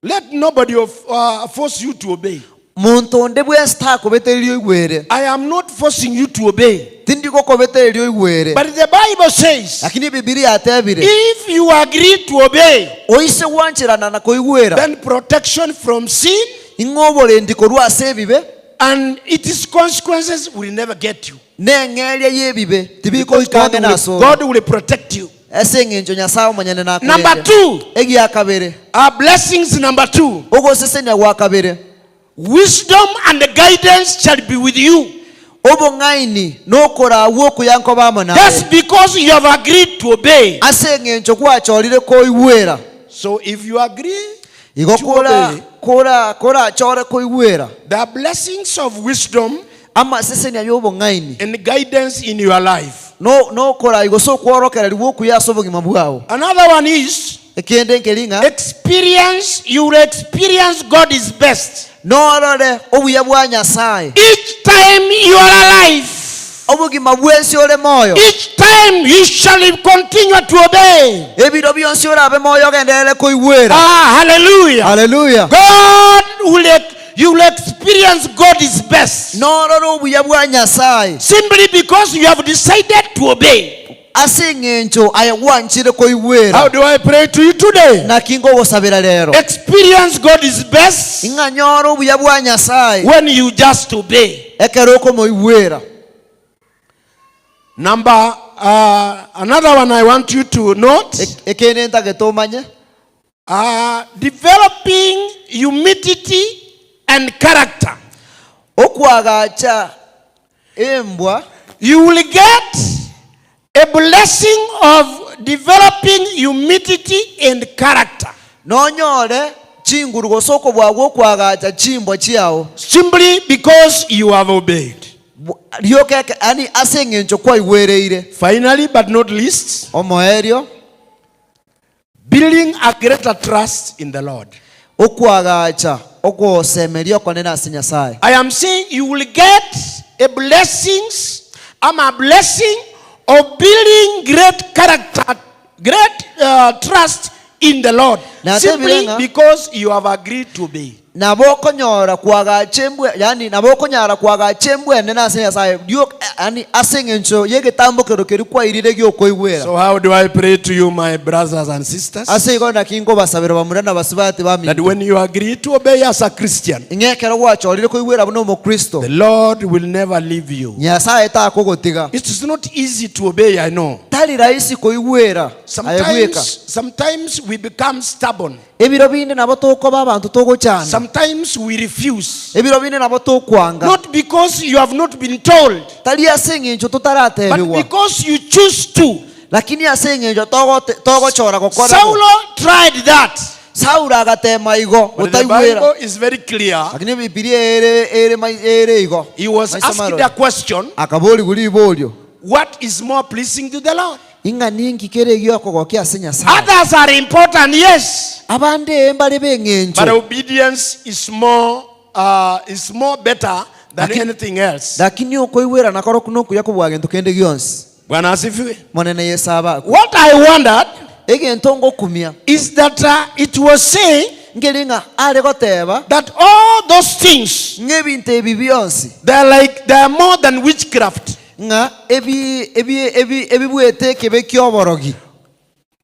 Let nobody of, uh, force you to obey. Monto onde bwensi takobetereria oigwere. I am not forcing you to obey. Tindi gokobetereria oigwere. But the Bible says, Lakini Ebibilia yatebire. If you agree to obey, Oise gwancherana na koigwera. Then protection from sin. Ing'o oborendi korwa ase ebibe. And its consequences will never get you. Neng'eria y'ebibe Because tibikoika God ang'e will, nasore. God will protect you. Ase eng'encho Nyasae omonyene Number nakorende. two, Egia kabere. our blessings number two. Ogosesenia gwa kabere. Wisdom and guidance shall be with you. Obong'aini nokoraagwa okuya nkobe amo naye. Just because you have agreed to obey. Ase eng'encho gwachorire koigwera. So if you agree Igo to kora obey, kora korachore koigwera. the blessings of wisdom Amasesenia y'obong'aini. and guidance in your life. No nokorai gose okworokererigwa okuya ase obogima bwao. Another one is Ekende nkeri ng'a. Experience, you will experience God is best. Norore obuya bwa Nyasae. Each time you are alive. Obogima bwensi ore moyo. Each time you shall continue to obey. Ebiro bionsi orabe moyo ogenderere koigwera. Ah, hallelujah. Hallelujah. God will you will experience God is best. Norore obuya bwa Nyasae. Simply because you have decided to obey. Ase eng'encho aye gwanchire koigwera. How do I pray to you today? Naki ngogosabera rero. Experience God is best. Ing'a nyore obuya bwa Nyasae. When you just obey. Ekero okomoigwera. Number uh, another one I want you to note. Ekende ntagete omanye. Uh, developing humility and character. Okwagacha embwa. You will get a blessing of developing humility and character. Nonyore chinguru gose okobua gw'okwagacha chimbwa chiao. Simply because you have obeyed. Rioka eke, yaani ase eng'encho kwaigwereire. Finally but not least. Omoerio. Building a greater trust in the Lord. Okoagacha ogosemeria okonene ase Nyasae. I am saying you will get a blessings ama a blessing of building great character, great uh, trust in the Lord. Natebire Simply ng'a- because you have agreed to obey. Nabo okonyora koagacha embwe, yaani nabo okonyara koagacha embwe enene ase Nyasae, rio, yaani ase eng'encho y'egetambokero keria kwairire gi'okoigwera. So how do I pray to you my brothers and sisters? Ase igo naki nkobasabera bamura na basubati That baminto. when you agree to obey as a Christian, Ng'a ekero gwachorire koigwera buna omokristo, the Lord will never leave you. Nyasae takogotiga. It is not easy to obey, I know. Tari rahisi koigwera aye bweka. Sometimes, sometimes we become stubborn. Ebiro binde nabo tokoba abanto togochanda. Sometimes we refuse. Ebiro binde nabo tokwanga. Not because you have not been told. Tari ase eng'encho But totaratebigwa. because you choose to. Lakini ase eng'encho togote- togochora gokora bo. Saulo tried that. Saulo agatema igo, But the gotaigwera. Bible is very clear. Lakini Bibilia ere ere mai- ere igo. He was Maiso asked marore. a question. Akaborigwa riborio. What is more pleasing to the Lord? Ing'a ninki kere egiokogokia ase Nyasae? Others are important, yes. Abande ee mbare But b'eng'encho. obedience is more, uh, is more better than Lakini- anything else. Lakini okoigwerana korokwo nokuya kobua gento kende gionsi. Bwana asifiwe. Monene Yeso abakwe. What I wondered Egento ngokumia is that uh, it was saying nkeri ng'a are goteba that all those things ng'a ebinto ebi bionsi they are like they are more than witchcraft. ng'a ebi ebi ebi ebibuete ekebe ki'oborogi.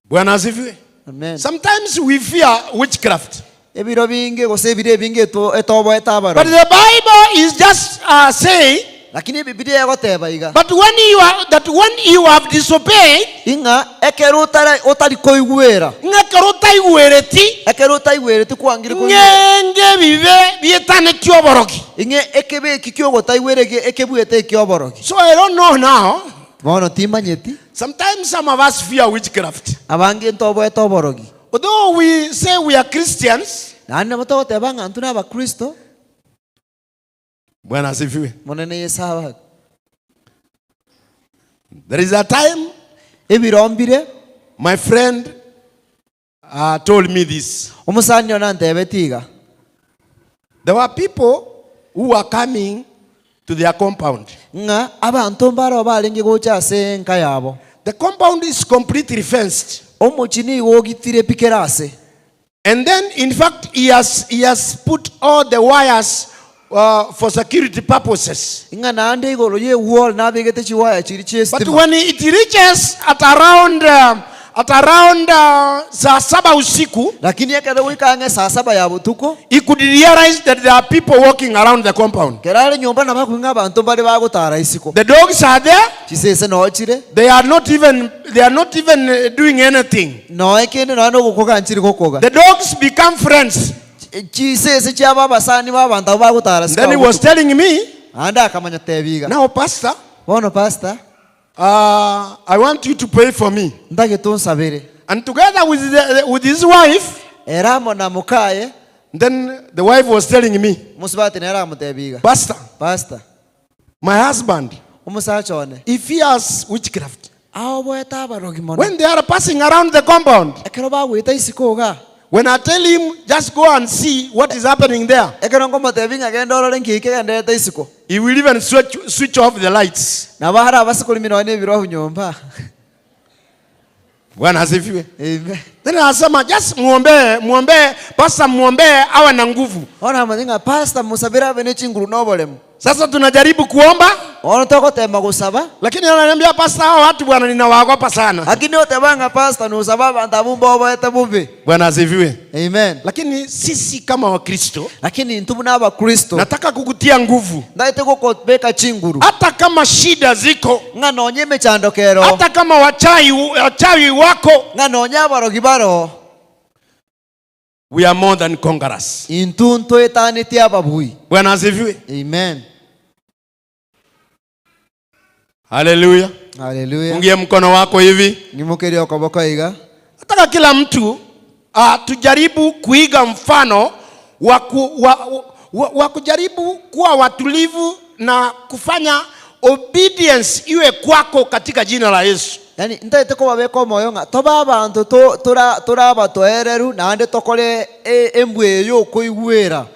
Bwana asifiwe. Amen. Sometimes we fear witchcraft. Ebiro binge gose ebiro ebinge eto etoboete But abarogi. the Bible is just uh, saying Lakini Ebibilia egoteba iga, but when you are, that when you have disobeyed, ing'a ekero otara otari koigwera, ng'a ekero otaigwereti, ekero otaigwereti kwangire koigwera, ng'enge ebibe bietanetie oborogi. ing'e ekebe eki kiogotaigwera eke ekebuete ekioborogi. So I don't know now. Bono timanyeti. Sometimes some of us fear witchcraft. Abange ntoboete oborogi. Although we say we are Christians, Naende nabo togoteba ng'a intwe nabakristo. Bwana asifiwe. Monene Yeso abakwe. There is a time Ebiro mbire. My friend uh, told me this. Omosani one antebetie iga. There were people who were coming to their compound. Ng'a abanto mbareo barenge gocha ase enka yabo. The compound is completely fenced. Omochie nigo ogitire pi kera ase. And then, in fact, he has, he has put all the wires uh, for security purposes. Ng'a naende igoro y'ewall nabegete chiwaya chiria But chi'esitima. when it reaches at around, uh, at around uh, saa saba usiku, Lakini ekero goika ang'e saa saba ya botuko, he could realize that there are people walking around the compound. ekero are nyomba nabo akoigwa ng'a abanto mbare bagotara isiko. The dogs are there. Chisese noo chire. They are not even, they are not even uh, doing anything. Noe kende nonya nogokoga nchiri gokoga. The dogs become friends. Chisese chiaba abasani b'abanto abwo bagotara Then he isiko was botuko. telling me, Naende akamanya tebia iga. now pastor, Bono pastor, uh, I want you to pray for me. ntagete onsabere. And together with, the, with his wife, Ere amo na mokaye, then the wife was telling me, omosubati nere akamotebia iga, Pastor, Pastor, my husband, omosacha one, he fears witchcraft. aoboete abarogi mono. When they are passing around the compound, Ekero bagoeta isiko iga, when I tell him, just go and see what is happening there, ekero nkomotebia ng'a genda orore nki kegendererete isiko, he will even switch, switch off the lights. nabo arabase korimi nonya na ebirobu nyomba. Bwana asifiwe. Amen. Then anasema just muombee, muombee, pastor muombee awe na nguvu. Bono amanye ng'a pastor mosabere abe ne chinguru na oboremu. Sasa tunajaribu kuomba Bono togotema gosaba. lakini ananiambia pastor, hao watu bwana ninawaogopa sana. Lakini oteba ng'a pastor nosaba abanto abwo mboboete bobe. Bwana asifiwe. Amen. Lakini sisi kama Wakristo, Lakini intwe buna abakristo, nataka kukutia nguvu, ndaete gokobeka chinguru hata kama shida ziko, ng'a nonye emechando ero, hata kama wachawi, wachawi wako, ng'a nonye abarogi baro, we are more than conquerors. intwe ntoetanetie ababui. Bwana asifiwe. Amen. Haleluya. Haleluya. Ungie mkono wako hivi. Ng'imokerie okoboko iga. Nataka kila mtu uh, tujaribu kuiga mfano wa, ku, wa, wa, wa kujaribu kuwa watulivu na kufanya obedience iwe kwako katika jina la Yesu. Yaani ntaete kobabeka omoyo ng'a tobe abanto to- tora- tore abatoereru naende tokore e- embwa eye yokoigwera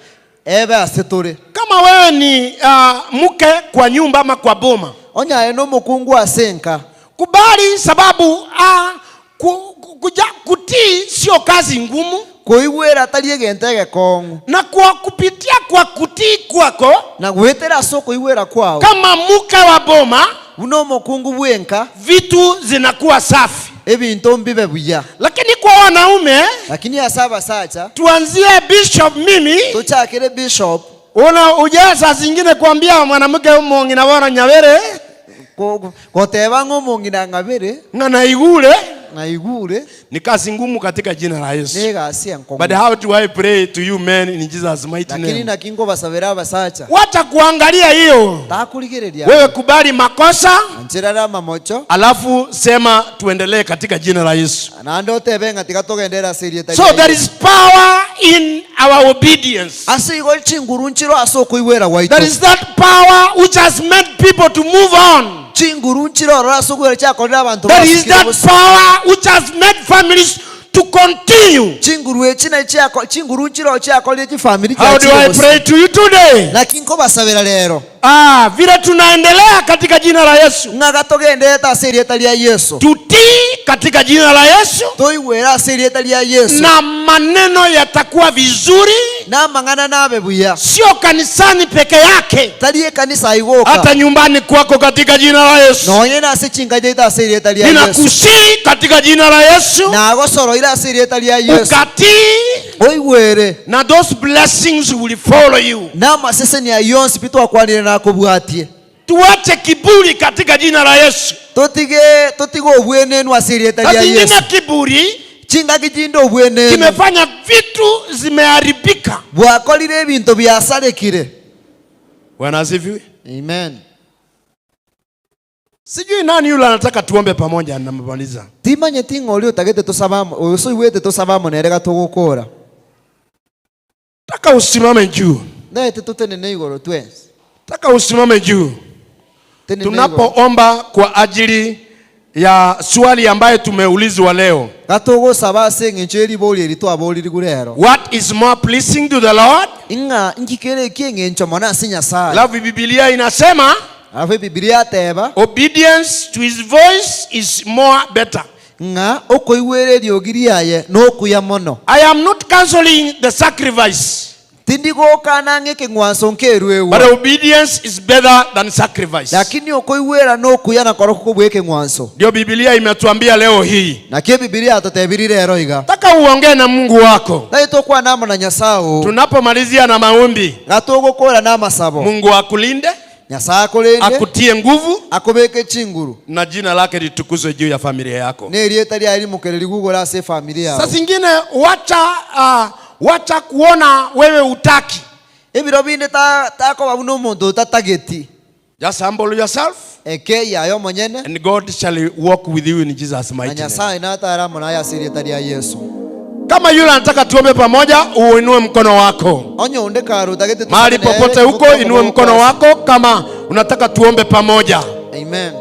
ebe ase tore. Kama wewe ni uh, mke kwa nyumba ama kwa boma, Onye aye nomokungu ase enka, kubali sababu uh, ku, ku, kuja, kutii sio kazi ngumu, koigwera tari egento egekong'u, na kwa kupitia kwa kutii kwako na goetera ase okoigwera kwao kama mke wa boma, buna omokungu bw'enka, vitu zinakuwa safi. ebinto mbibe buya. Lakini kwa wanaume Lakini ase abasacha, tuanzie bishop mimi tochakere bishop, una ujaa saa zingine kuambia mwanamke mong'ina bora nyabere goteba ng'a omong'ina ng'abere ng'a naigure naigure ni kazi ngumu katika jina la Yesu. negasi enkong'u. But how do I pray to you men in Jesus mighty Lakini name? naki nkobasabera abasacha Wacha kuangalia hiyo. takorigereria Wewe kubali makosa ancherera amamocho alafu sema tuendelee katika jina la Yesu. naende otebe ng'a tiga togendere ase erieta So ria there Yesu. is power in our obedience. Ase igo chinguru nchiro ase okoigwera gwaito. There is that power which has made people to move on. Chinguru nchire ororo ase okoigwera chiakorire abanto There is basukire that bosio. power which has made families to continue. Chinguru echi nachi chiako chinguru nchire chiakorire chifamiri How do chiachire I bosio. pray to you today? Naki nkobasabera rero. Ah, vile tunaendelea katika jina la Yesu. Ng'a gatogenderete ase erieta ria Yeso. Tutii katika jina la Yesu. Toigwere ase erieta ria Yeso. Na maneno yatakuwa vizuri. Na amang'ana nabe buya. Sio kanisani peke yake. Tari ekanisa aye goka. Hata nyumbani kwako katika jina la Yesu. Nonye nase chinka chiaito ase erieta ria Yeso. Ninakusii katika jina la Yesu. Nagosoroire ase erieta ria Yeso. Ukatii. Oigwere. Na those blessings will follow you. Na amaseseni ayio onsi pi twakwanire nakobwatie. Tuache kiburi katika jina la Yesu. Totige totige obwenenu ase erieta Saa ria zingine Yeso. kiburi Chingaki chinde obwenenu kimefanya vitu zimeharibika. bwakorire ebinto biasarekire. Bwana asifiwe. Amen. Sijui nani yule anataka tuombe pamoja namaliza. Timanyeti ng'a oria otagete tosabe amo, gose oigwete tosabe amo nere gatogokora. Nataka usimame juu. Naete totenene igoro twensi. Nataka usimame juu. Tenena igoro. Tunapoomba kwa ajili ya swali ambayo tumeulizwa leo. Gatogosaba ase eng'encho ye riborio eri twaboririgwe rero. What is more pleasing to the Lord? Ing'a inki kere eki'eng'encho mono ase Nyasae? Alafu Biblia inasema Alafu Ebibilia yateba. Obedience to his voice is more better. Ng'a okoigwera eriogi riaye nokuya mono. I am not cancelling the sacrifice. Tindi gokana ng'a ekeng'wanso nkeruegwe. But obedience is better than sacrifice. Lakini okoigwera nokuya na korokwo kobua ekeng'wanso. Ndio Biblia imetuambia leo hii. Naki Ebibilia yatotebirie rero iga. Nataka uongee na Mungu wako. Naye tokwane amo na Nyasae oo. Tunapomalizia na maombi. Gatogokora namasabo. Mungu akulinde. Nyasae akorende. Akutie nguvu. Akobeke chinguru. Na jina lake litukuzwe juu ya familia yako. Na erieta riaye rimokererigwe igoro ase efamiri yao. Saa zingine wacha, uh, wacha kuona wewe utaki. Ebiro binde ta, takoba buna omonto otatageti. Just humble yourself. Ekeyie aye omonyene. And God shall walk with you in Jesus Na mighty name. Nyasae natare amo naye ase erieta ria Yeso. Kama yule anataka tuombe pamoja, uinue mkono wako. Onye onde kare otagete Mahali tusabane popote nere, huko imokia inue okoboko mkono ase. wako kama unataka tuombe pamoja. Amen.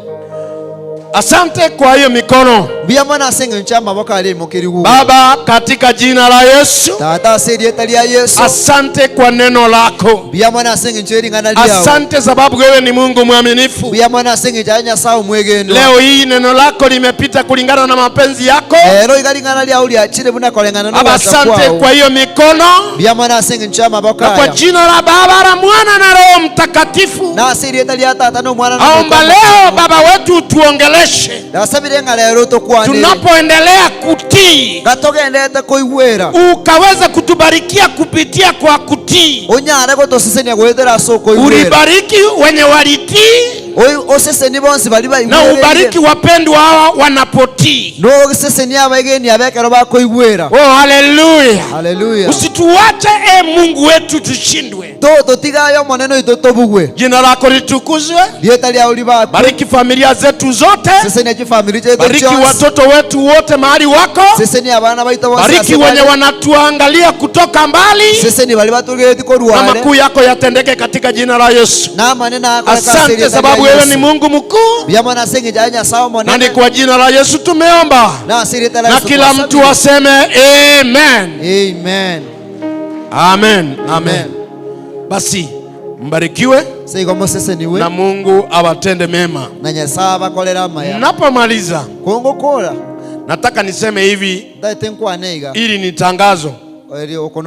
Asante kwa hiyo mikono. Mbuya mono ase engencho y'amaboko aria aimokerigwe. Baba, katika jina la Yesu. Tata ase erieta ria Yeso. Asante kwa neno lako. Mbuya mono ase engencho y'ering'ana riao. Asante sababu wewe ni Mungu mwaminifu. Mbuya mono ase engencho aye Nyasae omwegenwa. Leo hii neno lako limepita kulingana na mapenzi yako. Rero iga ring'ana riao riachire buna koreng'ana Baba, nogwancha asante kwao. kwa hiyo mikono. Mbuya mono ase engencho y'amaboko Na kwa aya. jina la Baba la Mwana na Roho Mtakatifu. Na ase erieta ria Tata na Omwana na Aomba Omoika leo Omochenu. Baba wetu utuongeleshe. Nasabire ng'a rero otokwanere. Tunapoendelea kutii. Gatogenderete koigwera. Ukaweze kutubarikia kupitia kwa kutii. Onyare gotosesenia goetera ase okoigwera. Ulibariki wenye walitii. Osesenie bonsi baria Na baigwereire. ubariki wapendwa hawa wanapotii. Nosesenie abaegeni aba ekero bakoigwera. Oh, haleluya. Haleluya. Usituache e Mungu wetu tushindwe. Tototiga aye Omonene oito tobugwe. Jina lako litukuzwe. Rieta riao ribakwe. Bariki familia zetu zote. Sesenia chifamiri chiaito Bariki chionsi. watoto wetu wote mahali wako. Sesenia abana baito bonsi Bariki ase wenye bare. wanatuangalia kutoka mbali. Sesenia baria baturigeretie korwa Na are. makuu yako yatendeke katika jina la Yesu. Na amanene akoreke ase Asante erieta ria sababu wewe ni Yesu. Mungu mkuu. Mbuya mono ase eng'encho aye Nyasae Na ni Omonene. kwa jina la Yesu tumeomba. Na ase erieta ria Na Yesu kila mtu twasabire. aseme amen. Amen. Amen. Amen. Amen. Basi mbarikiwe Ase igo moseseniwe. na Mungu awatende mema. Na Nyasae abakorere amaya. Napomaliza Kongokora nataka niseme hivi ntaete nkwane iga. ili ni tangazo. Eri oko